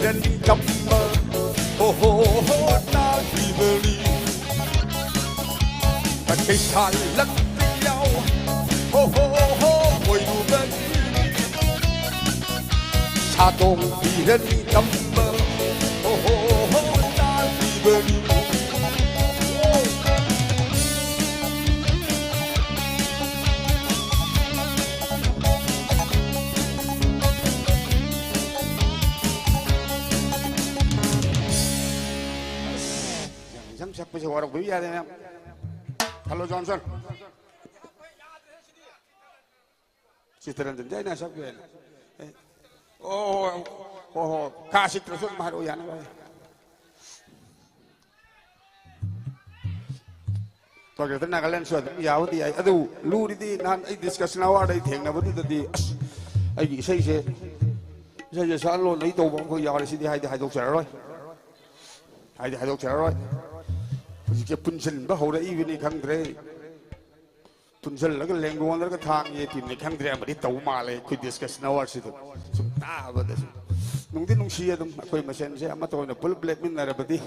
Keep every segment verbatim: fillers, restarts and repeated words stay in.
ꯆꯝꯕ, ꯍꯣ ꯍꯣ ꯍꯣ, ꯇꯥꯈꯤꯕꯅꯤ꯫ ꯀꯩꯁꯥꯜꯂꯛꯇ ꯌꯥꯎ, ꯍꯣ ꯍꯣ ꯍꯣ, ꯑꯣꯏꯔꯨꯕꯅꯤ꯫ ꯁꯥꯗꯣꯡ ꯄꯤꯔꯅꯤ ꯆꯝꯕ, ꯍꯣ ꯍꯣ ꯍꯣ, ꯇꯥꯈꯤꯕꯅꯤ꯫ ꯌꯥꯝ ꯏꯟꯁꯥꯡ ꯁꯛꯄꯁꯦ ꯋꯥꯔꯧꯕꯤꯕ ꯌꯥꯗꯦ, ꯃꯌꯥꯝ꯫ Hello, Johnson. ꯆꯤꯇꯔꯟꯖꯟꯗꯤ ꯑꯩꯅ ꯁꯛꯄ ꯌꯥꯏꯅ꯫ ꯑꯦ, ꯑꯣ, ꯍꯣ, ꯍꯣ, ꯍꯣ꯫ ꯀꯥ ꯁꯤꯠꯇ꯭ꯔꯁꯨ ꯑꯗꯨꯝ ꯍꯥꯏꯔꯛꯑꯣ, ꯌꯥꯅꯕ꯫ ꯄ꯭ꯔꯣꯖꯦꯛꯇ ꯅꯥꯒꯥꯂꯦꯟꯁꯨ ꯑꯗꯨꯝ ꯌꯥꯕꯨꯗꯤ ꯌꯥꯏ꯫ ꯑꯗꯨ ꯂꯨꯔꯤꯗꯤ ꯅꯍꯥꯟ ꯑꯩ ꯗꯤꯁꯀꯁꯟ ꯑꯋꯥꯔꯗ ꯑꯩ ꯊꯦꯡꯅꯕꯗꯨꯗꯗꯤ, ꯑꯁ, ꯑꯩꯒꯤ ꯏꯁꯩꯁꯦ, ꯏꯁꯩꯁꯦ ꯁꯛꯍꯜꯂꯣꯅ ꯑꯩ ꯇꯧꯕ ꯑꯃꯈꯛ ꯌꯥꯎꯔꯦ꯫ ꯁꯤꯗꯤ ꯍꯥꯏꯗꯤ ꯍꯥꯏꯗꯣꯛꯆꯔꯔꯣꯏ꯫ ꯍꯥꯏꯗꯤ ꯍꯥꯏꯗꯣꯛꯆꯔꯔꯣꯏ꯫ ꯍꯧꯖꯤꯛꯁꯦ ꯄꯨꯟꯁꯤꯟꯕ ꯍꯧꯔꯛꯏꯕꯅꯤ ꯈꯪꯗ꯭ꯔꯦ꯫ ꯄꯨꯟꯁꯤꯜꯂꯒ ꯂꯦꯡꯒꯣꯟꯗꯒ ꯊꯥꯡ ꯌꯦꯠꯄꯤꯕꯅꯤ ꯈꯪꯗ꯭ꯔꯦ꯫ ꯑꯃꯗꯤ ꯇꯧ ꯃꯥꯜꯂꯦ ꯑꯩꯈꯣꯏ ꯗꯤꯁꯀꯁꯟ ꯑꯋꯥꯔꯁꯤꯗ꯫ ꯁꯨꯝ ꯇꯥꯕꯗ ꯁꯨꯝ ꯅꯨꯡꯗꯤ ꯅꯨꯡꯁꯤ꯫ ꯑꯗꯨꯝ ꯑꯩꯈꯣꯏ ꯃꯁꯦꯟꯁꯦ ꯑꯃꯠꯇ ꯑꯣꯏꯅ ꯄꯨꯂꯞ ꯂꯦꯞꯃꯤꯟꯅꯔꯕꯗꯤ,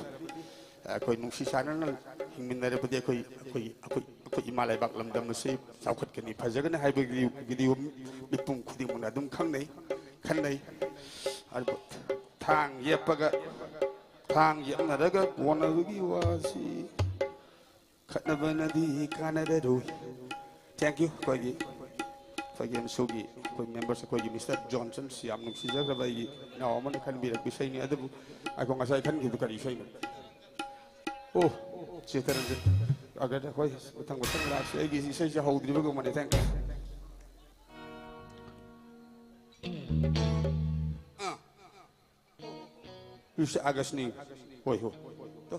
ꯑꯩꯈꯣꯏ ꯅꯨꯡꯁꯤ ꯆꯥꯟꯅꯅ ꯍꯤꯡꯃꯤꯟꯅꯔꯕꯗꯤ ꯑꯩꯈꯣꯏ, ꯑꯩꯈꯣꯏ, ꯑꯩꯈꯣꯏ, ꯑꯩꯈꯣꯏ ꯏꯃꯥ ꯂꯩꯕꯥꯛ ꯂꯝꯗꯝ ꯑꯁꯤ ꯆꯥꯎꯈꯠꯀꯅꯤ, ꯐꯖꯒꯅꯤ ꯍꯥꯏꯕꯒꯤ ꯚꯤꯗꯤꯑꯣ ꯃꯤꯄꯨꯝ ꯈꯨꯗꯤꯡꯃꯛꯅ ꯑꯗꯨꯝ ꯈꯪꯅꯩ, ꯈꯟꯅꯩ꯫ ꯑꯗꯨꯕꯨ ꯊꯥꯡ ꯌꯦꯞꯄꯒ, ꯊꯥꯡ ꯌꯦꯞꯅꯔꯒ ꯀꯣꯟꯅꯕꯒꯤ ꯋꯥꯁꯤ ꯈꯠꯅꯕꯅꯗꯤ ꯀꯥꯟꯅꯔꯔꯣꯏ꯫ Thank you꯫ ꯑꯩꯈꯣꯏꯒꯤ, ꯑꯩꯈꯣꯏꯒꯤ ꯑꯦꯝꯁꯨꯒꯤ ꯑꯩꯈꯣꯏ ꯃꯦꯝꯕꯔꯁ ꯑꯩꯈꯣꯏꯒꯤ ꯃꯤꯁꯇꯔ ꯖꯣꯟꯁꯟꯁꯤ ꯌꯥꯝ ꯅꯨꯡꯁꯤꯖꯈ꯭ꯔꯕ ꯑꯩꯒꯤ ꯏꯅꯥꯎ ꯑꯃꯅ ꯈꯟꯕꯤꯔꯛꯄ ꯏꯁꯩꯅꯤ꯫ ꯑꯗꯨꯕꯨ ꯑꯩꯈꯣꯏ ꯉꯁꯥꯏ ꯈꯟꯈꯤꯕꯗꯨ ꯀꯔꯤ ꯏꯁꯩꯅꯣ? ꯑꯣ, ꯆꯤꯇꯔꯟꯖꯟ꯫ ꯑꯒꯗ ꯑꯩꯈꯣꯏ ꯃꯊꯪ ꯃꯊꯪ ꯂꯥꯛꯁꯤ꯫ ꯑꯩꯒꯤ ꯏꯁꯩꯁꯦ ꯍꯧꯗ꯭ꯔꯤꯕꯒꯨꯝꯕꯅꯦ꯫ Thank you꯫ ꯑꯥ꯫ ꯏꯁ ꯑꯥꯒꯁꯅꯤ꯫ ꯍꯣꯏ, ꯍꯣꯏ꯫ ꯇꯣ꯫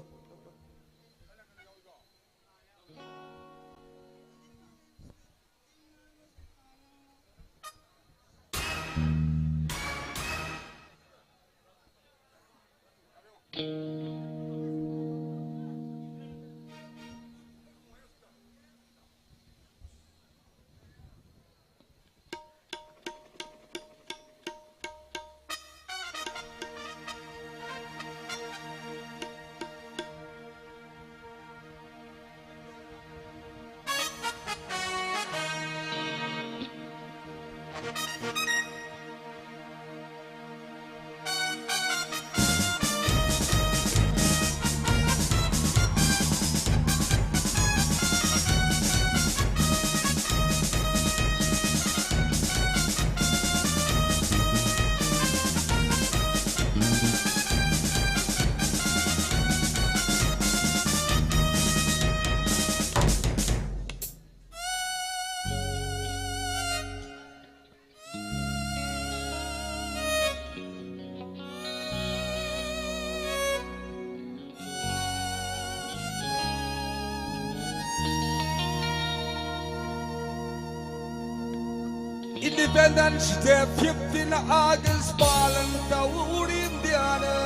Independence Day fifteen August पालन तौर इंडियाना,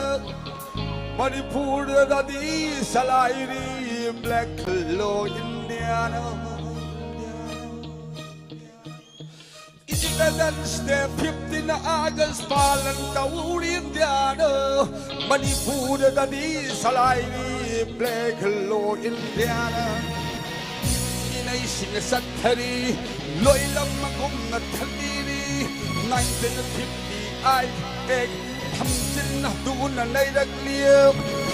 मणिपुरददि सलाइरी black law इंडियाना। Independence Day fifteen August पालन तौर इंडियाना, मणिपुरददि सलाइरी black law इंडियाना। ꯏꯅꯩꯁꯤꯡꯅ ꯆꯠꯊꯔꯤ, ꯂꯣꯏꯂꯝ ꯃꯒꯨꯝꯅ ꯊꯜꯂꯤꯔꯤ꯫ Nineteen fifty eight Act ꯊꯝꯖꯤꯟ ꯍꯟꯗꯨꯅ ꯂꯩꯔꯛꯂꯤ꯫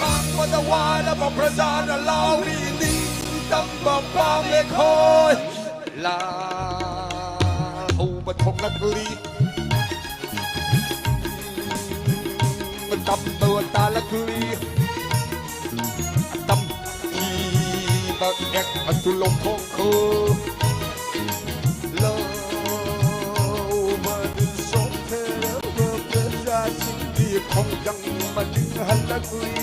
ꯈꯥꯡꯕꯗ ꯋꯥꯔꯕ ꯄ꯭ꯔꯖꯥꯅ ꯂꯥꯎꯔꯤ, ꯅꯤꯡꯇꯝꯕ ꯄꯥꯝꯃꯦ ꯑꯩꯈꯣꯏ꯫ ꯂꯥꯜ ꯍꯧꯕ ꯊꯣꯛꯂꯛꯂꯤ꯫ ꯇꯝꯕ ꯇꯥꯂꯛꯂꯤ꯫ ꯇꯝꯈꯤꯕ ꯑꯦꯛ ꯑꯗꯨ ꯂꯧꯊꯣꯛꯈꯣ꯫ ꯂꯧꯕꯗꯨ ꯁꯣꯛꯊꯔꯕ ꯄ꯭ꯔꯖꯥꯁꯤꯡꯒꯤ ꯈꯣꯡꯖꯪ ꯃꯅꯤꯡ ꯍꯜꯂꯛꯂꯤ꯫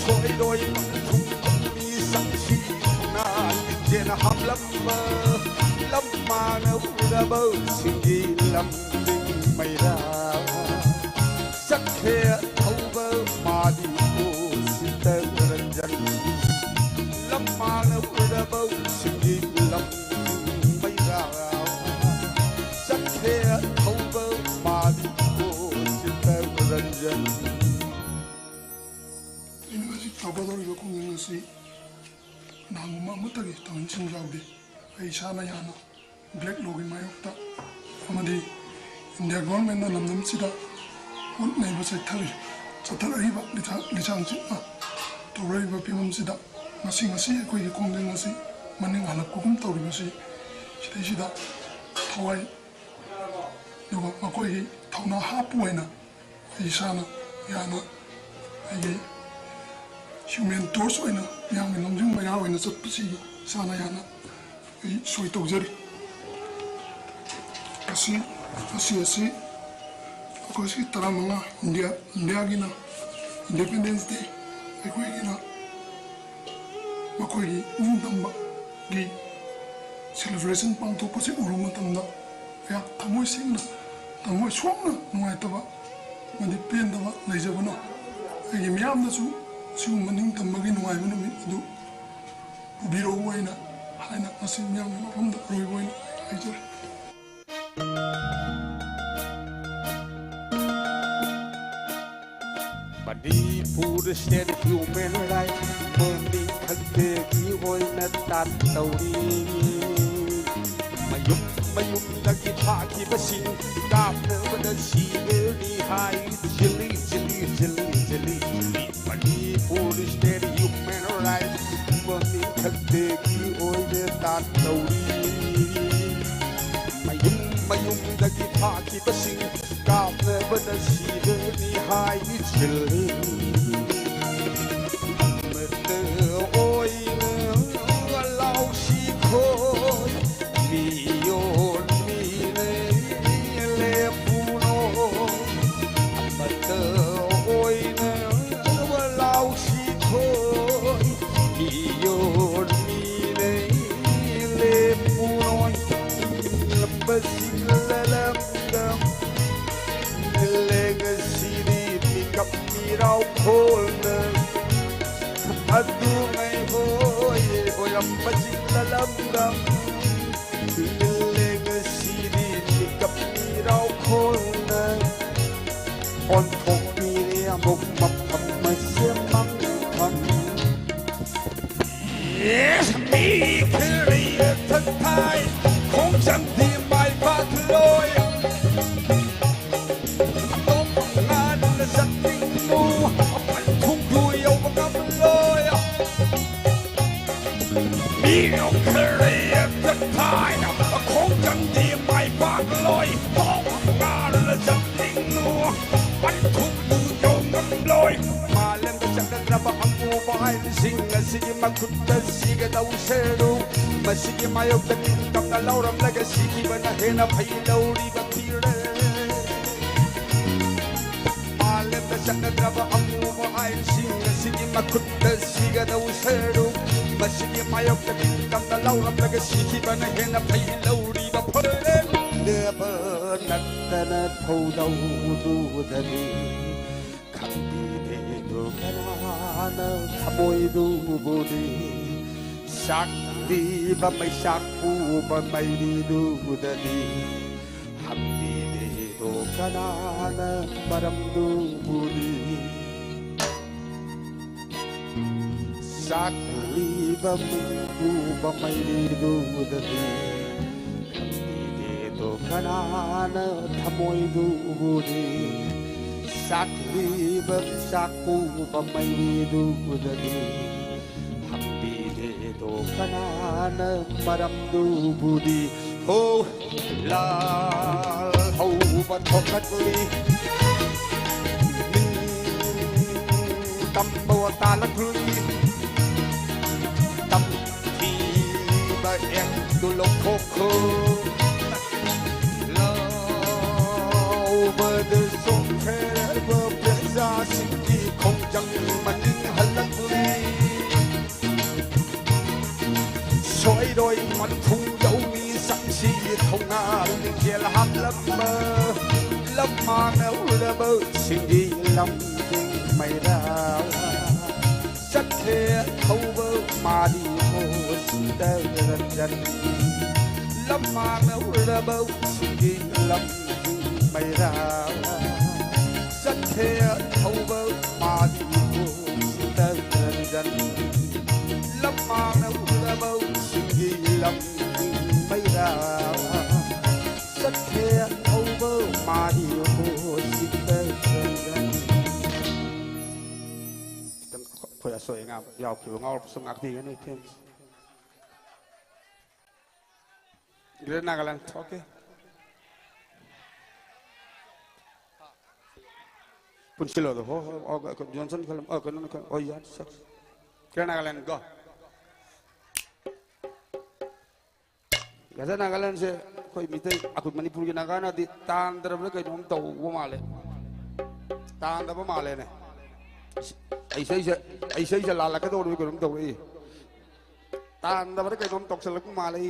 ꯁꯣꯏꯔꯣꯏ ꯄꯟꯊꯨꯡ ꯃꯤꯁꯛꯁꯤꯡꯅ ꯂꯤꯡꯖꯦꯜ ꯍꯥꯞꯂꯝꯕ ꯂꯝꯃꯥꯡꯅ ꯎꯔꯕꯁꯤꯡꯒꯤ ꯂꯝꯖꯤꯡ ꯃꯩꯔꯥ꯫ ꯆꯠꯈ꯭ꯔꯦ ꯑꯊꯧꯕ ꯃꯥꯗꯤ ꯑꯣ ꯁꯤꯇꯔꯟꯖꯟ꯫ ꯂꯝꯃꯥꯡꯅ ꯎꯔꯕꯁꯤꯡꯒꯤ ꯂꯝꯖꯤꯡ ꯃꯩꯔꯥ꯫ ꯆꯠꯈ꯭ꯔꯦ ꯑꯊꯧꯕ ꯃꯥꯗꯤ ꯑꯣ ꯁꯤꯇꯔꯟꯖꯟ꯫ ꯑꯩꯅ ꯍꯧꯖꯤꯛ ꯇꯧꯒꯗꯧꯔꯤꯕ ꯈꯣꯡꯖꯪ ꯑꯁꯤ ꯀꯅꯥꯒꯨꯝꯕ ꯑꯃꯠꯇꯒꯤ ꯊꯧꯑꯣꯏꯟꯁꯤꯡ ꯌꯥꯎꯗꯦ꯫ ꯑꯩ ꯏꯁꯥꯅ ꯌꯥꯅ black lawꯒꯤ ꯃꯥꯌꯣꯛꯇ ꯑꯃꯗꯤ ꯏꯟꯗꯤꯌꯥ ꯒꯣꯔꯃꯦꯟꯅ ꯂꯝꯗꯝꯁꯤꯗ ꯍꯣꯠꯅꯔꯤꯕ ꯆꯠꯊꯔꯤ-, ꯆꯠꯊꯔꯛꯏꯕ ꯂꯤꯊꯥ-, ꯂꯤꯆꯥꯡꯁꯤꯡꯅ ꯇꯧꯔꯛꯏꯕ ꯐꯤꯕꯝꯁꯤꯗ ꯉꯁꯤ, ꯉꯁꯤ ꯑꯩꯈꯣꯏꯒꯤ ꯈꯣꯡꯖꯪ ꯑꯁꯤ ꯃꯅꯤꯡ ꯍꯜꯂꯛꯄꯒꯨꯝ ꯇꯧꯔꯤꯕꯁꯤ ꯁꯤꯗꯩꯁꯤꯗ ꯊꯋꯥꯏ ꯑꯗꯨꯒ ꯃꯈꯣꯏꯒꯤ ꯊꯧꯅꯥ ꯍꯥꯞꯄ ꯑꯣꯏꯅ ꯑꯩ ꯏꯁꯥꯅ ꯌꯥꯅ ꯑꯩꯒꯤ human torch ꯑꯣꯏꯅ ꯃꯤꯌꯥꯝꯒꯤ ꯂꯝꯖꯤꯡ ꯃꯩꯔꯥ ꯑꯣꯏꯅ ꯆꯠꯄꯁꯤ ꯏꯁꯥꯅ ꯌꯥꯅ ꯑꯩ ꯁꯣꯏ ꯇꯧꯖꯔꯤ꯫ ꯉꯁꯤ, ꯉꯁꯤ ꯑꯁꯤ ꯑꯣꯒꯁꯀꯤ ꯇꯔꯥꯃꯉꯥ, ꯏꯟꯗꯤꯌꯥ, ꯏꯟꯗꯤꯌꯥꯒꯤꯅ Independence Day, ꯑꯩꯈꯣꯏꯒꯤꯅ ꯃꯈꯣꯏꯒꯤ ꯅꯤꯡꯇꯝꯕꯒꯤ ꯁꯦꯂꯦꯕ꯭ꯔꯦꯁꯟ ꯄꯥꯡꯊꯣꯛꯄꯁꯤ ꯎꯔꯨꯕ ꯃꯇꯝꯗ ꯑꯩꯍꯥꯛ ꯊꯃꯣꯏ ꯁꯦꯡꯅ, ꯊꯃꯣꯏ ꯁꯣꯛꯅ ꯅꯨꯡꯉꯥꯏꯇꯕ ꯑꯃꯗꯤ ꯄꯦꯟꯗꯕ ꯂꯩꯖꯕꯅ, ꯑꯩꯒꯤ ꯃꯤꯌꯥꯝꯅꯁꯨ ꯁꯤꯒꯨꯝꯕ ꯅꯤꯡꯇꯝꯕꯒꯤ ꯅꯨꯡꯉꯥꯏꯕ ꯅꯨꯃꯤꯠ ꯑꯗꯨ ꯄꯨꯕꯤꯔꯛꯎ ꯍꯥꯏꯅ, ꯍꯥꯏꯅ ꯉꯁꯤ ꯃꯤꯌꯥꯝꯒꯤ ꯃꯐꯝꯗ ꯑꯔꯣꯏꯕ ꯑꯣꯏꯅ ꯍꯥꯏꯖꯔꯤ꯫ Manipur state human right morning ꯈꯛꯇꯒꯤ ꯑꯣꯏꯅ ꯇꯥꯟ ꯇꯧꯔꯤ꯫ ꯃꯌꯨꯝ ꯃꯌꯨꯝꯗꯒꯤ ꯐꯥꯈꯤꯕꯁꯤꯡ ꯀꯥꯞꯅꯕꯗ ꯁꯤꯔꯅꯤ ꯍꯥꯏ꯫ ꯖꯤꯂꯤ, ꯖꯤꯂꯤ, ꯖꯤꯂꯤ, ꯖꯤꯂꯤ, ꯖꯤꯂꯤ꯫ Manipur state human right morning ꯈꯛꯇꯒꯤ ꯑꯣꯏꯅ ꯇꯥꯟ ꯇꯧꯔꯤ꯫ ꯃꯌꯨꯝ ꯃꯌꯨꯝꯗꯒꯤ ꯐꯥꯈꯤꯕꯁꯤꯡ ꯀꯥꯞꯅꯕꯗ ꯁꯤꯔꯅꯤ ꯍꯥꯏꯖꯤꯜꯂꯤ꯫ ꯑꯃꯠꯇ ꯑꯣꯏꯅ ꯂꯥꯎꯁꯤ ꯈꯣꯏ, ꯃꯤꯑꯣꯟ ꯃꯤꯅꯩ ꯂꯦꯞꯄꯨꯅꯣ꯫ ꯑꯃꯠꯇ ꯑꯣꯏꯅ ꯂꯥꯎꯁꯤ ꯈꯣꯏ, ꯃꯤꯑꯣꯟ ꯃꯤꯅꯩ ꯂꯦꯞꯄꯨꯅꯣ꯫ ꯂꯝꯕꯁꯤꯡ ꯂꯂꯝꯗ ꯂꯦꯒꯁꯤꯗꯤ ꯃꯤꯀꯞ ꯃꯤꯔꯥꯎ ꯈꯣꯜꯅ ꯑꯗꯨꯉꯩ ꯍꯣꯏ ꯑꯣꯏꯔꯝꯕꯁꯤꯡ ꯂꯂꯝꯗ ꯂꯦꯒꯁꯤꯗꯤ ꯃꯤꯀꯞ ꯃꯤꯔꯥꯎ ꯈꯣꯜꯅ ꯑꯣꯟꯊꯣꯛꯄꯤꯔꯦ ꯑꯃꯨꯛ ꯃꯐꯝ ꯑꯁꯦ ꯃꯥꯡꯐꯝ꯫ ꯃꯤ ꯈꯔ ꯌꯦꯊꯛ ꯊꯥꯏ, ꯈꯣꯡꯖꯪꯗꯤ ꯃꯥꯏ ꯄꯥꯛꯂꯣꯏ꯫ ꯑꯗꯨꯝ ꯉꯥꯟꯅ ꯆꯠꯅꯤꯡꯉꯨ, ꯄꯟꯊꯨꯡꯗꯨ ꯌꯧꯕ ꯉꯝꯂꯣꯏ꯫ ꯃꯤ ꯈꯔ ꯌꯦꯊꯛ ꯊꯥꯏ, ꯈꯣꯡꯖꯪꯗꯤ ꯃꯥꯏ ꯄꯥꯛꯂꯣꯏ꯫ ꯑꯗꯨꯝ ꯉꯥꯟꯅ ꯆꯠꯅꯤꯡꯉꯨ, ꯄꯟꯊꯨꯡꯗꯨ ꯌꯧ ꯉꯝꯂꯣꯏ꯫ ꯃꯥꯂꯦꯝꯗ ꯆꯠꯅꯗ꯭ꯔꯕ ꯑꯃꯨꯕ ꯑꯥꯏꯟꯁꯤꯡ ꯑꯁꯤꯒꯤ ꯃꯈꯨꯠꯇ ꯁꯤꯒꯗꯧ ꯁꯔꯨꯛ, ꯃꯁꯤꯒꯤ ꯃꯥꯌꯣꯛꯇ ꯅꯤꯡꯇꯝꯅ ꯂꯧꯔꯝꯂꯒ ꯁꯤꯈꯤꯕꯅ ꯍꯦꯟꯅ ꯐꯩ ꯂꯧꯔꯤꯕ ꯐꯤꯔꯦꯞ꯫ ꯃꯥꯂꯦꯝꯗ ꯆꯠꯅꯗ꯭ꯔꯕ ꯑꯃꯨꯕ ꯑꯥꯏꯟꯁꯤꯡ ꯑꯁꯤꯒꯤ ꯃꯈꯨꯠꯇ ꯁꯤꯒꯗꯧ ꯁꯔꯨꯛ, ꯃꯁꯤꯒꯤ ꯃꯥꯌꯣꯛꯇ ꯅꯤꯡꯇꯝꯅ ꯂꯧꯔꯝꯂꯒ ꯁꯤꯈꯤꯕꯅ ꯍꯦꯟꯅ ꯐꯩ ꯂꯧꯔꯤꯕ ꯐꯔꯦ꯫ ꯂꯦꯕ ꯅꯠꯇꯅ ꯊꯧꯗꯧꯗꯨꯗꯗꯤ ꯈꯪꯕꯤꯗꯦꯗꯣ ꯀꯅꯥꯅ ꯊꯃꯣꯏꯗꯨꯕꯨꯗꯤ꯫ ꯆꯥꯛꯂꯤꯕ ꯃꯩꯆꯥꯛ ꯄꯨꯕ ꯃꯩꯔꯤꯗꯨꯗꯗꯤ ꯍꯪꯕꯤꯗꯦꯗꯣ ꯀꯅꯥꯅ ꯃꯔꯝꯗꯨꯕꯨꯗꯤ꯫ ꯆꯥꯛꯂꯤꯕ ꯃꯩ ꯄꯨꯕ ꯃꯩꯔꯤꯗꯨꯗꯗꯤ ꯈꯪꯕꯤꯗꯦꯗꯣ ꯀꯅꯥꯅ ꯊꯃꯣꯏꯗꯨꯕꯨꯗꯤ꯫ ꯆꯥꯛꯂꯤꯕ ꯆꯥꯛ ꯄꯨꯕ ꯃꯩꯔꯤꯗꯨꯗꯗꯤ ꯍꯪꯕꯤꯗꯦꯗꯣ ꯀꯅꯥꯅ ꯃꯔꯝꯗꯨꯕꯨꯗꯤ꯫ ꯍꯣ ꯂꯥꯜ ꯍꯧꯕ ꯊꯣꯛꯂꯛꯂꯤ꯫ ꯇꯝꯕ ꯋꯥ ꯇꯥꯂꯛꯂꯤ꯫ ꯇꯝꯊꯤꯕ ꯑꯦꯛꯇꯨ ꯂꯧꯊꯣꯛꯈꯣ꯫ ꯂꯧꯕꯗ ꯆꯣꯛꯊꯔꯕ ꯄ꯭ꯔꯖꯥꯁꯤꯡꯒꯤ ꯈꯣꯡꯖꯪ ꯃꯅꯤꯡ ꯍꯜꯂꯛꯂꯤ꯫ ꯁꯣꯏꯔꯣꯏ ꯃꯟꯐꯨꯡ ꯌꯧꯃꯤ ꯆꯪꯁꯤ ꯊꯧꯅꯥ ꯂꯤꯡꯖꯦꯜ ꯍꯥꯞꯂꯝꯕ ꯂꯝꯃꯥꯡꯅ ꯎꯔꯕꯁꯤꯡꯒꯤ ꯂꯝꯖꯤꯡ ꯃꯩꯔꯥ ꯆꯠꯈ꯭ꯔꯦ ꯊꯧꯕ ꯃꯥꯔꯤ ꯍꯣꯁꯇ ꯔꯟꯖꯟ ꯂꯝꯃꯥꯡꯅ ꯎꯔꯕꯁꯤꯡꯒꯤ ꯂꯝꯖꯤꯡ ꯃꯩꯔꯥ ꯆꯠꯈ꯭ꯔꯦ ꯊꯧꯕ ꯃꯥꯔꯤ ꯍꯣꯁꯇ ꯔꯟꯖꯟ ꯂꯝꯃꯥꯡꯅ ꯎꯔꯕꯁꯤꯡꯒꯤ ꯂꯝꯖꯤꯡ ꯃꯩꯔꯥ ꯆꯠꯈ꯭ꯔꯦ ꯊꯧꯕ ꯃꯥꯔꯤ ꯍꯣꯁꯇ ꯔꯟꯖꯟ꯫ ꯈꯤꯇꯪ ꯑꯩꯈꯣꯏ ꯑꯁꯣꯏ ꯑꯉꯥꯝ ꯌꯥꯎꯈꯤꯕ ꯉꯥꯎꯔꯛꯄꯁꯨ ꯉꯥꯛꯄꯤꯒꯅꯤ ꯏꯊꯦꯝ꯫ Greater Nagaland, okay. ꯄꯨꯟꯁꯤꯜꯂꯣ ꯑꯗꯣ꯫ ꯍꯣ, ꯍꯣ, ꯑꯣ, ꯀ-, ꯖꯣꯟꯁꯟ ꯈꯜꯂꯝ-, ꯑꯣ, ꯀꯩꯅꯣꯅ ꯈꯜꯂꯝ-, ꯑꯣ, ꯌꯥꯔꯦ, ꯁꯛ-, Greater Nagaland, go. Greater Nagaland ꯁꯦ ꯑꯩꯈꯣꯏ ꯃꯤꯇꯩ, ꯑꯩꯈꯣꯏ ꯃꯅꯤꯄꯨꯔꯒꯤ ꯅꯥꯒꯥꯅꯗꯤ ꯇꯥꯟꯗ꯭ꯔꯕ꯭ꯔꯥ ꯀꯩꯅꯣꯝ ꯇꯧꯕ ꯃꯥꯜꯂꯦ꯫ ꯇꯥꯟꯗꯕ ꯃꯥꯜꯂꯦꯅꯦ꯫ ꯑꯩ ꯏꯁꯩꯁꯦ, ꯑꯩ ꯏꯁꯩꯁꯦ ꯂꯥꯜꯂꯛꯀꯗꯧꯔꯕ ꯀꯩꯅꯣꯝ ꯇꯧꯔꯛꯏ꯫ ꯇꯥꯟꯗꯕꯗ ꯀꯩꯅꯣꯝ ꯇꯧꯁꯜꯂꯛꯄ ꯃꯥꯜꯂꯦ꯫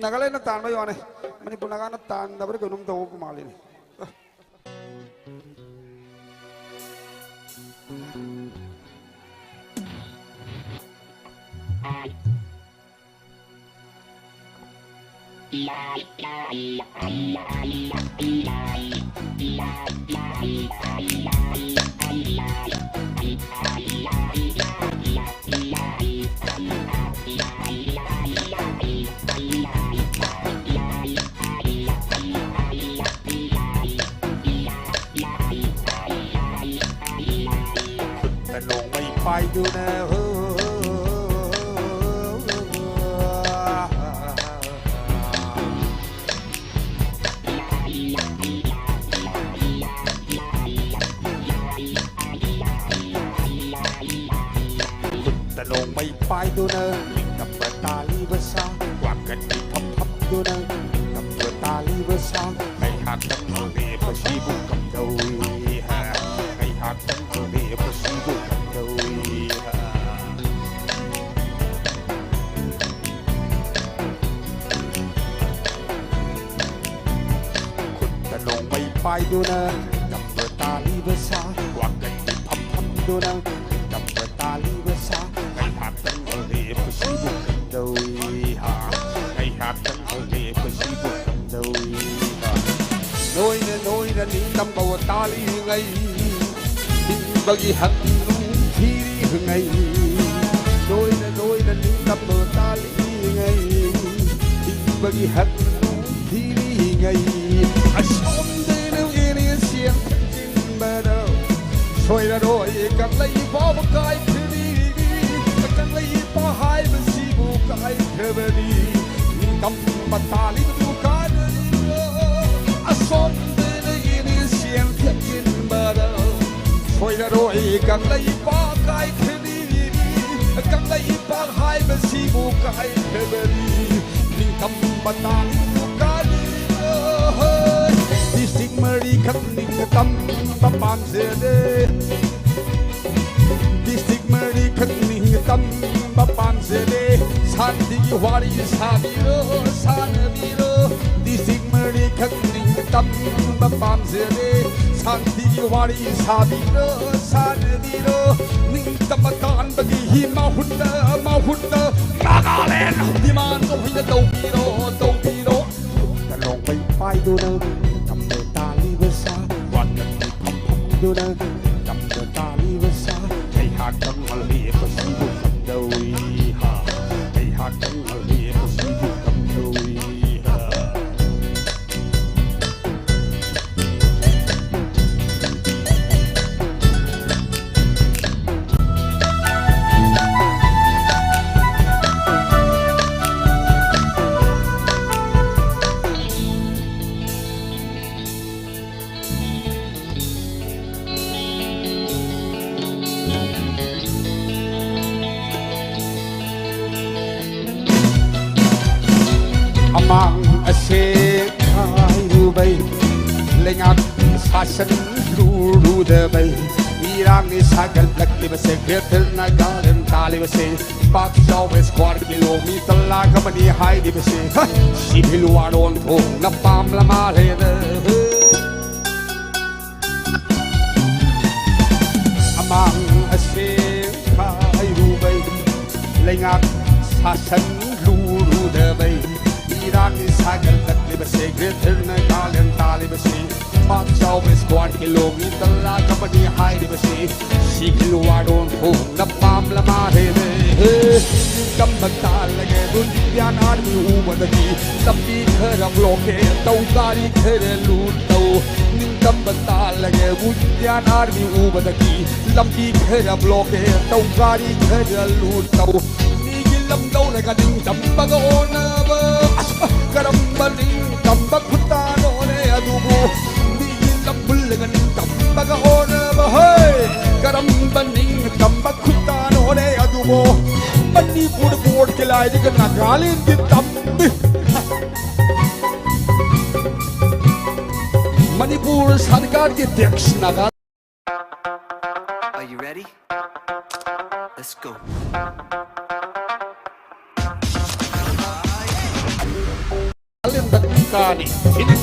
ꯅꯥꯒꯥꯂꯦꯟꯅ ꯇꯥꯟꯕꯩ ꯋꯥꯅꯤ, ꯃꯅꯤꯄꯨꯔ ꯅꯥꯒꯥꯅ ꯇꯥꯟꯗꯕꯗ ꯀꯩꯅꯣꯝ ꯇꯧꯕ ꯃꯥꯜꯂꯤꯅꯦ꯫ ꯈꯨꯠꯇ ꯅꯣꯡꯃꯩ ꯄꯥꯏꯗꯨꯅ ꯍꯣ꯫ ꯈꯨꯠꯇ ꯅꯣꯡꯃꯩ ꯄꯥꯏꯗꯨꯅ ꯅꯤꯡꯇꯝꯕ ꯇꯥꯜꯂꯤꯕ ꯁꯥ, ꯋꯥꯈꯜ ꯏꯐꯝ ꯐꯝꯗꯨꯅ ꯅꯤꯡꯇꯝꯕ ꯇꯥꯜꯂꯤꯕ ꯁꯥ, ꯉꯥꯏꯍꯥꯛꯇꯪ ꯂꯦꯞꯄꯁꯤꯕꯨ ꯀꯝꯗꯧꯏ? ꯍꯥ? ꯉꯥꯏꯍꯥꯛꯇꯪ ꯂꯦꯞꯄꯁꯤꯕꯨ ꯀꯝꯗꯧꯏ? ꯍꯥ? ꯈꯨꯠꯇ ꯅꯣꯡꯃꯩ ꯄꯥꯏꯗꯨꯅ ꯅꯤꯡꯇꯝꯕ ꯇꯥꯜꯂꯤꯕ ꯁꯥ, ꯋꯥꯈꯜ ꯏꯐꯝ ꯐꯝꯗꯨꯅ ꯅꯤꯡꯇꯝꯕ ꯇꯥꯜꯂꯤꯕ ꯁꯥ, ꯉꯥꯏꯍꯥꯛꯇꯪ ꯂꯦꯞꯄꯁꯤꯕꯨ ꯀꯝꯗꯧꯏ? ꯍꯥ? ꯉꯥꯏꯍꯥꯛꯇꯪ ꯂꯦꯞꯄꯁꯤꯕꯨ ꯀꯝꯗꯧꯏ? ꯍꯥ? ꯅꯣꯏꯅ ꯅꯣꯏꯅ ꯅꯤꯡꯇꯝꯕ ꯇꯥꯜꯂꯤꯉꯩ, ꯍꯤꯡꯕꯒꯤ ꯍꯛ ꯊꯤꯔꯤꯉꯩ, ꯅꯣꯏꯅ ꯅꯣꯏꯅ ꯅꯤꯡꯇꯝꯕ ꯇꯥꯜꯂꯤꯉꯩ, ꯍꯤꯡꯕꯒꯤ ꯍꯛ ꯊꯤꯔꯤꯉꯩ, ꯑꯁꯣꯝꯗꯅ ꯏꯅꯦ ꯁꯦꯟ ꯊꯝꯖꯤꯟꯕꯗ ꯁꯣꯏꯔꯔꯣꯏ ꯀꯪꯂꯩꯄꯥꯛ ꯀꯥꯏꯈ꯭ꯔꯅꯤ꯫ ꯀꯪꯂꯩꯄꯥꯛ ꯍꯥꯏꯕꯁꯤꯕꯨ ꯀꯥꯏꯈ꯭ꯔꯕꯅꯤ꯫ ꯅꯤꯡꯇꯝꯕ ꯇꯥꯜꯂꯤꯕꯗꯨ ꯀꯥꯟꯅꯔꯤꯕ꯭ꯔꯣ? ꯑꯁꯣꯝꯗꯅ ꯏꯅꯦ ꯁꯦꯟ ꯊꯝꯖꯤꯟꯕꯗ ꯁꯣꯏꯔꯔꯣꯏ ꯀꯪꯂꯩꯄꯥꯛ ꯀꯥꯏꯈ꯭ꯔꯅꯤ꯫ ꯀꯪꯂꯩꯄꯥꯛ ꯍꯥꯏꯕꯁꯤꯕꯨ ꯀꯥꯏꯈ꯭ꯔꯕꯅꯤ꯫ ꯅꯤꯡꯇꯝꯕ ꯇꯥꯡꯕꯨ ꯀꯥꯔꯤꯕ? ꯗꯤꯁꯇ꯭ꯔꯤꯛ ꯃꯔꯤꯈꯛ ꯅꯤꯡꯇꯝꯕ ꯄꯥꯝꯖꯔꯦ꯫ ꯗꯤꯁꯇ꯭ꯔꯤꯛ ꯃꯔꯤꯈꯛ ꯅꯤꯡꯇꯝꯕ ꯄꯥꯝꯖꯔꯦ꯫ ꯋꯥꯔꯤ ꯁꯥꯕꯤꯔꯣ, ꯁꯥꯟꯅꯕꯤꯔꯣ, ꯂꯤꯁꯤꯡ ꯃꯔꯤꯈꯛ ꯅꯤꯡꯇꯝꯕ ꯄꯥꯝꯖꯔꯦ꯫ ꯁꯥꯟꯇꯤꯒꯤ ꯋꯥꯔꯤ ꯁꯥꯕꯤꯔꯣ, ꯁꯥꯟꯅꯕꯤꯔꯣ, ꯅꯤꯡꯇꯝꯕ ꯇꯥꯟꯕꯒꯤ ꯃꯍꯨꯠꯇ, ꯃꯍꯨꯠꯇ ꯅꯥꯒꯥꯂꯦꯟ ꯗꯤꯃꯥꯟ ꯑꯣꯏꯅ ꯇꯧꯕꯤꯔꯣ, ꯇꯧꯕꯤꯔꯣ꯫ ꯂꯣꯡꯄꯩ ꯄꯥꯏꯗꯨꯅ ꯇꯝꯕ ꯇꯥꯜꯂꯤꯕ ꯁꯥ, ꯋꯥꯇꯝꯒꯤ ꯐꯝꯐꯝꯗꯨꯅ ꯇꯝꯕ ꯇꯥꯜꯂꯤꯕ ꯁꯥ꯫ ꯑꯩꯍꯥꯛ ꯇꯝꯃꯜꯂꯤ ꯃꯁꯤꯕꯨ ꯀꯝꯗꯧꯏ ꯍꯥ? ꯑꯩꯍꯥꯛ ꯇꯝꯃꯜꯂꯤ ꯃꯁꯤꯕꯨ ꯀꯝꯗꯧꯏ ꯍꯥ? ꯑꯃꯥꯡ ꯑꯁꯦ ꯍꯥꯏꯔꯨꯕꯩ, ꯂꯩꯉꯥꯛ ꯁꯥꯁꯟ ꯂꯨꯔꯨꯗꯕꯩ, ꯏꯔꯥꯡꯅꯤ ꯁꯥꯒꯠꯂꯛꯂꯤꯕꯁꯦ, ꯒ꯭ꯔꯦꯇꯔ ꯅꯥꯒꯥꯂꯦꯟ ꯇꯥꯜꯂꯤꯕꯁꯦ, ꯄꯥꯛ ꯆꯥꯎꯕ ꯁ꯭ꯀ꯭ꯋꯥꯔ ꯀꯤꯂꯣꯃꯤꯇꯔ ꯂꯥꯈ ꯑꯃꯅꯤ ꯍꯥꯏꯔꯤꯕꯁꯦ꯫ ꯍ! ꯁꯤꯚꯤꯜ ꯋꯥꯔ ꯑꯣꯟꯊꯣꯛꯅ ꯄꯥꯝꯂ ꯃꯥꯜꯂꯦꯗ꯫ ꯑꯃꯥꯡ ꯑꯁꯦꯡ ꯈꯥꯏꯔꯨꯕꯩ, ꯂꯩꯉꯥꯛ ꯁꯥꯁꯟ ꯂꯨꯔꯨꯗꯕꯩ, ꯏꯔꯥꯡꯅꯤ ꯁꯥꯒꯠꯂꯛꯂꯤꯕꯁꯦ, ꯒ꯭ꯔꯦꯇꯔ ꯅꯥꯒꯥꯂꯦꯟ ꯇꯥꯜꯂꯤꯕꯁꯤ, ꯄꯥꯛ ꯆꯥꯎꯕ ꯁ꯭ꯀ꯭ꯋꯥꯔ ꯀꯤꯂꯣꯃꯤꯇꯔ ꯂꯥꯈ ꯑꯃꯅꯤ ꯍꯥꯏꯔꯤꯕꯁꯤ, ꯁꯤꯚꯤꯜ ꯋꯥꯔ ꯑꯣꯟꯊꯣꯛꯅ ꯄꯥꯝꯂ ꯃꯥꯜꯂꯦꯅꯦ꯫ ꯀꯝꯕ ꯇꯥꯜꯂꯒꯦ ꯏꯟꯗꯤꯌꯥꯟ ꯑꯥꯔꯃꯤ ꯎꯕꯗꯒꯤ, ꯂꯝꯕꯤ ꯈꯔ ꯕ꯭ꯂꯣꯀꯦꯠ ꯇꯧ, ꯒꯥꯔꯤ ꯈꯔ ꯂꯨꯠ ꯇꯧ꯫ ꯅꯤꯡꯇꯝꯕ ꯇꯥꯜꯂꯒꯦ ꯏꯟꯗꯤꯌꯥꯟ ꯑꯥꯔꯃꯤ ꯎꯕꯗꯒꯤ, ꯂꯝꯕꯤ ꯈꯔ ꯕ꯭ꯂꯣꯀꯦꯠ ꯇꯧ, ꯒꯥꯔꯤ ꯈꯔ ꯂꯨꯠ ꯇꯧ꯫ ꯃꯤꯒꯤ ꯂꯝ ꯂꯧꯔꯒ ꯅꯤꯡꯇꯝꯕꯒ ꯑꯣꯟꯅꯕ, ꯑꯁ, ꯀꯔꯝꯕ ꯅꯤꯡꯇꯝꯕ ꯈꯨꯠꯇꯥꯅꯣꯅꯦ ꯑꯗꯨꯕꯨ? ꯃꯤꯒꯤ ꯂꯝ ꯃꯨꯜꯂꯒ ꯅꯤꯡꯇꯝꯕꯒ ꯑꯣꯟꯅꯕ, ꯍꯩ! ꯀꯔꯝꯕ ꯅꯤꯡꯇꯝꯕ ꯈꯨꯠꯇꯥꯅꯣꯅꯦ ꯑꯗꯨꯕꯨ? ꯃꯅꯤꯄꯨꯔ ꯕꯣꯔꯗꯀꯤ ꯂꯥꯏꯔꯤꯛ ꯅꯥꯒꯥꯂꯦꯟꯒꯤ ꯇꯝꯃꯤ꯫ ꯃꯅꯤꯄꯨꯔ ꯁꯔꯀꯥꯔꯒꯤ tax Naga Are you ready? Let's go. ꯇꯥꯅꯤ꯫ ꯁꯤꯅꯤ꯫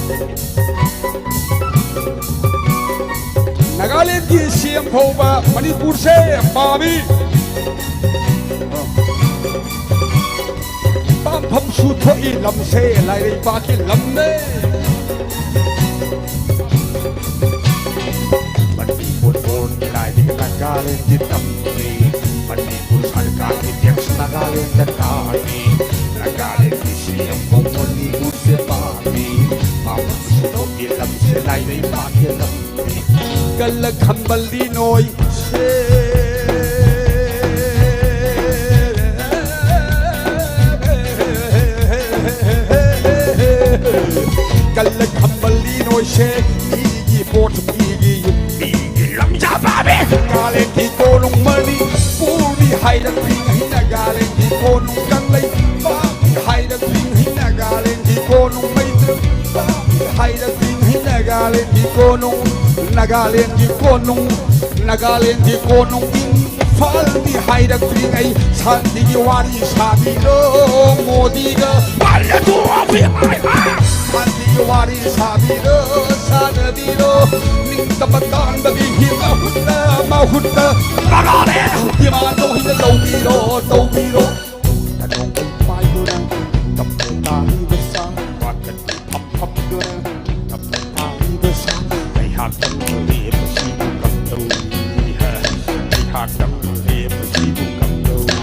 ꯅꯥꯒꯥꯂꯦꯟꯒꯤ ꯁꯤ ꯑꯦꯝ ꯐꯥꯎꯕ ꯃꯅꯤꯄꯨꯔꯁꯦ ꯄꯥꯝꯃꯤ꯫ ꯄꯥꯝꯐꯝꯁꯨ ꯊꯣꯛꯏ ꯂꯝꯁꯦ ꯂꯥꯏꯔꯩꯕꯥꯛꯀꯤ ꯂꯝꯅꯦ꯫ ꯃꯅꯤꯄꯨꯔ ꯕꯣꯔꯗ ꯂꯥꯏꯔꯤꯛ ꯅꯥꯒꯥꯂꯦꯟꯒꯤ ꯇꯝꯃꯤ꯫ ꯃꯅꯤꯄꯨꯔ ꯁꯔꯀꯥꯔꯒꯤ ꯇꯦꯛꯁ ꯅꯥꯒꯥꯂꯦꯟꯗ ꯇꯥꯔꯤ꯫ ꯅꯥꯒꯥꯂꯦꯟꯒꯤ ꯁꯤ ꯑꯦꯝ ꯐꯥꯎ ꯃꯅꯤꯄꯨꯔꯁꯦ ꯄꯥꯝꯃꯤ꯫ ꯄꯥꯝꯐꯝꯁꯨ ꯊꯣꯛꯏ ꯂꯝꯁꯦ ꯂꯥꯏꯔꯩꯕꯥꯛꯀꯤ ꯂꯝꯅꯤ꯫ ꯀꯜꯂ ꯈꯝꯕꯜꯂꯤ ꯅꯣꯏꯁꯦ꯫ ꯀꯜꯂ ꯈꯝꯕꯜꯂꯤ ꯅꯣꯏꯁꯦ꯫ ꯃꯤꯒꯤ ꯄꯣꯠ ꯃꯤꯒꯤ ꯌꯨꯝ ꯃꯤꯒꯤ ꯂꯝ ꯆꯥ ꯄꯥꯝꯃꯤ꯫ ꯅꯥꯒꯥꯂꯦꯟꯒꯤ ꯀꯣꯅꯨꯡ ꯃꯅꯤꯄꯨꯔꯅꯤ ꯍꯥꯏꯔꯛꯂꯤꯉꯩ ꯅꯥꯒꯥꯂꯦꯟꯒꯤ ꯀꯣꯅꯨꯡ ꯀꯪꯂꯩꯄꯥꯛꯅꯤ ꯍꯥꯏꯔꯛꯂꯤꯉꯩ ꯅꯥꯒꯥꯂꯦꯟꯒꯤ ꯀꯣꯅꯨꯡ ꯃꯩꯇꯩ ꯍꯥꯏꯔꯛꯂꯤꯉꯩ ꯅꯥꯒꯥꯂꯦꯟꯒꯤ ꯀꯣꯅꯨꯡ, ꯅꯥꯒꯥꯂꯦꯟꯒꯤ ꯀꯣꯅꯨꯡ, ꯅꯥꯒꯥꯂꯦꯟꯒꯤ ꯀꯣꯅꯨꯡ ꯏꯝꯐꯥꯜꯅꯤ ꯍꯥꯏꯔꯛꯂꯤꯉꯩ ꯁꯥꯟꯇꯤꯒꯤ ꯋꯥꯔꯤ ꯁꯥꯕꯤꯔꯣ ꯃꯣꯗꯤꯒ꯫ ꯁꯥꯟꯇꯤꯒꯤ ꯋꯥꯔꯤ ꯁꯥꯕꯤꯔꯣ, ꯁꯥꯟꯅꯕꯤꯔꯣ꯫ ꯅꯤꯡꯇꯝꯕ ꯇꯥꯟꯕꯒꯤ ꯍꯤꯔꯝ ꯃꯍꯨꯠꯇ, ꯃꯍꯨꯠꯇ ꯅꯥꯒꯥꯂꯦꯟ ꯗꯤꯃꯥꯟ ꯇꯧꯍꯤꯅ ꯇꯧꯕꯤꯔꯣ, ꯇꯧꯕꯤꯔꯣ꯫ ꯇꯅꯧꯕꯩ ꯄꯥꯏꯗꯨꯅ ꯇꯞꯅ ꯇꯥꯔꯤꯕ ꯁꯥ ꯋꯥꯀꯠ ꯐꯝ ꯐꯝꯗꯨꯅ ꯇꯞꯅ ꯇꯥꯔꯤꯕ ꯁꯥ ꯑꯩꯍꯥꯛ ꯇꯝꯂꯦꯕꯁꯤꯕꯨ ꯀꯝꯗꯧꯏ? ꯑꯩꯍꯥꯛ ꯇꯝꯂꯦꯕꯁꯤꯕꯨ ꯀꯝꯗꯧꯏ?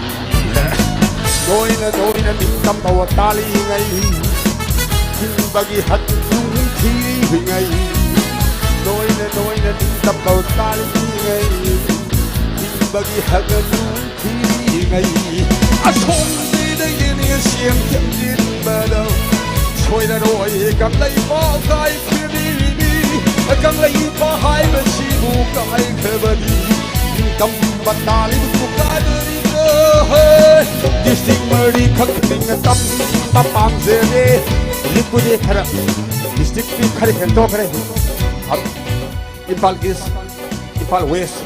ꯅꯣꯏꯅ ꯅꯣꯏꯅ ꯅꯤꯡꯇꯝꯕ ꯇꯥꯜꯂꯤꯉꯩ ꯍꯤꯡꯕꯒꯤ ꯍꯛ ꯊꯤꯔꯤꯉꯩ ꯅꯣꯏꯅ ꯅꯣꯏꯅ ꯅꯤꯡꯇꯝꯕ ꯇꯥꯜꯂꯤꯉꯩ ꯍꯤꯡꯕꯒꯤ ꯍꯛ ꯊꯤꯔꯤꯉꯩ ꯑꯁꯣꯝꯁꯤꯗꯒꯤꯅꯤ ꯁꯦꯝ ꯊꯦꯝꯖꯤꯟꯕꯗ ꯁꯣꯏꯔꯔꯣꯏ ꯀꯪꯂꯩꯄꯥꯛ ꯀꯥꯏꯈꯤꯕꯤꯅꯤ꯫ ꯀꯪꯂꯩꯄꯥꯛ ꯍꯥꯏꯕꯁꯤꯕꯨ ꯀꯥꯏꯈ꯭ꯔꯕꯗꯤ ꯅꯤꯡꯇꯝꯕ ꯇꯥꯜꯂꯤꯕꯕꯨ ꯀꯥꯏꯗꯣꯔꯤꯕ꯭ꯔꯣ? ꯍꯣꯏ, ꯗꯤꯁꯇ꯭ꯔꯤꯛ ꯃꯔꯤꯈꯛ ꯅꯤꯡꯅ ꯇꯝꯕ ꯄꯥꯝꯖꯔꯦ꯫ ꯍꯧꯖꯤꯛꯄꯨꯗꯤ ꯈꯔ ꯗꯤꯁꯇ꯭ꯔꯤꯛꯇꯤ ꯈꯔ ꯍꯦꯟꯗꯣꯛꯈ꯭ꯔꯦ꯫ ꯏꯝꯐꯥꯜ ꯏꯁ, ꯏꯝꯐꯥꯜ ꯋꯦꯁ,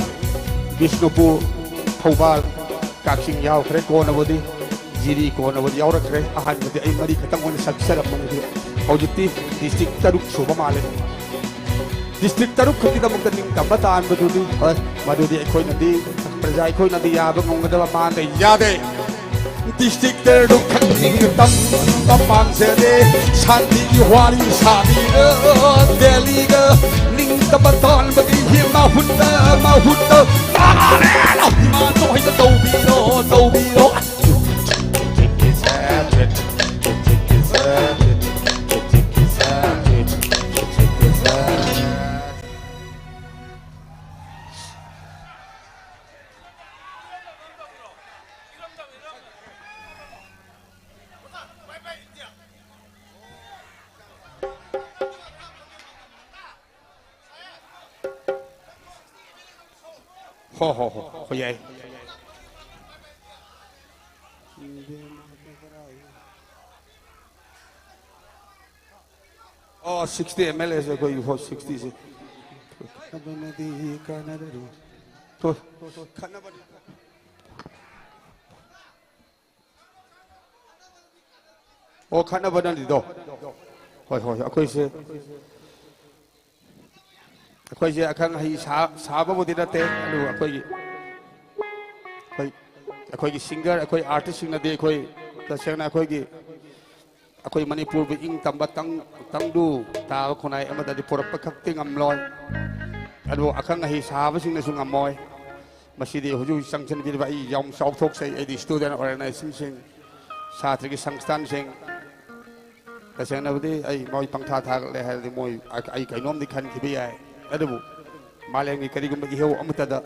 ꯕꯤꯁꯅꯨꯄꯨꯔ, ꯊꯧꯕꯥꯜ, ꯀꯛꯆꯤꯡ ꯌꯥꯎꯈ꯭ꯔꯦ꯫ ꯀꯣꯟꯅꯕꯨꯗꯤ ꯖꯤꯔꯤ ꯀꯣꯟꯅꯕꯨꯗꯤ ꯌꯥꯎꯔꯛꯈ꯭ꯔꯦ꯫ ꯑꯍꯥꯟꯕꯗꯤ ꯑꯩ ꯃꯔꯤ ꯈꯛꯇꯪ ꯑꯣꯏꯅ ꯁꯛꯆꯔꯝꯕꯅꯤ꯫ ꯍꯧꯖꯤꯛꯇꯤ ꯗꯤꯁꯇ꯭ꯔꯤꯛ ꯇꯔꯨꯛ ꯁꯨꯕ ꯃꯥꯜꯂꯦ꯫ ꯗꯤꯁꯇ꯭ꯔꯤꯛ ꯇꯔꯨꯛ ꯈꯛꯀꯤꯗꯃꯛꯇ ꯅꯤꯡꯇꯝꯕ ꯇꯥꯟꯕꯗꯨꯗꯤ, ꯍꯣꯏ, ꯃꯗꯨꯗꯤ ꯑꯩꯈꯣꯏꯅꯗꯤ, ꯄ꯭ꯔꯖꯥ ꯑꯩꯈꯣꯏꯅꯗꯤ ꯌꯥꯕ ꯉꯝꯒꯗꯕ ꯃꯥꯟꯗꯦ, ꯌꯥꯗꯦ꯫ ꯗꯤꯁꯇ꯭ꯔꯤꯛ ꯇꯔꯨꯛ ꯈꯛ ꯅꯤꯡꯇꯝꯕ ꯄꯥꯝꯖꯗꯦ꯫ ꯁꯥꯟꯇꯤꯒꯤ ꯋꯥꯔꯤ ꯁꯥꯕꯤꯔ ꯗꯦꯜꯂꯤꯒ ꯅꯤꯡꯇꯝꯕ ꯇꯥꯟꯕꯒꯤ ꯃꯍꯨꯠꯇ, ꯃꯍꯨꯠꯇ ꯅꯥꯒꯥꯂꯦꯟ ꯏꯃꯥ ꯅꯣꯏꯅ ꯇꯧꯕꯤꯔꯣ, ꯇꯧꯕꯤꯔꯣ꯫ ꯍꯣ, ꯍꯣ, ꯍꯣ, ꯍꯣ, ꯌꯥꯏ꯫ ꯑꯣ, ꯁꯤꯛꯁꯇꯤ ꯑꯦꯝ ꯑꯦꯜ ꯑꯦꯁꯦ ꯑꯩꯈꯣꯏꯒꯤ, ꯍꯣ, ꯁꯤꯛꯁꯇꯤꯁꯦ꯫ ꯑꯗꯨꯅꯗꯤ ꯀꯥꯟꯅꯔꯔꯣꯏ꯫ ꯍꯣꯏ꯫ ꯈꯠꯅꯕ꯫ ꯑꯣ, ꯈꯠꯅꯕ ꯅꯠꯇꯦꯗꯣ꯫ ꯍꯣꯏ, ꯍꯣꯏ, ꯑꯩꯈꯣꯏꯁꯦ, ꯑꯩꯈꯣꯏꯁꯦ ꯑꯈꯪ ꯑꯍꯩ ꯁꯥ-, ꯁꯥꯕꯕꯨꯗꯤ ꯅꯠꯇꯦ, ꯑꯗꯨꯕꯨ ꯑꯩꯈꯣꯏꯒꯤ, ꯑꯩꯈꯣꯏ, ꯑꯩꯈꯣꯏꯒꯤ ꯁꯤꯡꯒꯔ, ꯑꯩꯈꯣꯏ ꯑꯥꯔꯇꯤꯁꯁꯤꯡꯅꯗꯤ ꯑꯩꯈꯣꯏ ꯇꯁꯦꯡꯅ ꯑꯩꯈꯣꯏꯒꯤ, ꯑꯩꯈꯣꯏ ꯃꯅꯤꯄꯨꯔꯕꯨ ꯏꯪ ꯇꯝꯕ ꯇꯪ-, ꯇꯪꯗꯨ ꯇꯥꯕ ꯈꯨꯟꯅꯥꯏ ꯑꯃꯗꯗꯤ ꯄꯨꯔꯛꯄ ꯈꯛꯇꯤ ꯉꯝꯂꯣꯏ, ꯑꯗꯨꯕꯨ ꯑꯈꯪ ꯑꯍꯩ ꯁꯥꯕꯁꯤꯡꯅꯁꯨ ꯉꯝꯃꯣꯏ꯫ ꯃꯁꯤꯗꯤ ꯍꯧꯖꯤꯛ ꯍꯧꯖꯤꯛ ꯆꯪꯁꯤꯟꯕꯤꯔꯤꯕ ꯑꯩ ꯌꯥꯝ ꯆꯥꯎꯊꯣꯛꯆꯩ꯫ ꯑꯩꯗꯤ ꯁ꯭ꯇꯨꯗꯦꯟ ꯑꯣꯔꯒꯅꯥꯏꯖꯦꯁꯟꯁꯤꯡ, ꯁꯥꯇ꯭ꯔꯒꯤ ꯁꯪꯁꯊꯥꯟꯁꯤꯡ, ꯇꯁꯦꯡꯅꯕꯨꯗꯤ ꯑꯩ ꯃꯣꯏ ꯄꯪꯊꯥ ꯊꯥꯒꯠꯂꯦ ꯍꯥꯏꯔꯗꯤ ꯃꯣꯏ ꯑꯩ, ꯑꯩ ꯀꯩꯅꯣꯝꯗꯤ ꯈꯟꯈꯤꯕ ꯌꯥꯏ꯫ ꯑꯗꯨꯕꯨ ꯃꯥꯂꯦꯝꯒꯤ ꯀꯔꯤꯒꯨꯝꯕ ꯏꯍꯧ ꯑꯃꯠꯇꯗ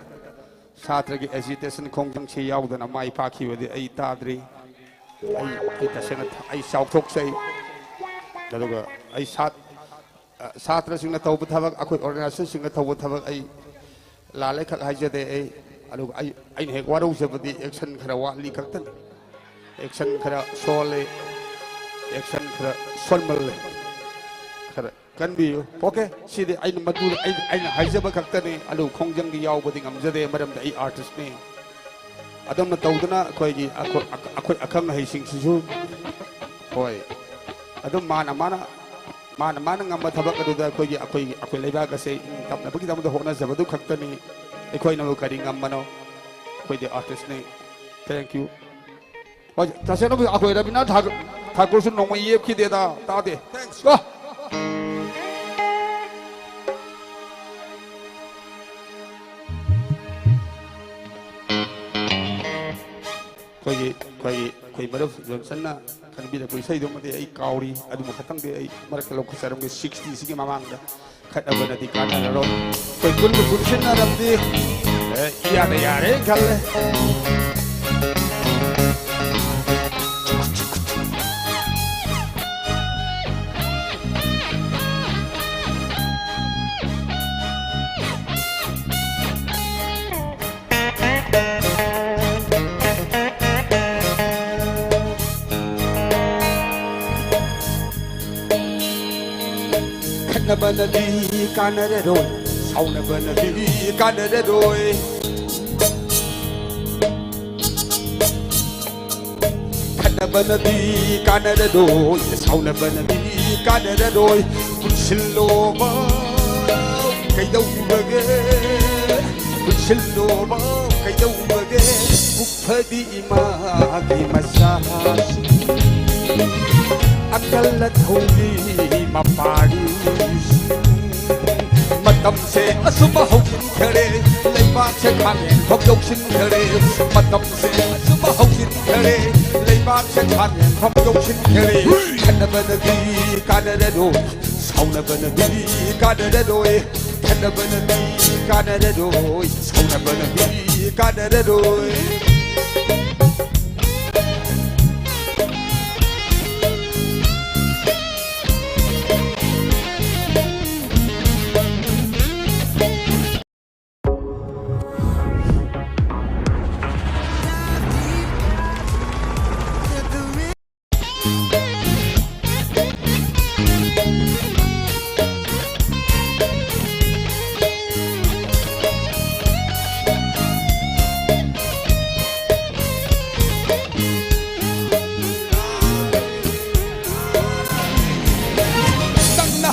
ꯁꯥꯇ꯭ꯔꯒꯤ ꯑꯦꯖꯤꯇꯦꯁꯟ ꯈꯣꯡꯖꯪꯁꯤ ꯌꯥꯎꯗꯅ ꯃꯥꯏ ꯄꯥꯛꯈꯤꯕꯗꯤ ꯑꯩ ꯇꯥꯗ꯭ꯔꯤ꯫ ꯑꯩ, ꯑꯩ ꯇꯁꯦꯡꯅ ꯊ-, ꯑꯩ ꯆꯥꯎꯊꯣꯛꯆꯩ꯫ ꯑꯗꯨꯒ ꯑꯩ ꯁꯥꯠ-, ꯑ, ꯁꯥꯇ꯭ꯔꯁꯤꯡꯅ ꯇꯧꯕ ꯊꯕꯛ, ꯑꯩꯈꯣꯏ ꯑꯣꯔꯒꯅꯥꯏꯖꯦꯁꯟꯁꯤꯡꯅ ꯇꯧꯕ ꯊꯕꯛ ꯑꯩ ꯂꯥꯜꯂꯦ ꯈꯛ ꯍꯥꯏꯖꯗꯦ꯫ ꯑꯩ, ꯑꯗꯨꯒ ꯑꯩ, ꯑꯩꯅ ꯍꯦꯛ ꯋꯥꯔꯧꯖꯕꯗꯤ ꯑꯦꯛꯁꯟ ꯈꯔ ꯋꯥꯠꯂꯤ ꯈꯛꯇꯅꯤ꯫ ꯑꯦꯛꯁꯟ ꯈꯔ ꯁꯣꯜꯂꯤ, ꯑꯦꯛꯁꯟ ꯈꯔ ꯁꯣꯟꯃꯜꯂꯦ꯫ ꯈꯔ ꯀꯟꯕꯤꯌꯨ꯫ ꯑꯣꯀꯦ, ꯁꯤꯗꯤ ꯑꯩꯅ ꯃꯗꯨ ꯑꯩ, ꯑꯩꯅ ꯍꯥꯏꯖꯕ ꯈꯛꯇꯅꯤ꯫ ꯑꯗꯨ ꯈꯣꯡꯖꯪꯗꯤ ꯌꯥꯎꯕꯗꯤ ꯉꯝꯖꯗꯦ, ꯃꯔꯝꯗꯤ ꯑꯩ ꯑꯥꯔꯇꯤꯁꯅꯤ꯫ ꯑꯗꯨꯝꯅ ꯇꯧꯗꯅ ꯑꯩꯈꯣꯏꯒꯤ ꯑꯈꯣ-, ꯑꯈꯣꯏ ꯑꯈꯪ ꯑꯍꯩꯁꯤꯡꯁꯤꯁꯨ, ꯍꯣꯏ, ꯑꯗꯨꯝ ꯃꯥꯅ ꯃꯥꯅ, ꯃꯥꯅ ꯃꯥꯅ ꯉꯝꯕ ꯊꯕꯛ ꯑꯗꯨꯗ ꯑꯩꯈꯣꯏꯒꯤ, ꯑꯩꯈꯣꯏꯒꯤ, ꯑꯩꯈꯣꯏ ꯂꯩꯕꯥꯛ ꯑꯁꯦ ꯏꯪ ꯇꯞꯅꯕꯒꯤꯗꯃꯛꯇ ꯍꯣꯠꯅꯖꯕꯗꯨ ꯈꯛꯇꯅꯤ꯫ ꯑꯩꯈꯣꯏꯅꯕꯨ ꯀꯔꯤ ꯉꯝꯕꯅꯣ? ꯑꯩꯈꯣꯏꯗꯤ artistꯅꯤ꯫ Thank you꯫ ꯍꯣꯏ, ꯇꯁꯦꯡꯅ ꯑꯩꯈꯣꯏ ꯔꯕꯤꯅꯥꯊ ꯊꯥꯀꯨꯔ, ꯊꯥꯀꯨꯔꯁꯨ ꯅꯣꯡꯃ ꯌꯦꯞꯈꯤꯗꯦꯗ, ꯇꯥꯗꯦ꯫ Thanks꯫ ꯀꯣ꯫ ꯑꯩꯈꯣꯏꯒꯤ, ꯑꯩꯈꯣꯏꯒꯤ, ꯑꯩꯈꯣꯏ ꯃꯔꯨꯞ ꯖꯣꯟꯁꯟꯅ ꯈꯟꯕꯤꯔꯛꯄ ꯏꯁꯩꯗꯨꯃꯗꯤ ꯑꯩ ꯀꯥꯎꯔꯤ꯫ ꯑꯗꯨꯃ ꯈꯛꯇꯪꯗꯤ ꯑꯩ ꯃꯔꯛꯇ ꯂꯧꯈꯠꯆꯔꯝꯒꯦ꯫ Sixtyꯁꯤꯒꯤ ꯃꯃꯥꯡꯗ ꯈꯠꯅꯕꯅꯗꯤ ꯀꯥꯟꯅꯔꯔꯣꯏ꯫ ꯑꯩꯈꯣꯏ ꯄꯨꯟꯕ ꯄꯨꯟꯁꯤꯟꯅꯔꯕꯗꯤ, ꯑꯦ, ꯏꯌꯥꯗ ꯌꯥꯔꯦ ꯈꯜꯂꯦ꯫ ꯈꯠꯅꯕꯅꯗꯤ ꯀꯥꯟꯅꯔꯔꯣꯏ, ꯁꯥꯎꯅꯕꯅꯗꯤ ꯀꯥꯟꯅꯔꯔꯣꯏ꯫ ꯈꯠꯅꯕꯅꯗꯤ ꯀꯥꯟꯅꯔꯔꯣꯏ, ꯁꯥꯎꯅꯕꯅꯗꯤ ꯀꯥꯟꯅꯔꯔꯣꯏ꯫ ꯄꯨꯟꯁꯤꯜꯂꯣꯕ ꯀꯩꯗꯧꯕꯒꯦ? ꯄꯨꯟꯁꯤꯜꯂꯣꯕ ꯀꯩꯗꯧꯕꯒꯦ? ꯄꯨꯛ ꯐꯗꯤ ꯏꯃꯥꯒꯤ ꯃꯆꯥꯁꯤꯡ, ꯑꯀꯜ ꯑꯊꯧꯒꯤ ꯃꯄꯥꯔꯤꯁꯤꯡ꯫ ꯃꯇꯝꯁꯦ ꯑꯁꯨꯝ ꯍꯧꯈꯤꯈ꯭ꯔꯦ, ꯂꯩꯕꯥꯛꯁꯦ ꯈꯥꯡꯉꯦꯟꯐꯝ ꯌꯧꯁꯤꯟꯈ꯭ꯔꯦ꯫ ꯃꯇꯝꯁꯦ ꯑꯁꯨꯝ ꯍꯧꯈꯤꯈ꯭ꯔꯦ, ꯂꯩꯕꯥꯛꯁꯦ ꯈꯥꯡꯉꯦꯟꯐꯝ ꯌꯧꯁꯤꯟꯈ꯭ꯔꯦ꯫ ꯈꯠꯅꯕꯅꯗꯤ ꯀꯥꯟꯅꯔꯔꯣꯏ, ꯁꯥꯎꯅꯕꯅꯗꯤ ꯀꯥꯟꯅꯔꯔꯣꯏ꯫ ꯈꯠꯅꯕꯅꯗꯤ ꯀꯥꯟꯅꯔꯔꯣꯏ, ꯁꯥꯎꯅꯕꯅꯗꯤ ꯀꯥꯟꯅꯔꯔꯣꯏ꯫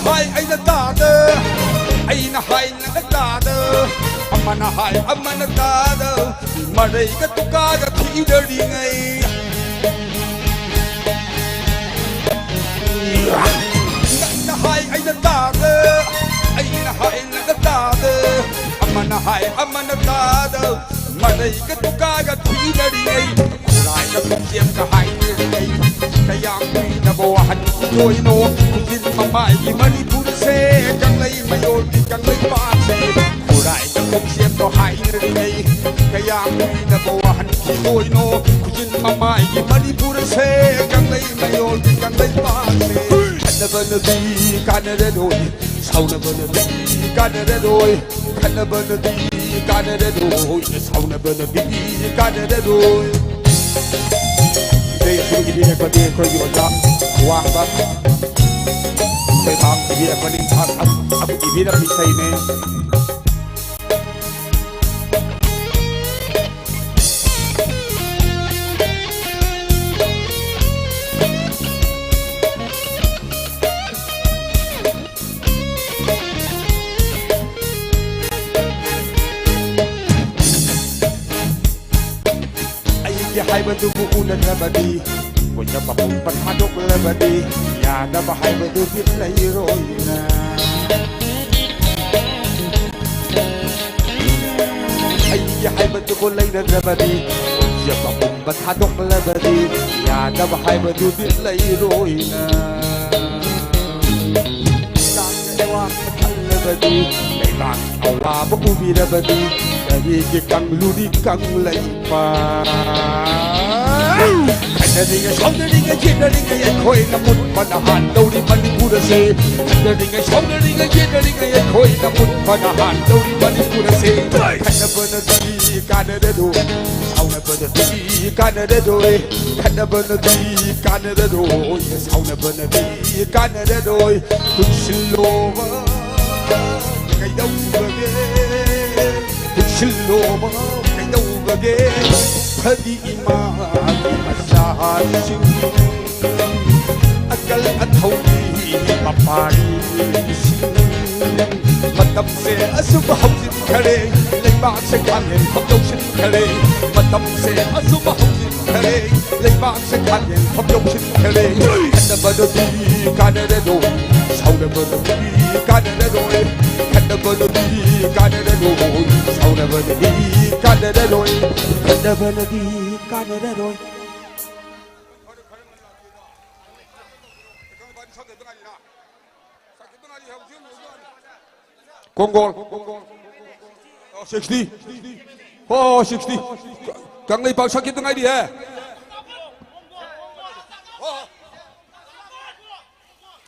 ꯍꯥꯏ ꯑꯩꯅ ꯇꯥꯗ, ꯑꯩꯅ ꯍꯥꯏ ꯅꯪꯅ ꯇꯥꯗ, ꯑꯃꯅ ꯍꯥꯏ ꯑꯃꯅ ꯇꯥꯗ, ꯃꯔꯩꯒ ꯇꯨꯀꯥꯒ ꯊꯤꯗꯔꯤꯉꯩ꯫ ꯅꯪꯅ ꯍꯥꯏ ꯑꯩꯅ ꯇꯥꯗ, ꯑꯩꯅ ꯍꯥꯏ ꯅꯪꯅ ꯇꯥꯗ, ꯑꯃꯅ ꯍꯥꯏ ꯑꯃꯅ ꯇꯥꯗ, ꯃꯔꯩꯒ ꯇꯨꯀꯥꯒ ꯊꯤꯅꯔꯤꯉꯩ, ꯈꯨꯔꯥꯏꯒ ꯈꯨꯠꯁꯦꯝꯒ ꯍꯥꯏꯅꯔꯤꯉꯩ, ꯀꯌꯥꯝ ꯀꯨꯏꯅꯕꯨ ꯋꯥꯍꯟꯈꯤꯗꯣꯏꯅꯣ? ꯈꯨꯖꯤꯟ ꯃꯃꯥꯏꯒꯤ ꯃꯅꯤꯄꯨꯔꯁꯦ, ꯀꯪꯂꯩ ꯃꯌꯣꯜꯒꯤ ꯀꯪꯂꯩꯄꯥꯛꯁꯦ, ꯈꯨꯔꯥꯏꯒ ꯈꯨꯠꯁꯦꯝꯒ ꯍꯥꯏꯅꯔꯤꯉꯩ, ꯀꯌꯥꯝ ꯀꯨꯏꯅꯕꯨ ꯋꯥꯍꯟꯈꯤꯗꯣꯏꯅꯣ? ꯈꯨꯖꯤꯟ ꯃꯃꯥꯏꯒꯤ ꯃꯅꯤꯄꯨꯔꯁꯦ, ꯀꯪꯂꯩ ꯃꯌꯣꯜꯒꯤ ꯀꯪꯂꯩꯄꯥꯛꯁꯦ, ꯈꯠꯅꯕꯅꯗꯤ ꯀꯥꯟꯅꯔꯔꯣꯏ, ꯁꯥꯎꯅꯕꯅꯗꯤ ꯀꯥꯟꯅꯔꯔꯣꯏ꯫ ꯈꯠꯅꯕꯅꯗꯤ ꯀꯥꯟꯅꯔꯔꯣꯏ, ꯁꯥꯎꯅꯕꯅꯗꯤ ꯀꯥꯟꯅꯔꯔꯣꯏ꯫ ꯏꯁꯩ ꯑꯁꯤ ꯏꯕꯤꯔꯛꯄꯗꯤ ꯑꯩꯈꯣꯏꯒꯤ ꯑꯣꯖꯥ ꯋꯥꯡꯕ ꯑꯩꯈꯣꯏ ꯃꯥꯝ ꯏꯕꯤꯔꯛꯄꯅꯤ꯫ ꯑ-, ꯑ-, ꯑ-, ꯏꯕꯤꯔꯛꯄ ꯏꯁꯩꯅꯦ꯫ ꯑꯩꯒꯤ ꯍꯥꯏꯕꯗꯨꯕꯨ ꯎꯅꯗ꯭ꯔꯕꯗꯤ, ꯀꯣꯏꯖꯕ ꯄꯨꯝꯕ ꯊꯥꯗꯣꯛꯂꯕꯗꯤ, ꯌꯥꯗꯕ ꯍꯥꯏꯕꯗꯨꯗꯤ ꯂꯩꯔꯣꯏꯅ꯫ ꯑꯩꯒꯤ ꯍꯥꯏꯕꯗꯨꯕꯨ ꯂꯩꯅꯗ꯭ꯔꯕꯗꯤ, ꯀꯣꯏꯖꯕ ꯄꯨꯝꯕ ꯊꯥꯗꯣꯛꯂꯕꯗꯤ, ꯌꯥꯗꯕ ꯍꯥꯏꯕꯗꯨꯗꯤ ꯂꯩꯔꯣꯏꯅ꯫ ꯂꯩꯕꯥꯛꯀꯤ ꯑꯋꯥꯕ ꯈꯜꯂꯕꯗꯤ, ꯂꯩꯕꯥꯛꯀꯤ ꯑꯋꯥꯕ ꯎꯕꯤꯔꯕꯗꯤ, ꯀꯔꯤꯒꯤ ꯀꯪꯂꯨꯅꯤ ꯀꯪꯂꯩꯄꯥꯛ? ꯈꯠꯅꯔꯤꯉꯩ, ꯁꯥꯎꯅꯔꯤꯉꯩ, ꯌꯦꯠꯅꯔꯤꯉꯩ ꯑꯩꯈꯣꯏꯅ ꯃꯨꯠꯄꯅ ꯍꯥꯟꯗꯧꯔꯤ ꯃꯅꯤꯄꯨꯔ ꯑꯁꯦ꯫ ꯈꯠꯅꯔꯤꯉꯩ, ꯁꯥꯎꯅꯔꯤꯉꯩ, ꯌꯦꯠꯅꯔꯤꯉꯩ ꯑꯩꯈꯣꯏꯅ ꯃꯨꯠꯄꯅ ꯍꯥꯟꯗꯧꯔꯤ ꯃꯅꯤꯄꯨꯔ ꯑꯁꯦ꯫ ꯈꯠꯅꯕꯅꯗꯤ ꯀꯥꯟꯅꯔꯔꯣꯏ, ꯁꯥꯎꯅꯕꯅꯗꯤ ꯀꯥꯟꯅꯔꯔꯣꯏ꯫ ꯈꯠꯅꯕꯅꯗꯤ ꯀꯥꯟꯅꯔꯔꯣꯏ, ꯁꯥꯎꯅꯕꯅꯗꯤ ꯀꯥꯟꯅꯔꯔꯣꯏ꯫ ꯄꯨꯟꯁꯤꯜꯂꯣꯕ ꯀꯩꯗꯧꯕꯒꯦ? ꯄꯨꯟꯁꯤꯜꯂꯣꯕ ꯀꯩꯗꯧꯕꯒꯦ? ꯐꯗꯤ ꯏꯃꯥꯒꯤ ꯃꯆꯥꯁꯤꯡ ꯑꯀꯜ ꯑꯊꯧꯒꯤ ꯃꯄꯥꯔꯤ ꯏꯁꯤꯡ ꯃꯇꯝꯁꯦ ꯑꯁꯨꯝ ꯍꯧꯖꯤꯟꯈꯔꯦ, ꯂꯩꯕꯥꯛꯁꯦ ꯀꯥꯂꯦꯟ ꯐꯝ ꯌꯧꯁꯤꯟꯈꯔꯦ, ꯃꯇꯝꯁꯦ ꯑꯁꯨꯝ ꯍꯧꯖꯤꯟꯈꯔꯦ, ꯂꯩꯕꯥꯛꯁꯦ ꯀꯥꯂꯦꯟ ꯐꯝ ꯌꯧꯁꯤꯟꯈꯔꯦ꯫ ꯈꯠꯅꯕꯗꯨꯗꯤ ꯀꯥꯟꯅꯔꯔꯣꯏ, ꯁꯥꯎꯅꯕꯗꯨꯗꯤ ꯀꯥꯟꯅꯔꯔꯣꯏ, ꯈꯠꯅꯕꯗꯨꯗꯤ ꯀꯥꯟꯅꯔꯔꯣꯏ, ꯁꯥꯎꯅꯕꯗꯨꯗꯤ ꯀꯥꯟꯅꯔꯔꯣꯏ, ꯈꯠꯅꯕꯅꯗꯤ ꯀꯥꯟꯅꯔꯔꯣꯏ꯫ ꯀꯣꯡꯒꯣꯜ꯫ ꯑꯣ, ꯁꯤꯛꯁꯇꯤ꯫ ꯍꯣ, ꯍꯣ, ꯁꯤꯛꯁꯇꯤ꯫ ꯀꯪꯂꯩꯄꯥꯛ ꯁꯛꯈꯤꯗ ꯉꯥꯏꯔꯤꯍꯦ꯫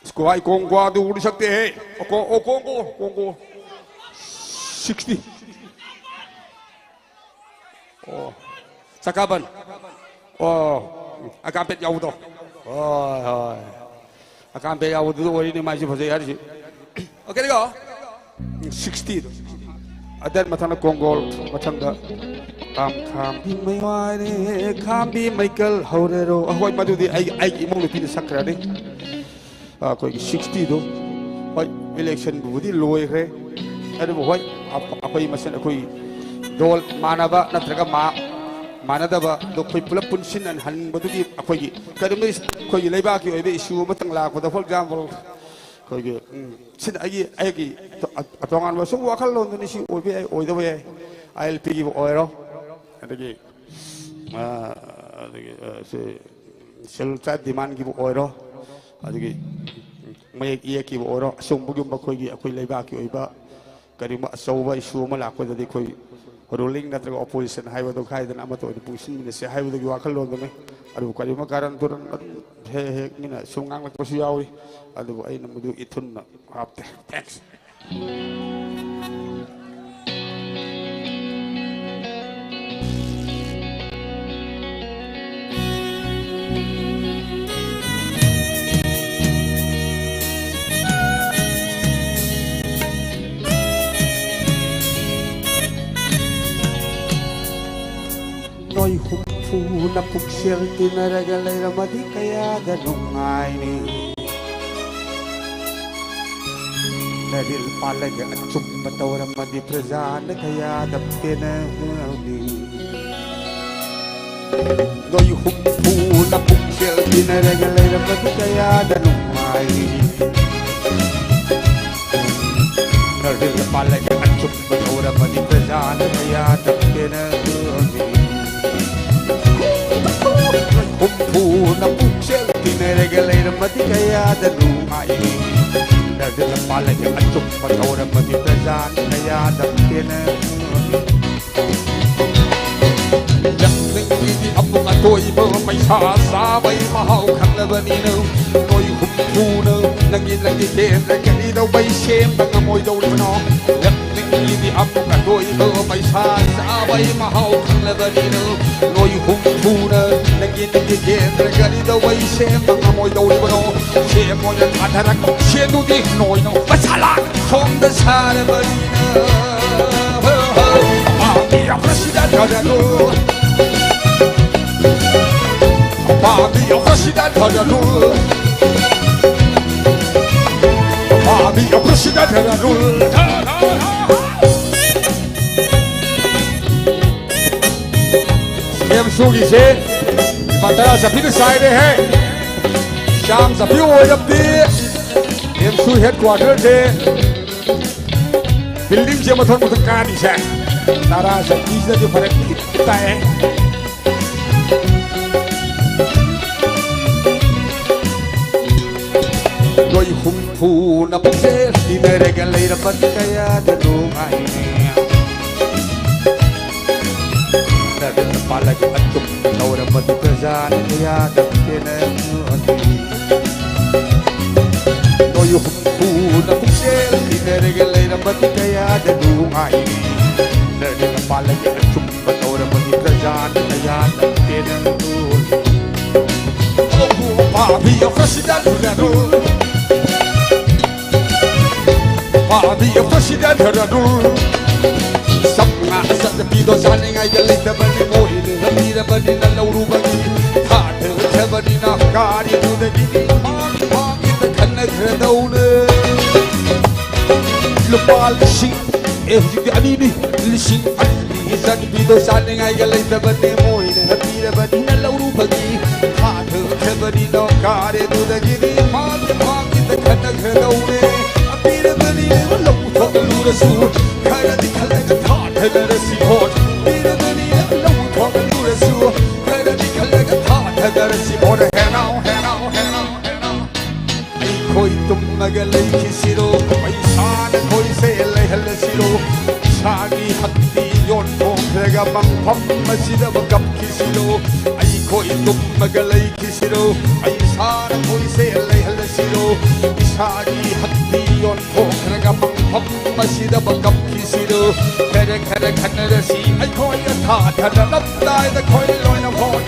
ꯁ꯭ꯀ꯭ꯋꯥꯏ ꯀꯣꯡꯒ꯭ꯋꯥꯗꯨ ꯎꯔꯤ ꯁꯛꯇꯦꯍꯦ꯫ ꯑꯣ, ꯀꯣ-, ꯑꯣ, ꯀꯣꯡꯒꯣ, ꯀꯣꯡꯒꯣ꯫ ꯁꯤꯛꯁꯇꯤ꯫ ꯑꯣ꯫ ꯆꯀꯥꯕꯟ꯫ ꯑꯣ꯫ ꯑꯀꯥꯝꯄꯦꯠ ꯌꯥꯎꯕꯗꯣ꯫ ꯍꯣꯏ, ꯍꯣꯏ꯫ ꯑꯀꯥꯝꯄꯦꯠ ꯌꯥꯎꯕꯗꯨꯗ ꯑꯣꯏꯔꯤꯅꯦ ꯃꯥꯏꯁꯦ ꯐꯖꯩ ꯍꯥꯏꯔꯤꯁꯦ꯫ ꯑꯣꯀꯦ, ꯂꯩꯀꯣ? ꯁꯤꯛꯁꯇꯤꯗꯣ꯫ ꯑꯗꯨ ꯃꯊꯪꯗ ꯀꯣꯡꯒꯣꯜ, ꯃꯊꯪꯗ ꯈꯥꯝ-, ꯈꯥꯝꯕꯤ ꯃꯩꯋꯥꯏꯔꯦ, ꯈꯥꯝꯕꯤ ꯃꯩꯀꯜ ꯍꯧꯔꯦꯔꯣ꯫ ꯑꯍꯣꯏ, ꯃꯗꯨꯗꯤ ꯑꯩ, ꯑꯩꯒꯤ ꯏꯃꯧ ꯅꯨꯄꯤꯅ ꯁꯛꯈ꯭ꯔꯅꯤ꯫ ꯑꯩꯈꯣꯏꯒꯤ ꯁꯤꯛꯁꯇꯤꯗꯣ, ꯍꯣꯏ, ꯏꯂꯦꯛꯁꯟꯕꯨꯗꯤ ꯂꯣꯏꯈ꯭ꯔꯦ, ꯑꯗꯨꯕꯨ ꯍꯣꯏ, ꯑ-, ꯑꯩꯈꯣꯏ ꯃꯁꯦꯟ, ꯑꯩꯈꯣꯏ ꯗꯣꯜ ꯃꯥꯟꯅꯕ ꯅꯠꯇ꯭ꯔꯒ ꯃꯥ-, ꯃꯥꯟꯅꯗꯕ ꯑꯗꯣ ꯑꯩꯈꯣꯏ ꯄꯨꯂꯞ ꯄꯨꯟꯁꯤꯟꯅꯍꯟꯕꯗꯨꯒꯤ ꯑꯩꯈꯣꯏꯒꯤ ꯀꯔꯤꯒꯨꯝꯕ ꯑꯩꯈꯣꯏꯒꯤ ꯂꯩꯕꯥꯛꯀꯤ ꯑꯣꯏꯕ ꯏꯁꯨ ꯑꯃꯇꯪ ꯂꯥꯛꯄꯗ, for example, ꯑꯩꯈꯣꯏꯒꯤ, ꯎꯝ, ꯁꯤꯗ ꯑꯩꯒꯤ, ꯑꯩꯒꯤ ꯇꯣ-, ꯑ-, ꯇꯣꯉꯥꯟꯕ ꯁꯨꯝ ꯋꯥꯈꯜꯂꯣꯟꯗꯨꯅꯤ, ꯁꯤ ꯑꯣꯏꯕ ꯌꯥꯏ, ꯑꯣꯏꯗꯕ ꯌꯥꯏ, ꯑꯥꯏ ꯑꯦꯜ ꯄꯤꯒꯤꯕꯨ ꯑꯣꯏꯔꯣ, ꯑꯗꯒꯤ, ꯑ, ꯑꯗꯒꯤ, ꯑ, ꯁꯤ ꯁꯦꯜ ꯆꯥꯏꯜ ꯗꯤꯃꯥꯟꯒꯤꯕꯨ ꯑꯣꯏꯔꯣ, ꯑꯗꯒꯤ ꯃꯌꯦꯛ ꯏꯌꯦꯛꯀꯤꯕꯨ ꯑꯣꯏꯔꯣ, ꯑꯁꯤꯒꯨꯝꯕꯒꯤ ꯑꯩꯈꯣꯏꯒꯤ, ꯑꯩꯈꯣꯏ ꯂꯩꯕꯥꯛꯀꯤ ꯑꯣꯏꯕ ꯀꯔꯤꯒꯨꯝꯕ ꯑꯆꯧꯕ ꯏꯁꯨ ꯑꯃ ꯂꯥꯛꯄꯗꯗꯤ ꯑꯩꯈꯣꯏ ꯔꯨꯂꯤꯡ ꯅꯠꯇ꯭ꯔꯒ ꯑꯣꯄꯣꯖꯤꯁꯟ ꯍꯥꯏꯕꯗꯨ ꯈꯥꯏꯗꯅ ꯑꯃꯠꯇ ꯑꯣꯏꯅ ꯄꯨꯟꯁꯤꯟꯃꯤꯟꯅꯁꯦ ꯍꯥꯏꯕꯗꯨꯒꯤ ꯋꯥꯈꯜꯂꯣꯟꯗꯨꯅꯤ꯫ ꯑꯗꯨꯕꯨ ꯀꯔꯤꯒꯨꯝꯕ ꯀꯥꯔꯟ ꯇꯨꯔꯟ ꯑꯗꯨꯝ ꯍꯦꯛ ꯍꯦꯛ ꯃꯤꯅ ꯁꯨꯝ ꯉꯥꯡꯂꯛꯄꯁꯨ ꯌꯥꯎꯏ꯫ ꯑꯗꯨꯕꯨ ꯑꯩꯅ ꯃꯗꯨ ꯏꯊꯨꯟꯅ ꯍꯥꯞꯇꯦ꯫ Thanks꯫ ꯅꯣꯏ ꯍꯨꯝꯐꯨꯅ ꯄꯨꯛꯆꯦꯜ ꯇꯤꯟꯅꯔꯒ ꯂꯩꯔꯝꯃꯗꯤ ꯀꯌꯥꯗ ꯅꯨꯡꯉꯥꯏꯅꯤ꯫ ꯅꯔꯤꯜ ꯄꯥꯜꯂꯒ ꯑꯆꯨꯝꯕ ꯇꯧꯔꯝꯃꯗꯤ ꯄ꯭ꯔꯖꯥꯅ ꯀꯌꯥꯗ ꯄꯦꯟꯅꯍꯧꯅꯤ? ꯅꯣꯏ ꯍꯨꯝꯐꯨꯅ ꯄꯨꯛꯆꯦꯜ ꯇꯤꯟꯅꯔꯒ ꯂꯩꯔꯝꯃꯗꯤ ꯀꯌꯥꯗ ꯅꯨꯡꯉꯥꯏꯅꯤ? ꯅꯔꯤꯜ ꯄꯥꯜꯂꯒ ꯑꯆꯨꯝꯕ ꯇꯧꯔꯝꯃꯗꯤ ꯄ꯭ꯔꯖꯥꯅ ꯀꯌꯥꯗ ꯄꯦꯟꯅꯍꯧꯅꯤ? ꯍꯨꯝꯐꯨꯅ ꯄꯨꯛꯆꯦꯜ ꯇꯤꯟꯅꯔꯒ ꯂꯩꯔꯝꯃꯗꯤ ꯀꯌꯥꯗ ꯅꯨꯡꯉꯥꯏꯅꯤ? ꯅꯔꯤꯜ ꯄꯥꯜꯂꯒ ꯑꯆꯨꯝꯕ ꯇꯧꯔꯝꯃꯗꯤ ꯄ꯭ꯔꯖꯥꯅ ꯀꯌꯥꯗ ꯄꯦꯟꯅꯍꯧꯅꯤ? ꯂꯝꯗꯝꯒꯤꯗꯤ ꯑꯃꯨꯛ ꯑꯇꯣꯏꯕ ꯄꯩꯁꯥ ꯆꯥꯕꯩ ꯃꯍꯥꯎ ꯈꯪꯂꯕꯅꯤꯅ, ꯅꯣꯏ ꯍꯨꯝꯐꯨꯅ ꯅꯪꯒꯤ ꯅꯪꯒꯤ ꯀꯦꯟꯗ꯭ꯔ ꯀꯔꯤꯗꯧꯕꯩ ꯁꯦꯝꯕ ꯉꯝꯃꯣꯏꯗꯧꯔꯤꯕꯅꯣ? ꯂꯝꯗꯝꯒꯤꯗꯤ ꯑꯃꯨꯛ ꯑꯇꯣꯏꯕ ꯄꯩꯁꯥ ꯆꯥꯕꯩ ꯃꯍꯥꯎ ꯈꯪꯂꯕꯅꯤꯅ, ꯅꯣꯏ ꯍꯨꯝꯐꯨꯅ ꯅꯪꯒꯤ ꯅꯪꯒꯤ ꯀꯦꯟꯗ꯭ꯔ ꯀꯔꯤꯗꯧꯕꯩ ꯁꯦꯝꯕ ꯉꯝꯃꯣꯏꯗꯧꯔꯤꯕꯅꯣ? ꯁꯦꯝꯃꯣꯏꯅ ꯊꯥꯊꯔꯛꯄ ꯁꯦꯟꯗꯨꯗꯤ ꯅꯣꯏꯅ ꯃꯁꯥꯂꯥ ꯁꯣꯝꯗ ꯁꯥꯔꯕꯅꯤꯅ꯫ ꯄꯥꯝꯃꯤ ꯑꯩꯈꯣꯏ ꯁꯤꯗ ꯊꯥꯗꯔꯣ꯫ ꯄꯥꯝꯃꯤ ꯑꯩꯈꯣꯏ ꯁꯤꯗ ꯊꯥꯗꯔꯣ꯫ ꯄꯥꯝꯃꯤ ꯑꯩꯈꯣꯏ ꯁꯤꯗ ꯊꯥꯗꯔꯣ꯫ ꯑꯦꯝꯁꯨꯒꯤꯁꯦ ꯂꯨꯄꯥ ꯇꯔꯥ ꯆꯠꯄꯤꯅ ꯆꯥꯏꯔꯦꯍꯦ꯫ ꯆꯥꯝ ꯆꯠꯄꯤ ꯑꯣꯏꯔꯕꯗꯤ ꯑꯦꯝꯁꯨ ꯍꯦꯗ ꯀ꯭ꯋꯥꯇꯔꯁꯦ ꯕꯤꯜꯗꯤꯡꯁꯦ ꯃꯊꯣꯟ ꯃꯊꯣꯟ ꯀꯥꯅꯤꯁꯦ꯫ ꯇꯔꯥ ꯆꯠꯄꯤꯁꯤꯗꯗꯤ ꯐꯔꯛ ꯈꯤꯇꯪ ꯇꯥꯏ꯫ ꯅꯣꯏ ꯍꯨꯝꯐꯨꯅ ꯄꯨꯛꯆꯦꯜ ꯇꯤꯟꯅꯔꯒ ꯂꯩꯔꯝꯕꯗꯤ ꯀꯌꯥꯗ ꯅꯨꯡꯉꯥꯏꯅꯤ꯫ ꯅꯔꯤꯜ ꯄꯥꯜꯂꯒ ꯑꯆꯨꯝ ꯇꯧꯔꯝꯕꯗꯤ ꯄ꯭ꯔꯖꯥꯅ ꯀꯌꯥꯗ ꯄꯦꯟꯅꯍꯧꯅꯤ? ꯅꯣꯏ ꯍꯨꯝꯐꯨꯅ ꯄꯨꯛꯆꯦꯜ ꯇꯤꯟꯅꯔꯒ ꯂꯩꯔꯝꯕꯗꯤ ꯀꯌꯥꯗ ꯅꯨꯡꯉꯥꯏꯅꯤ꯫ ꯅꯔꯤꯜ ꯄꯥꯜꯂꯒ ꯑꯆꯨꯝꯕ ꯇꯧꯔꯝꯕꯗꯤ ꯄ꯭ꯔꯖꯥꯅ ꯀꯌꯥꯗ ꯄꯦꯟꯅꯍꯧꯅꯤ? ꯄꯥꯝꯃꯤ ꯑꯩꯈꯣꯏ ꯁꯤꯗ ꯊꯥꯗꯔꯣ꯫ ꯄꯥꯝꯃꯤ ꯑꯩꯈꯣꯏ ꯁꯤꯗ ꯊꯥꯗꯔꯣ꯫ ꯆꯥꯝꯃꯉꯥ ꯆꯠꯄꯤꯗꯣ ꯆꯥꯅꯤꯡꯉꯥꯏꯗ ꯂꯩꯇꯕꯅꯤ, ꯃꯣꯏꯅ ꯂꯝꯕꯤꯔꯕꯅꯤꯅ ꯂꯧꯔꯨꯕꯅꯤ꯫ ꯊꯥꯗꯔꯕꯅꯤꯅ ꯒꯥꯔꯤꯗꯨꯗꯒꯤ ꯃꯥꯡ ꯃꯥꯡꯒꯤꯗ ꯈꯟꯅꯈ꯭ꯔꯗꯧꯅꯦ꯫ ꯂꯨꯄꯥ ꯂꯤꯁꯤꯡ, ꯑꯦ, ꯍꯧꯖꯤꯛꯇꯤ ꯑꯅꯤꯅꯤ꯫ ꯂꯤꯁꯤꯡ ꯑꯅꯤꯒꯤ ꯆꯟꯕꯤꯗꯣ ꯆꯥꯅꯤꯡꯉꯥꯏꯒ ꯂꯩꯇꯕꯅꯦ, ꯃꯣꯏꯅ ꯄꯤꯔꯕꯅꯤꯅ ꯂꯧꯔꯨꯕꯒꯤ ꯊꯥꯊꯈ꯭ꯔꯕꯅꯤ꯫ ꯅꯣꯡ ꯀꯥꯔꯦ ꯑꯗꯨꯗꯒꯤꯗꯤ ꯃꯥꯒꯤ ꯃꯥꯒꯤꯗ ꯈꯟꯅꯈ꯭ꯔꯗꯧꯅꯦ꯫ ꯄꯤꯔꯕꯅꯤꯅ ꯂꯧꯊꯣꯛꯂꯨꯔꯁꯨ ꯈꯔꯗꯤ ꯈꯜꯂꯒ ꯊꯥꯊꯅꯔꯁꯤ ꯚꯣꯠ꯫ ꯄꯤꯔꯕꯅꯤꯅ ꯂꯧꯊꯣꯛꯂꯨꯔꯁꯨ ꯈꯔꯗꯤ ꯈꯜꯂꯒ ꯊꯥꯊꯅꯔꯁꯤ ꯚꯣꯠ꯫ ꯍꯦꯅꯥꯎ, ꯍꯦꯅꯥꯎ, ꯍꯦꯅꯥꯎ, ꯍꯦꯅꯥꯎ꯫ ꯑꯩꯈꯣꯏ ꯇꯨꯝꯃꯒ ꯂꯩꯈꯤꯁꯤꯔꯣ? ꯄꯩꯁꯥꯅ ꯑꯩꯈꯣꯏꯁꯦ ꯂꯩꯍꯜꯂꯁꯤꯔꯣ? ꯏꯁꯥꯒꯤ ꯍꯛꯇꯤ ꯌꯣꯟꯊꯣꯛꯈ꯭ꯔꯒ ꯃꯪꯐꯝ ꯑꯁꯤꯗꯕꯨ ꯀꯞꯈꯤꯁꯤꯔꯣ? ꯑꯩꯈꯣꯏ ꯇꯨꯝꯃꯒ ꯂꯩꯈꯤꯁꯤꯔꯣ? ꯄꯩꯁꯥꯅ ꯑꯩꯈꯣꯏꯁꯦ ꯂꯩꯍꯜꯂꯁꯤꯔꯣ? ꯏꯁꯥꯒꯤ ꯍꯛꯇꯤ ꯌꯣꯟꯊꯣꯛꯈ꯭ꯔꯒ ꯃꯪꯐꯝ ꯑꯁꯤꯗꯕꯨ ꯀꯞꯈꯤꯁꯤꯔꯣ? ꯈꯔ ꯈꯔ ꯈꯟꯅꯔꯁꯤ ꯑꯩꯈꯣꯏ ꯑꯊꯥꯊꯅ ꯂꯝꯗꯥꯏꯗ ꯑꯩꯈꯣꯏ ꯂꯣꯏꯅ ꯚꯣꯠ꯫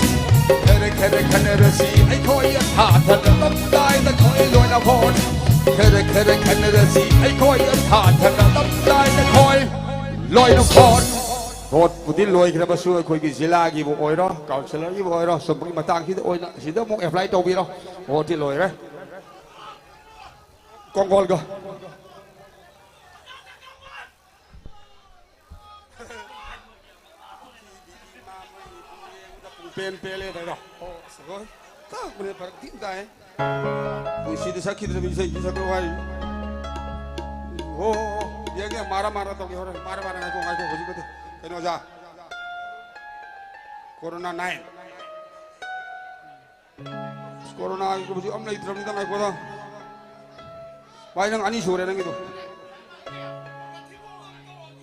ꯈꯔ ꯈꯔ ꯈꯟꯅꯔꯁꯤ ꯑꯩꯈꯣꯏ ꯑꯊꯥꯊꯅ ꯂꯝꯗꯥꯏꯗ ꯑꯩꯈꯣꯏ ꯂꯣꯏꯅ ꯚꯣꯠ꯫ ꯈꯔ ꯈꯔ ꯈꯟꯅꯔꯁꯤ ꯑꯩꯈꯣꯏ ꯑꯊꯥꯊꯅ ꯂꯝꯗꯥꯏꯗ ꯑꯩꯈꯣꯏ ꯂꯣꯏꯅ ꯚꯣꯠ꯫ ꯚꯣꯠꯄꯨꯗꯤ ꯂꯣꯏꯈ꯭ꯔꯕꯁꯨ ꯑꯩꯈꯣꯏꯒꯤ ꯖꯤꯂꯥꯒꯤꯕꯨ ꯑꯣꯏꯔꯣ, ꯀꯥꯎꯟꯁꯤꯂꯔꯒꯤꯕꯨ ꯑꯣꯏꯔꯣ, ꯁꯨꯝꯕꯒꯤ ꯃꯇꯥꯡꯁꯤꯗ ꯑꯣꯏꯅ ꯁꯤꯗ ꯑꯃꯨꯛ ꯑꯦꯄ꯭ꯂꯥꯏ ꯇꯧꯕꯤꯔꯣ꯫ ꯚꯣꯠꯇꯤ ꯂꯣꯏꯔꯦ꯫ ꯀꯣꯡꯒꯣꯜꯒ꯫ ꯄꯨꯡ ꯄꯦꯟ ꯄꯦꯜꯂꯦ ꯇꯧꯔꯣ꯫ ꯑꯣ, ꯑꯁ, ꯍꯣꯏ꯫ ꯇꯥꯛꯄꯅꯦ, ꯐꯔꯛ ꯊꯤ ꯇꯥꯏ꯫ ꯄꯨꯟꯁꯤꯗ ꯁꯛꯈꯤꯗ꯭ꯔꯕ ꯏꯁꯩꯁꯤ ꯁꯛꯂꯣ ꯍꯥꯏ꯫ ꯍꯣ, ꯍꯣ, ꯍꯣ꯫ ꯌꯦꯡꯒꯦ, ꯃꯥꯔꯥ, ꯃꯥꯔꯥ ꯇꯧꯒꯦ ꯍꯣꯔꯦꯟ꯫ ꯃꯥꯔꯥ, ꯃꯥꯔꯥ, ꯉꯥꯏꯈꯣ, ꯉꯥꯏꯈꯣ, ꯍꯧꯖꯤꯛ ꯅꯠꯇꯦ꯫ ꯀꯩꯅꯣ, ꯑꯣꯖꯥ꯫ Corona nine. ꯑꯁ, ꯀꯣꯔꯣꯅꯥꯒꯤ ꯍꯧꯖꯤꯛ ꯑꯃ ꯂꯩꯇ꯭ꯔꯕꯅꯤꯗ, ꯉꯥꯏꯈꯣꯗ꯫ ꯚꯥꯏ, ꯅꯪ ꯑꯅꯤ ꯁꯨꯔꯦ ꯅꯪꯒꯤꯗꯣ꯫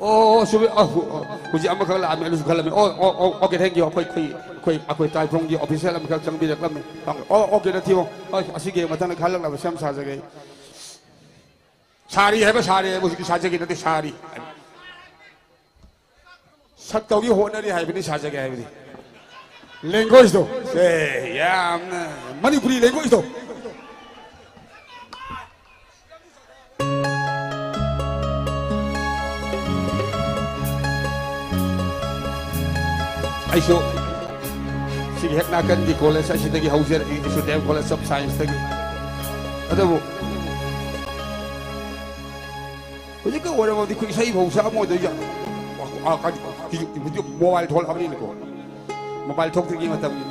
ꯑꯣ, ꯑꯣ, ꯆꯨꯝꯃꯤ꯫ ꯑ, ꯍꯨ-, ꯑ, ꯍꯧꯖꯤꯛ ꯑꯃꯈꯛ ꯂꯥꯛꯑꯝꯃꯦ, ꯑꯗꯨꯁꯨ ꯈꯜꯂꯝꯃꯦ꯫ ꯑꯣ, ꯑꯣ, ꯑꯣ, okay, thank you꯫ ꯑꯩꯈꯣꯏ, ꯑꯩꯈꯣꯏ, ꯑꯩꯈꯣꯏ, ꯑꯩꯈꯣꯏ ꯇꯥꯏꯕꯪꯒꯤ official ꯑꯃꯈꯛ ꯆꯪꯕꯤꯔꯛꯂꯝꯃꯦ꯫ ꯑꯣ, okay, ꯅꯠꯇꯦ, ꯑꯣ, ꯑꯁꯤꯒꯤ ꯃꯊꯪꯗ ꯈꯜꯂꯛꯅꯕ ꯁꯦꯝ ꯁꯥꯖꯒꯦ꯫ ꯁꯥꯔꯤ ꯍꯥꯏꯕ, ꯁꯥꯔꯤ ꯍꯥꯏꯕ, ꯍꯧꯖꯤꯛꯀꯤ ꯁꯥꯖꯒꯦ ꯅꯠꯇꯦ, ꯁꯥꯔꯤ꯫ ꯁꯛꯇꯧꯒꯤ ꯍꯣꯠꯅꯔꯤ ꯍꯥꯏꯕꯅꯤ, ꯁꯥꯖꯒꯦ ꯍꯥꯏꯕꯅꯤ꯫ Language ꯇꯣ꯫ ꯑꯦ, ꯌꯥꯝꯅ ꯃꯅꯤꯄꯨꯔꯤ language ꯇꯣ꯫ ꯑꯩꯁꯨ ꯁꯤꯒꯤ ꯍꯦꯛ ꯅꯥꯀꯟꯒꯤ college ꯑꯁꯤꯗꯒꯤ ꯍꯧꯖꯔꯛꯏ, ꯑꯩꯁꯨ D M College of Science ꯇꯒꯤ꯫ ꯑꯗꯨꯕꯨ ꯍꯧꯖꯤꯛꯀ ꯑꯣꯏꯔꯕꯗꯤ ꯑꯩꯈꯣꯏ ꯏꯁꯩ ꯐꯧ ꯁꯛꯑꯝꯃꯣꯏꯗꯣꯏꯁꯦ꯫ ꯑ, ꯑ, ꯀꯔꯤ, ꯍꯧꯖꯤꯛ, ꯍꯧꯖꯤꯛ ꯃꯣꯕꯥꯏꯜ ꯊꯣꯛꯂꯛꯑꯕꯅꯤꯅꯀꯣ꯫ ꯃꯣꯕꯥꯏꯜ ꯊꯣꯛꯇ꯭ꯔꯤꯉꯩ ꯃꯇꯝꯒꯤ꯫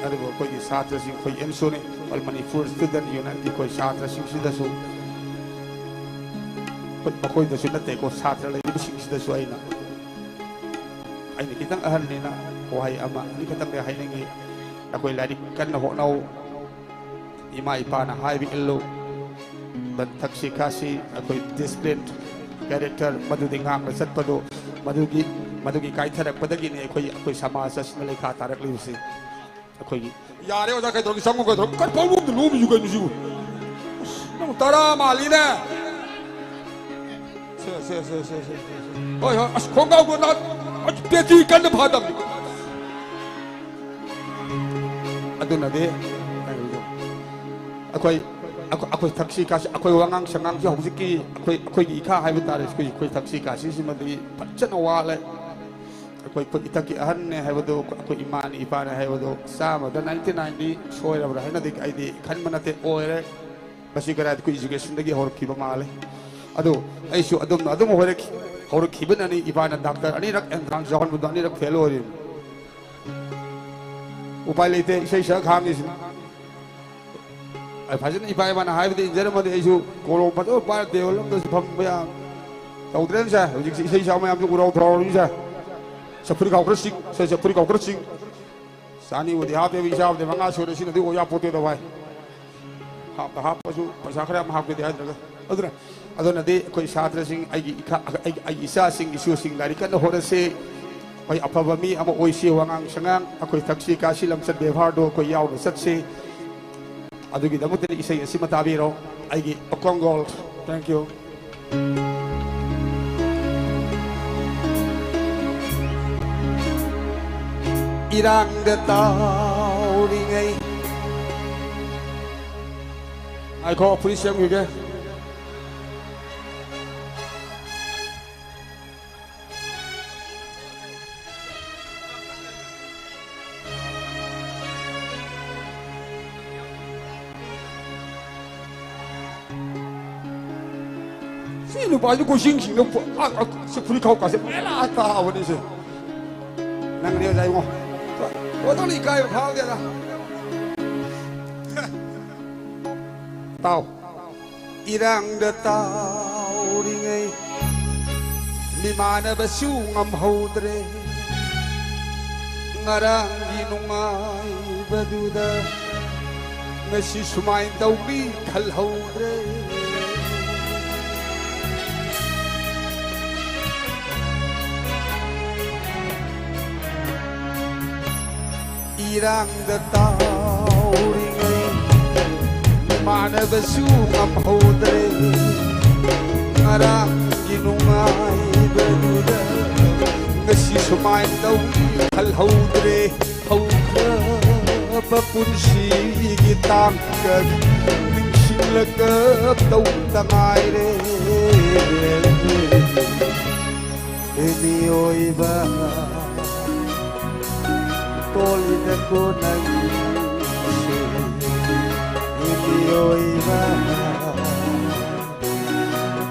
ꯑꯗꯨꯕꯨ ꯑꯩꯈꯣꯏꯒꯤ ꯁꯥꯇ꯭ꯔꯁꯤꯡ, ꯑꯩꯈꯣꯏ ꯑꯦꯝꯁꯣꯅꯦ, ꯑꯣꯜ ꯃꯅꯤꯄꯨꯔ ꯁ꯭ꯇꯨꯗꯦꯟꯠ ꯌꯨꯅꯤꯌꯟꯒꯤ ꯑꯩꯈꯣꯏ ꯁꯥꯇ꯭ꯔꯁꯤꯡꯁꯤꯗꯁꯨ, ꯑꯩꯈꯣꯏ ꯃꯈꯣꯏꯗꯁꯨ ꯅꯠꯇꯦꯀꯣ, ꯁꯥꯇ꯭ꯔ ꯂꯩꯔꯤꯕꯁꯤꯡꯁꯤꯗꯁꯨ ꯑꯩꯅ, ꯑꯩꯅ ꯈꯤꯇꯪ ꯑꯍꯟꯅꯤꯅ ꯋꯥꯍꯩ ꯑꯃ ꯑꯅꯤꯈꯛꯇꯪꯗꯤ ꯍꯥꯏꯅꯤꯡꯉꯤ꯫ ꯑꯩꯈꯣꯏ ꯂꯥꯏꯔꯤꯛ ꯀꯟꯅ ꯍꯣꯠꯅꯧ꯫ ꯏꯃꯥ ꯏꯄꯥꯅ ꯍꯥꯏꯕ ꯏꯜꯂꯨ꯫ ꯕꯟ ꯊꯛꯁꯤ ꯈꯥꯁꯤ, ꯑꯩꯈꯣꯏ ꯗꯤꯁꯤꯄ꯭ꯂꯤꯟ, ꯀꯦꯔꯦꯛꯇꯔ, ꯃꯗꯨꯗꯤ ꯉꯥꯛꯅ ꯆꯠꯄꯗꯨ, ꯃꯗꯨꯒꯤ, ꯃꯗꯨꯒꯤ ꯀꯥꯏꯊꯔꯛꯄꯗꯒꯤꯅꯤ ꯑꯩꯈꯣꯏ, ꯑꯩꯈꯣꯏ ꯁꯃꯥꯖ ꯑꯁꯤꯅ ꯂꯩꯈꯥ ꯇꯥꯔꯛꯂꯤꯕꯁꯤ꯫ ꯑꯩꯈꯣꯏꯒꯤ ꯌꯥꯔꯦ ꯑꯣꯖꯥ, ꯀꯩꯗꯧꯔꯒꯦ? ꯆꯪꯉꯨ, ꯀꯩꯗꯧꯔꯒꯦ? ꯀꯔꯤ ꯄꯪꯂꯣꯝꯗ ꯂꯣꯝꯃꯤꯁꯤ ꯀꯩꯅꯣ ꯁꯤꯕꯨ? ꯑꯁ, ꯅꯪ ꯇꯔꯥ ꯃꯥꯜꯂꯤꯅꯦ꯫ ꯁꯦ, ꯁꯦ, ꯁꯦ, ꯁꯦ, ꯁꯦ, ꯁꯦ, ꯁꯦ꯫ ꯍꯣꯏ, ꯍꯣꯏ, ꯑꯁ, ꯈꯣꯡꯒ꯭ꯔꯥꯎꯗꯣ ꯅꯥ-, ꯑꯁ, ꯄꯦꯇꯤ ꯀꯟꯅ ꯐꯥꯗꯕꯅꯤ꯫ ꯑꯗꯨꯅꯗꯤ ꯑꯩꯈꯣꯏ, ꯑꯩꯈꯣꯏ, ꯑꯩꯈꯣꯏ ꯊꯛꯁꯤ ꯈꯥꯁꯤ, ꯑꯩꯈꯣꯏ ꯋꯥꯉꯥꯡ ꯁꯉꯥꯡꯁꯦ ꯍꯧꯖꯤꯛꯀꯤ ꯑꯩꯈꯣꯏ, ꯑꯩꯈꯣꯏꯒꯤ ꯏꯈꯥ ꯍꯥꯏꯕ ꯇꯥꯔꯦ, ꯑꯩꯈꯣꯏ, ꯑꯩꯈꯣꯏ ꯊꯛꯁꯤ ꯈꯥꯁꯤꯁꯤꯃꯗꯤ ꯐꯖꯅ ꯋꯥꯠꯂꯦ꯫ ꯑꯩꯈꯣꯏ, ꯑꯩꯈꯣꯏ ꯏꯊꯛꯀꯤ ꯑꯍꯟꯅꯦ ꯍꯥꯏꯕꯗꯣ, ꯑꯩꯈꯣꯏ ꯏꯃꯥꯅꯤ ꯏꯄꯥꯅꯦ ꯍꯥꯏꯕꯗꯣ ꯆꯥꯝꯃꯗ ninety nineꯗꯤ ꯁꯣꯏꯔꯕ꯭ꯔꯥ ꯍꯥꯏꯅꯗꯤ ꯑꯩꯗꯤ ꯈꯟꯕ ꯅꯠꯇꯦ, ꯑꯣꯏꯔꯦ꯫ ꯃꯁꯤ ꯀꯗꯥꯏꯗ ꯑꯩꯈꯣꯏ educationꯗꯒꯤ ꯍꯧꯔꯛꯈꯤꯕ ꯃꯥꯜꯂꯦ꯫ ꯑꯗꯨ ꯑꯩꯁꯨ ꯑꯗꯨꯝꯅ ꯑꯗꯨꯝ ꯍꯧꯔꯛꯈꯤ-, ꯍꯧꯔꯛꯈꯤꯕꯅꯅꯤ꯫ ꯏꯄꯥꯅ ꯗꯥꯛꯇꯔ ꯑꯅꯤꯔꯛ entrance ꯌꯥꯎꯍꯟꯕꯗꯣ ꯑꯅꯤꯔꯛ fail ꯑꯣꯏꯔꯤꯕꯅꯤ꯫ ꯎꯄꯥꯏ ꯂꯩꯇꯦ, ꯏꯁꯩ ꯁꯛ ꯈꯥꯡꯉꯤꯁꯤꯅꯤ꯫ ꯑꯩ ꯐꯖꯅ ꯏꯄꯥ ꯏꯃꯥꯅ ꯍꯥꯏꯕꯗ ꯏꯟꯖꯔꯝꯃꯗꯤ ꯑꯩꯁꯨ ꯀꯣꯂꯣꯝ ꯐꯖꯕ ꯄꯥꯏꯔ table ꯑꯃꯗꯁꯨ ꯐꯝꯕ ꯌꯥꯕ꯫ ꯇꯧꯗ꯭ꯔꯦꯅꯦ ꯁꯥꯔ, ꯍꯧꯖꯤꯛꯁꯤ ꯏꯁꯩ ꯁꯛꯄ ꯃꯌꯥꯝꯁꯨ ꯎꯔꯥꯎ ꯊꯔꯥꯎꯔꯕꯅꯤ ꯁꯥꯔ꯫ ꯁꯦ ꯐꯨꯔꯤꯠ ꯈꯥꯎ ꯈꯔ ꯆꯤꯡ, ꯁꯦ, ꯁꯦ ꯐꯨꯔꯤꯠ ꯈꯥꯎ ꯈꯔ ꯆꯤꯡ꯫ ꯆꯥꯅꯤꯕꯨꯗꯤ ꯍꯥꯞꯄꯦꯕ, ꯏꯆꯥꯕꯨꯗꯤ ꯃꯉꯥ ꯁꯨꯔꯦ, ꯁꯤꯅꯗꯤ ꯑꯣꯏ ꯌꯥꯄꯣꯠꯇꯦꯗ ꯚꯥꯏ꯫ ꯍꯥꯞꯇ ꯍꯥꯞꯄꯁꯨ ꯄꯩꯁꯥ ꯈꯔ ꯌꯥꯝ ꯍꯥꯞꯀꯦꯗꯤ ꯍꯥꯏꯗ꯭ꯔꯒ꯫ ꯑꯗꯨꯅ, ꯑꯗꯨꯅꯗꯤ ꯑꯩꯈꯣꯏ ꯁꯥꯇ꯭ꯔꯁꯤꯡ, ꯑꯩꯒꯤ ꯏꯈꯥ-, ꯑꯩꯒꯤ, ꯑꯩꯒꯤ ꯏꯆꯥꯁꯤꯡ, ꯏꯁꯨꯁꯤꯡ ꯂꯥꯏꯔꯤꯛ ꯀꯟꯅ ꯍꯣꯠꯅꯁꯤ꯫ ꯑꯩꯈꯣꯏ ꯑꯐꯕ ꯃꯤ ꯑꯃ ꯑꯣꯏꯁꯤ, ꯋꯥꯉꯥꯡ ꯁꯉꯥꯡ, ꯑꯩꯈꯣꯏ ꯊꯛꯁꯤ ꯈꯥꯁꯤ ꯂꯝꯆꯠ ꯕꯦꯕꯥꯔꯗꯣ ꯑꯩꯈꯣꯏ ꯌꯥꯎꯅ ꯆꯠꯁꯤ꯫ ꯑꯗꯨꯒꯤꯗꯃꯛꯇꯗꯤ ꯏꯁꯩ ꯑꯁꯤꯃ ꯇꯥꯕꯤꯔꯣ, ꯑꯩꯒꯤ ꯑꯀꯣꯡꯒꯣꯜ꯫ Thank you꯫ ꯏꯔꯥꯡꯗ ꯇꯥꯎꯔꯤꯉꯩ꯫ ꯉꯥꯏꯈꯣ, ꯐꯨꯔꯤꯠ ꯁꯦꯝꯈꯤꯒꯦ꯫ ꯁꯤ ꯅꯨꯄꯥꯁꯤ ꯀꯣꯏꯁꯤꯡꯁꯤꯡꯗ ꯐꯨ-, ꯑ, ꯑ, ꯁꯤ ꯐꯨꯔꯤꯠ ꯈꯥꯎ ꯀꯥꯁꯦ ꯃꯦꯂꯥ ꯇꯥꯕꯅꯤ ꯁꯤ꯫ ꯅꯪꯅꯦ ꯑꯣꯖꯥ ꯏꯕꯨꯡꯉꯣ꯫ ꯑꯣꯖꯥ ꯏꯀꯥꯏꯕ ꯐꯥꯎꯗꯦꯗ꯫ ꯇꯥꯎ꯫ ꯏꯔꯥꯡꯗ ꯇꯥꯎꯔꯤꯉꯩ ꯃꯤꯃꯥꯟꯅꯕꯁꯨ ꯉꯝꯍꯧꯗ꯭ꯔꯦ꯫ ꯉꯔꯥꯡꯒꯤ ꯅꯨꯡꯉꯥꯏꯕꯗꯨꯗ ꯉꯁꯤ ꯁꯨꯃꯥꯏꯅ ꯇꯧꯕꯤ ꯈꯜꯍꯧꯗ꯭ꯔꯦ꯫ ꯏꯔꯥꯡꯗ ꯇꯥꯎꯔꯤꯉꯩ ꯏꯃꯥꯟꯅꯕꯁꯨ ꯉꯝꯍꯧꯗ꯭ꯔꯦ꯫ ꯉꯔꯥꯡꯒꯤ ꯅꯨꯡꯉꯥꯏꯕꯗꯨꯗ ꯉꯁꯤ ꯁꯨꯃꯥꯏꯅ ꯇꯧꯅꯤ ꯈꯜꯍꯧꯗ꯭ꯔꯦ꯫ ꯍꯧꯈ꯭ꯔꯕ ꯄꯨꯟꯁꯤꯒꯤ ꯇꯥꯡꯀꯛ ꯅꯤꯡꯁꯤꯡꯂꯒ ꯇꯧꯗ ꯉꯥꯏꯔꯦ꯫ ꯃꯤꯑꯣꯏꯕ ꯇꯣꯜꯂꯤꯗꯀꯣ ꯅꯪꯁꯦ꯫ ꯃꯤꯑꯣꯏꯕ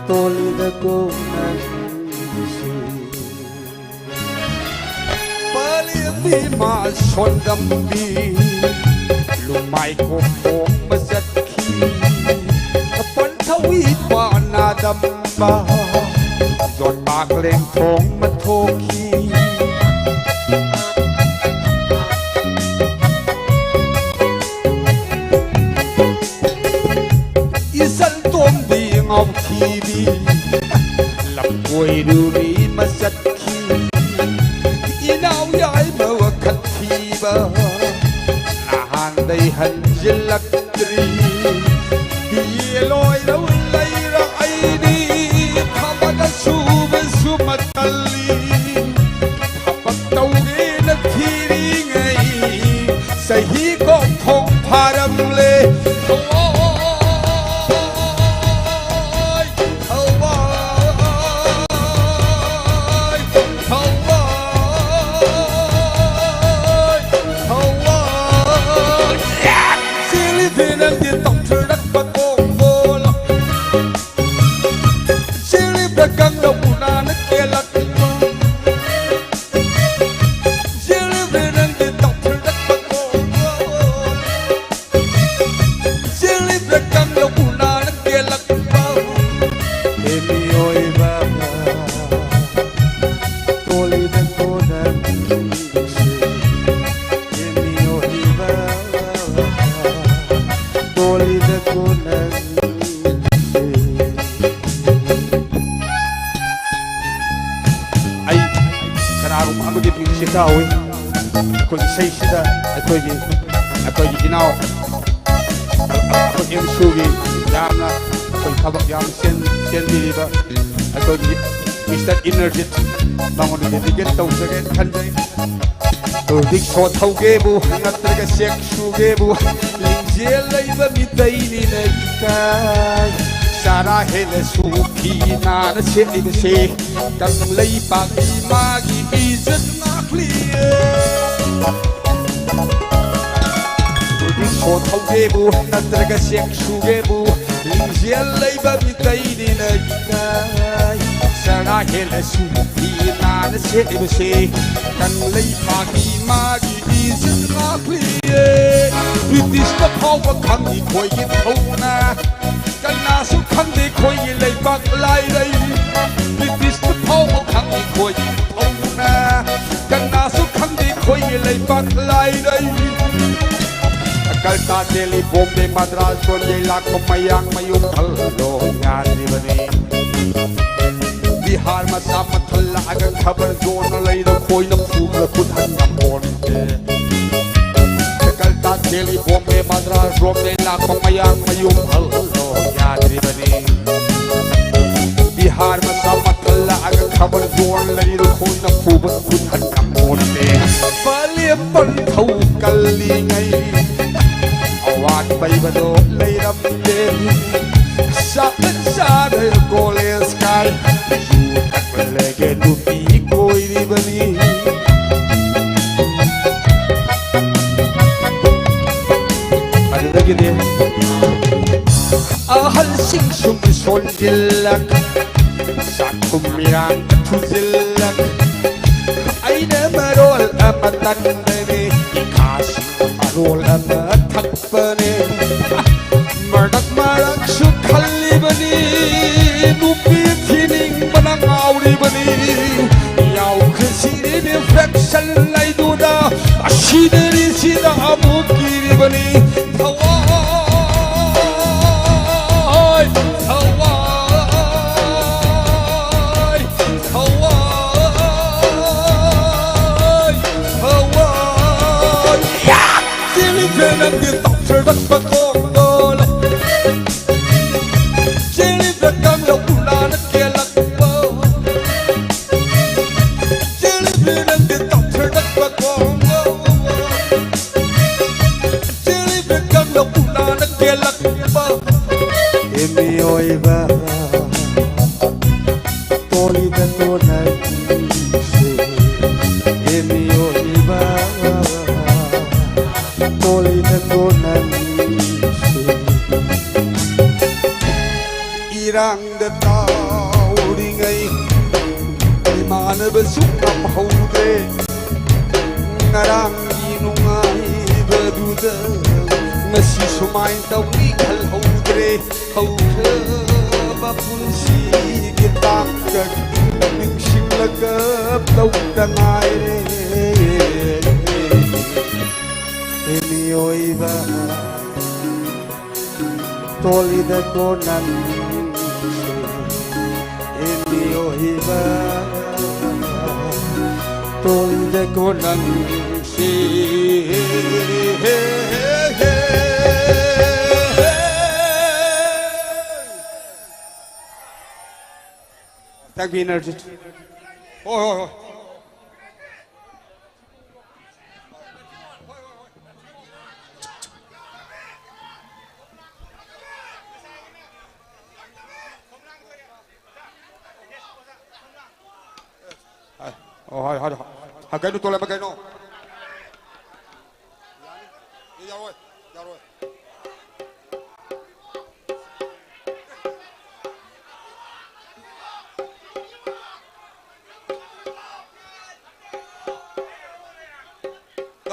ꯇꯣꯜꯂꯤꯗꯀꯣ ꯅꯪꯁꯦ꯫ ꯄꯥꯂꯦꯝꯕꯤ ꯃꯥ ꯁꯣꯟꯗꯝꯕꯤ ꯂꯨꯃꯥꯏ ꯀꯣꯛꯊꯣꯛꯄ ꯆꯠꯈꯤ꯫ ꯄꯟꯊꯧꯏ ꯄꯥꯅꯥꯗꯝꯕ ꯌꯣꯠꯄꯥꯛ ꯂꯦꯡꯊꯣꯡꯕ ꯊꯣꯛꯈꯤ꯫ ꯏꯆꯟ ꯇꯣꯝꯕꯤ ꯉꯥꯎꯊꯤꯕꯤ ꯂꯝꯀꯣꯏꯔꯨꯔꯤ ꯃꯆꯠꯈꯤ꯫ ꯏꯅꯥꯎ ꯌꯥꯏꯃ ꯋꯥꯈꯠ ꯊꯤꯕ ꯅꯍꯥꯟꯗꯩ ꯍꯟꯖꯤꯜꯂꯛꯇ꯭ꯔꯤ꯫ ꯕꯤ ꯑꯦ ꯂꯣꯏꯔ ꯂꯩꯔꯛꯏꯅꯤ ꯊꯕꯛ ꯁꯨꯕꯁꯨ ꯃꯇꯜꯂꯤ꯫ ꯊꯕꯛ ꯇꯧꯒꯦꯅ ꯊꯤꯔꯤꯉꯩ ꯆꯍꯤ ꯀꯣꯛꯊꯣꯛ ꯐꯥꯔꯝꯂꯦ꯫ ꯊꯋꯥꯏ, ꯊꯋꯥꯏ, ꯊꯋꯥꯏ, ꯊꯋꯥꯏ꯫ ꯆꯦꯜꯂꯤꯕꯤ ꯅꯪꯗꯤ ꯇꯧꯊꯔ ꯀꯪꯗꯧ ꯎꯅꯥꯅ ꯀꯦꯜꯂꯛꯄ, ꯌꯦꯡꯂꯤꯕ꯭ꯔꯥ ꯅꯪꯒꯤ ꯇꯧꯊꯔꯛꯄ ꯀꯣꯜ? ꯌꯦꯡꯂꯤꯕ꯭ꯔꯥ ꯀꯪꯗꯧ ꯎꯅꯥꯅ ꯀꯦꯜꯂꯛꯄ? ꯍꯦ ꯃꯤꯑꯣꯏꯕ, ꯀꯣꯜꯂꯤꯗ ꯀꯣꯟꯅ ꯅꯨꯡꯁꯤ꯫ ꯍꯦ ꯃꯤꯑꯣꯏꯕ, ꯀꯣꯜꯂꯤꯗ ꯀꯣꯟꯅ ꯅꯨꯡꯁꯤ꯫ ꯑꯩ ꯀꯅꯥꯒꯨꯝꯕ ꯑꯃꯒꯤ ꯃꯤꯡꯁꯦ ꯇꯥꯍꯧꯏ꯫ ꯑꯩꯈꯣꯏꯒꯤ ꯏꯁꯩꯁꯤꯗ ꯑꯩꯈꯣꯏꯒꯤ, ꯑꯩꯈꯣꯏꯒꯤ ꯏꯅꯥꯎ, ꯑꯩꯈꯣꯏ ꯑꯦꯝꯁꯨꯒꯤ ꯌꯥꯝꯅ ꯑꯩꯈꯣꯏ ꯊꯕꯛ ꯌꯥꯝ ꯆꯦꯟ-, ꯆꯦꯟꯕꯤꯔꯤꯕ ꯑꯩꯈꯣꯏꯒꯤ ꯃꯤꯁꯇꯔ ꯏꯅꯔꯖꯤꯠ, ꯃꯉꯣꯟꯗ dedicate ꯇꯧꯖꯒꯦꯅ ꯈꯟꯖꯩ꯫ ꯔꯤꯛꯁꯣ ꯊꯧꯒꯦꯕꯨ ꯅꯠꯇ꯭ꯔꯒ ꯆꯦꯛ ꯁꯨꯒꯦꯕꯨ, ꯂꯤꯡꯖꯦꯜ ꯂꯩꯕ ꯃꯤꯇꯩꯅꯤꯅ ꯏꯀꯥꯏ꯫ ꯆꯥꯔꯥ ꯍꯦꯜꯂꯁꯨ ꯐꯤ ꯅꯥꯟꯅ ꯁꯦꯠꯂꯤꯕꯁꯦ ꯀꯪꯂꯩꯄꯥꯛꯀꯤ ꯃꯥꯒꯤ ꯏꯖꯠ ꯉꯥꯛꯂꯤꯌꯦ꯫ ꯔꯤꯛꯁꯣ ꯊꯧꯒꯦꯕꯨ ꯅꯠꯇ꯭ꯔꯒ ꯆꯦꯛ ꯁꯨꯒꯦꯕꯨ, ꯂꯤꯡꯖꯦꯜ ꯂꯩꯕ ꯃꯤꯇꯩꯅꯤꯅ ꯏꯀꯥꯏ꯫ ꯆꯔꯥ ꯍꯦꯜꯂꯁꯨ ꯐꯤ ꯅꯥꯟꯅ ꯁꯦꯠꯂꯤꯕꯁꯦ ꯀꯪꯂꯩꯄꯥꯛꯀꯤ ꯃꯥꯒꯤ ꯏꯖꯠ ꯉꯥꯛꯂꯤꯌꯦ꯫ ꯕ꯭ꯔꯤꯇꯤꯁꯅ ꯐꯥꯎꯕ ꯈꯪꯉꯤ ꯑꯩꯈꯣꯏꯒꯤ ꯊꯧꯅꯥ꯫ ꯀꯅꯥꯁꯨ ꯈꯪꯗꯦ ꯑꯩꯈꯣꯏꯒꯤ ꯂꯩꯕꯥꯛ ꯂꯥꯏꯔꯩ꯫ ꯕ꯭ꯔꯤꯇꯤꯁꯅ ꯐꯥꯎꯕ ꯈꯪꯉꯤ ꯑꯩꯈꯣꯏꯒꯤ ꯊꯧꯅꯥ꯫ ꯀꯅꯥꯁꯨ ꯈꯪꯗꯦ ꯑꯩꯈꯣꯏꯒꯤ ꯂꯩꯕꯥꯛ ꯂꯥꯏꯔꯩ꯫ ꯀꯜꯀꯥ, ꯗꯦꯜꯂꯤ, ꯕꯣꯝꯕꯦ, ꯃꯗ꯭ꯔꯥꯁ, ꯕꯣꯝꯕꯦ ꯂꯥꯛꯄ ꯃꯌꯥꯡ ꯃꯌꯨꯝ ꯍꯜꯂꯣ ꯌꯥꯗ꯭ꯔꯤꯕꯅꯤ꯫ ꯕꯤꯍꯥꯔ ꯃꯆꯥ ꯃꯊꯜ ꯂꯥꯛꯑꯒ ꯈꯕꯔ ꯌꯣꯟꯅ ꯂꯩꯔ ꯈꯣꯏꯅ ꯐꯨꯕ ꯈꯨꯠ ꯍꯟ ꯉꯝꯄꯣꯟꯇꯦ꯫ ꯀꯜꯀꯥ, ꯗꯦꯜꯂꯤ, ꯕꯣꯝꯕꯦ, ꯃꯗ꯭ꯔꯥꯁ, ꯕꯣꯝꯕꯦ ꯂꯥꯛꯄ ꯃꯌꯥꯡ ꯃꯌꯨꯝ ꯍꯜꯂꯣ ꯌꯥꯗ꯭ꯔꯤꯕꯅꯤ꯫ ꯕꯤꯍꯥꯔ ꯃꯆꯥ ꯃꯊꯜ ꯂꯥꯛꯑꯒ ꯈꯕꯔ ꯌꯣꯟ ꯂꯩꯔ ꯈꯣꯏꯅ ꯐꯨꯕ ꯈꯨꯠ ꯍꯟ ꯉꯝꯄꯣꯟꯇꯦ꯫ ꯄꯥꯂꯦꯝ ꯄꯟꯊꯧ ꯀꯜꯂꯤꯉꯩ ꯑꯋꯥꯠꯄ ꯏꯕꯗꯣ ꯂꯩꯔꯝꯗꯦ꯫ ꯆꯥꯛ ꯆꯥꯗ ꯀꯣꯂꯦꯖ ꯀꯥꯏ, ꯌꯨ ꯊꯛꯄ ꯂꯩꯒꯦ ꯅꯨꯄꯤ ꯀꯣꯏꯔꯤꯕꯅꯤ꯫ ꯑꯗꯨꯗꯒꯤꯗꯤ ꯑꯍꯜꯁꯤꯡ ꯁꯨꯝ ꯁꯣꯟꯖꯤꯜꯂꯛ, ꯆꯥꯛꯈꯨꯝ ꯏꯔꯥꯡ ꯊꯨꯖꯤꯜꯂꯛ꯫ ꯑꯩꯅ ꯃꯔꯣꯜ ꯑꯃ ꯇꯟꯕꯅꯤ, ꯏꯈꯥꯁꯤꯅ ꯃꯔꯣꯜ ꯑꯃ ꯊꯛꯄꯅꯦ꯫ ꯃꯔꯛ ꯃꯔꯛꯁꯨ ꯈꯜꯂꯤꯕꯅꯤ, ꯅꯨꯄꯤ ꯊꯤꯅꯤꯡꯕꯅ ꯉꯥꯎꯔꯤꯕꯅꯤ꯫ ꯌꯥꯎꯈ꯭ꯔꯦ ꯁꯤꯔꯤꯅꯤ ꯐ꯭ꯔꯦꯛꯁꯟ ꯂꯩꯗꯨꯗ, ꯑꯁꯤꯗꯅꯤ ꯁꯤꯗ ꯑꯃꯨꯛ ꯀꯤꯔꯤꯕꯅꯤ꯫ ꯊꯋꯥꯏ, ꯊꯋꯥꯏ, ꯊꯋꯥꯏ, ꯊꯋꯥꯏ꯫ ꯆꯦꯜꯂꯤꯕ꯭ꯔꯥ ꯅꯪꯗꯤ ꯇꯧꯊꯔꯛ ꯃꯈꯣꯡꯗꯣ? ꯆꯦꯜꯂꯤꯕ꯭ꯔꯥ ꯀꯥꯡꯂꯧ ꯎꯅꯥꯅ ꯀꯦꯜꯂꯛꯄ? ꯆꯦꯜꯂꯤꯕ꯭ꯔꯥ ꯅꯪꯗꯤ ꯇꯧꯊꯔꯛ ꯃꯈꯣꯡꯗꯣ? ꯆꯦꯜꯂꯤꯕ꯭ꯔꯥ ꯀꯥꯡꯂꯧ ꯎꯅꯥꯅ ꯀꯦꯜꯂꯛꯄ? ꯍꯦ ꯃꯤꯑꯣꯏꯕ, ꯇꯣꯜꯂꯤꯗꯀꯣ ꯅꯪꯁꯦ꯫ ꯍꯦ ꯃꯤꯑꯣꯏꯕ, ꯇꯣꯜꯂꯤꯗꯀꯣ ꯅꯪꯁꯦ꯫ ꯏꯔꯥꯡꯗ ꯇꯥꯎꯔꯤꯉꯩ ꯏꯃꯥꯟꯅꯕꯁꯨ ꯉꯝꯍꯧꯗ꯭ꯔꯦ꯫ ꯉꯔꯥꯡꯒꯤ ꯅꯨꯡꯉꯥꯏꯕꯗꯨꯗ ꯉꯁꯤ ꯁꯨꯃꯥꯏꯅ ꯇꯧꯅꯤ ꯈꯜꯍꯧꯗ꯭ꯔꯦ꯫ ꯍꯧꯈ꯭ꯔꯕ ꯄꯨꯟꯁꯤꯒꯤ ꯇꯥꯡꯀꯛ ꯅꯤꯡꯁꯤꯡꯂꯒ ꯇꯧꯗ ꯉꯥꯏꯔꯦ꯫ ꯍꯦ ꯃꯤꯑꯣꯏꯕ, ꯇꯣꯜꯂꯤꯗꯀꯣ ꯅꯪꯁꯦ꯫ ꯍꯦ ꯃꯤꯑꯣꯏꯕ, ꯇꯣꯜꯂꯤꯗꯀꯣ ꯅꯪꯁꯦ꯫ Thank you, Energy. ꯍꯣꯏ, ꯍꯣꯏ, ꯍꯣꯏ꯫ ꯍꯥꯏ꯫ ꯑꯣ, ꯍꯥꯏ, ꯍꯥꯏ, ꯍꯥꯏ꯫ ꯍꯥꯏ, ꯀꯩꯅꯣ ꯇꯣꯂꯦꯝꯕ ꯀꯩꯅꯣ? ꯌꯥꯔꯣꯏ, ꯌꯥꯔꯣꯏ꯫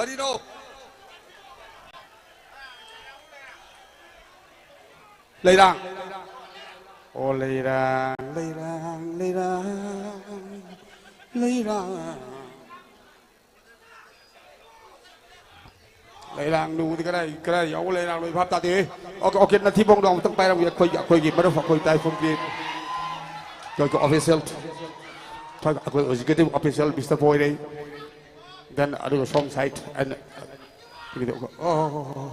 ꯀꯔꯤꯅꯣ? ꯂꯩꯔꯥꯡ꯫ ꯑꯣ, ꯂꯩꯔꯥꯡ, ꯂꯩꯔꯥꯡ, ꯂꯩꯔꯥꯡ, ꯂꯩꯔꯥꯡ꯫ ꯂꯩꯔꯥꯡꯗꯨꯕꯨꯗꯤ ꯀꯗꯥꯏ, ꯀꯗꯥꯏ ꯌꯥꯎꯕ ꯂꯩꯔꯥꯡꯅꯣ? ꯑꯩ ꯚꯥꯞ ꯇꯥꯗꯦ꯫ ꯑꯣꯀꯦ, ꯑꯣꯀꯦ, ꯅꯊꯤꯕꯣꯡꯗꯣ ꯑꯃꯨꯛꯇꯪ ꯄꯥꯏꯔꯝꯒꯦ꯫ ꯑꯩꯈꯣꯏꯒꯤ, ꯑꯩꯈꯣꯏꯒꯤ ꯃꯔꯨꯞ, ꯑꯩꯈꯣꯏ ꯇꯥꯏꯐꯝꯒꯤ, ꯑꯩꯈꯣꯏꯒꯤ official, ꯑꯩꯈꯣꯏ executive official Mister ꯄꯣꯏꯔꯩ꯫ Then ꯑꯗꯨꯒ song side and, ꯑꯣ, ꯑꯣ, ꯑꯣ, ꯑꯣ꯫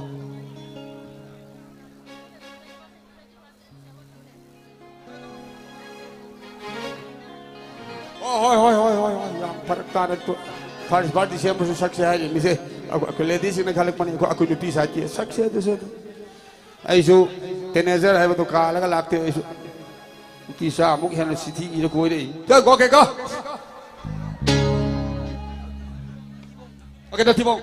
ꯑꯣ, ꯍꯣꯏ, ꯍꯣꯏ, ꯍꯣꯏ, ꯍꯣꯏ, ꯍꯣꯏ, ꯌꯥꯝ ꯐꯔꯛ ꯇꯥꯅ ꯇꯣ-, first birthday ꯁꯦꯝꯕꯁꯨ ꯁꯛꯁꯦ ꯍꯥꯏꯔꯤꯅꯤꯁꯦ꯫ ꯑꯩꯈꯣꯏ, ꯑꯩꯈꯣꯏ ladies ꯁꯤꯡꯅ ꯈꯜꯂꯛꯄꯅꯤ, ꯑꯩꯈꯣꯏ, ꯑꯩꯈꯣꯏ ꯅꯨꯄꯤ side ꯀꯤ ꯁꯛꯁꯦ ꯑꯗꯨꯁꯨ ꯑꯗꯨꯝ꯫ ꯑꯩꯁꯨ teenager ꯍꯥꯏꯕꯗꯣ ꯀꯥꯜꯂꯒ ꯂꯥꯛꯇꯦ, ꯑꯩꯁꯨ ꯅꯨꯄꯤ ꯆꯥꯃꯨꯛ ꯍꯦꯟꯅ ꯆꯤꯊꯤ ꯏꯔ ꯀꯣꯏꯔꯛꯏ꯫ ꯆꯠꯈꯣ, ꯀꯩꯀꯣ꯫ ꯑꯣꯀꯦ, ꯅꯠꯇꯤꯕꯣ꯫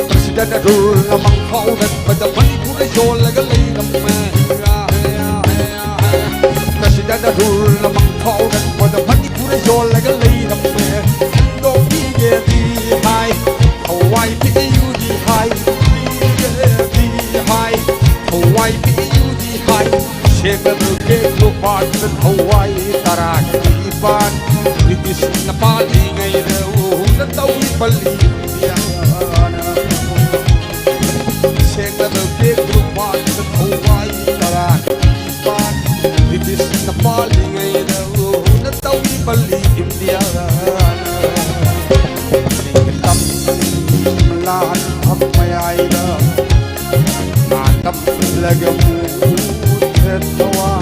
ꯄ꯭ꯔꯁꯤꯗꯦꯟ ꯑꯗꯨꯜꯅ ꯃꯪꯐꯥꯎꯅꯕꯗ ꯃꯅꯤꯄꯨꯔ ꯌꯣꯜꯂꯒ ꯂꯩꯔꯝꯃꯦ꯫ ꯄ꯭ꯔꯁꯤꯗꯦꯟ ꯑꯗꯨꯜꯅ ꯃꯪꯐꯥꯎꯅꯕꯗ ꯃꯅꯤꯄꯨꯔ ꯌꯣꯜꯂꯒ ꯂꯩꯔꯝꯃꯦ꯫ ꯁꯦꯝꯗꯣꯛꯄꯤꯒꯦꯗꯤ ꯍꯥꯏ, ꯊꯋꯥꯏ ꯄꯤꯕꯤꯌꯨꯗꯤ ꯍꯥꯏ, ꯄꯤꯒꯦꯗꯤ ꯍꯥꯏ, ꯊꯋꯥꯏ ꯄꯤꯕꯤꯌꯨꯗꯤ ꯍꯥꯏ꯫ ꯁꯦꯡꯅꯕ ꯀꯦꯛ ꯂꯨꯄꯥꯟꯗ ꯊꯋꯥꯏ ꯇꯔꯥꯒꯤ ꯄꯥꯟ꯫ ꯕ꯭ꯔꯤꯇꯤꯁꯅ ꯄꯥꯜꯂꯤꯉꯩꯗ ꯎꯅ ꯇꯧꯏ ꯄꯜꯂꯤ ꯏꯟꯗꯤꯌꯥꯅ꯫ ꯁꯦꯡꯅꯕ ꯀꯦꯛ ꯂꯨꯄꯥꯟꯗ ꯊꯋꯥꯏ ꯇꯔꯥꯒꯤ ꯄꯥꯟ꯫ ꯕ꯭ꯔꯤꯇꯤꯁꯅ ꯄꯥꯜꯂꯤꯉꯩꯗ ꯎꯅ ꯇꯧꯏ ꯄꯜꯂꯤ ꯏꯟꯗꯤꯌꯥꯅ꯫ ꯅꯤꯡꯇꯝ ꯂꯥꯟꯐꯝ ꯃꯌꯥꯏꯗ ꯉꯥ ꯇꯝꯂꯒ ꯃꯨꯠꯈ꯭ꯔꯦ ꯊꯋꯥꯏ꯫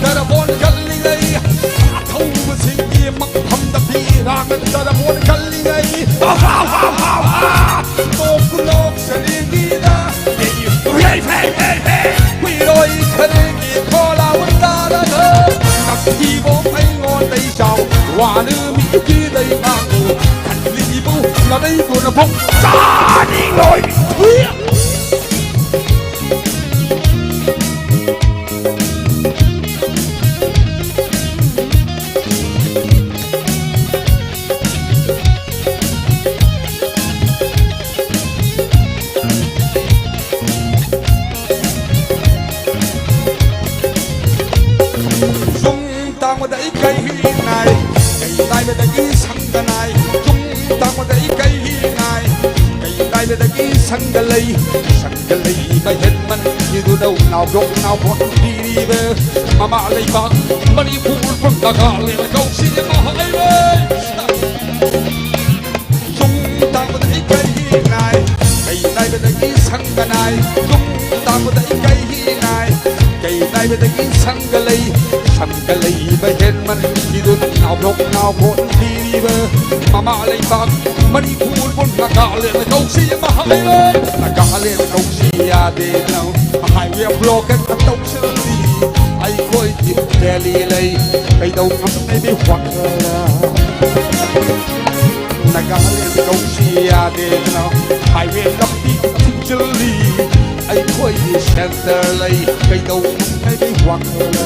ꯇꯔꯕꯣꯟ ꯀꯜꯂꯤꯉꯩ, ꯑꯊꯧꯕꯁꯤꯡꯒꯤ ꯃꯐꯝꯗ ꯐꯤꯔꯥꯡ ꯇꯔꯕꯣꯟ ꯀꯜꯂꯤꯉꯩ, ꯅꯣꯛꯄꯨ ꯅꯣꯛꯆꯅꯤꯡꯉꯤꯗ, ꯍꯦ, ꯍꯦ, ꯍꯦ, ꯍꯦ꯫ ꯍꯨꯏꯔꯣꯏ ꯈꯔꯦꯒꯤ ꯈꯣꯜꯂꯥꯎ ꯇꯥꯔꯒ, ꯅꯝꯊꯤꯕꯣ ꯑꯩꯉꯣꯟꯗꯩ ꯆꯥꯎ, ꯋꯥꯅ ꯃꯤꯒꯤꯗꯩ ꯉꯥꯡꯉꯨ, ꯈꯜꯂꯤꯕꯨ ꯅꯥꯔꯩꯗꯨꯅ ꯐꯨ ꯆꯥꯅꯤꯡꯉꯣꯏ꯫ ꯌꯨꯝ ꯇꯥꯡꯕꯗ ꯑꯩ ꯀꯩ ꯅꯥꯏ, ꯀꯩ ꯅꯥꯏꯕꯗꯒꯤ ꯁꯪꯒ ꯅꯥꯏ꯫ ꯌꯨꯝ ꯇꯥꯡꯕꯗ ꯑꯩ ꯀꯩ ꯅꯥꯏ, ꯀꯩ ꯅꯥꯏꯕꯗꯒꯤ ꯁꯪꯒ ꯂꯩ꯫ ꯁꯪꯒ ꯂꯩꯕ ꯍꯦꯟꯃꯟꯈꯤꯗꯨꯅ ꯅꯥꯎꯕꯣꯛ ꯅꯥꯎꯕꯣꯛ ꯄꯤꯔꯤꯕ ꯃꯃꯥ ꯂꯩꯕꯥꯛ ꯃꯅꯤꯄꯨꯔꯕꯨ ꯅꯥꯒꯥꯂꯦꯟ ꯀꯧꯁꯤ ꯑꯃ ꯍꯥꯏꯔꯦ꯫ ꯌꯨꯝ ꯇꯥꯡꯕꯗꯒꯤ ꯀꯩ ꯅꯥꯏ, ꯀꯩ ꯅꯥꯏꯕꯗꯒꯤ ꯁꯪꯒ ꯅꯥꯏ꯫ ꯌꯨꯝ ꯇꯥꯡꯕꯗꯒꯤ ꯀꯩ ꯅꯥꯏ, ꯀꯩ ꯅꯥꯏꯕꯗꯒꯤ ꯁꯪꯒ ꯂꯩ꯫ ꯁꯪꯒ ꯂꯩꯕ ꯍꯦꯟꯃꯟꯈꯤꯗꯨꯅ ꯅꯥꯎꯕꯣꯛ ꯅꯥꯎꯕꯣꯛ ꯊꯤꯔꯤꯕ ꯃꯃꯥ ꯂꯩꯕꯥꯛ ꯃꯅꯤꯄꯨꯔꯕꯨ ꯅꯥꯒꯥꯂꯦꯟ ꯀꯧꯁꯤ ꯑꯃ ꯍꯥꯏꯔꯦ꯫ ꯅꯥꯒꯥꯂꯦꯟ ꯀꯧꯁꯤ ꯌꯥꯗꯦꯅ ꯍꯥꯏꯋꯦ ꯕ꯭ꯂꯣꯛ ꯇꯧꯁꯤꯜꯂꯤ꯫ ꯑꯩꯈꯣꯏꯒꯤ ꯚꯦꯂꯤ ꯂꯩ, ꯀꯩꯗꯧ ꯉꯝꯗꯦ ꯋꯥꯈꯜꯅ꯫ ꯅꯥꯒꯥꯂꯦꯟ ꯀꯧꯁꯤ ꯌꯥꯗꯦꯅ ꯍꯥꯏꯋꯦ ꯂꯝꯕꯤ ꯊꯤꯡꯖꯤꯜꯂꯤ꯫ ꯑꯩꯈꯣꯏꯒꯤ ꯁꯦꯟꯇꯔ ꯂꯩ, ꯀꯩꯗꯧ ꯉꯝꯗꯦ ꯋꯥꯈꯜꯅ꯫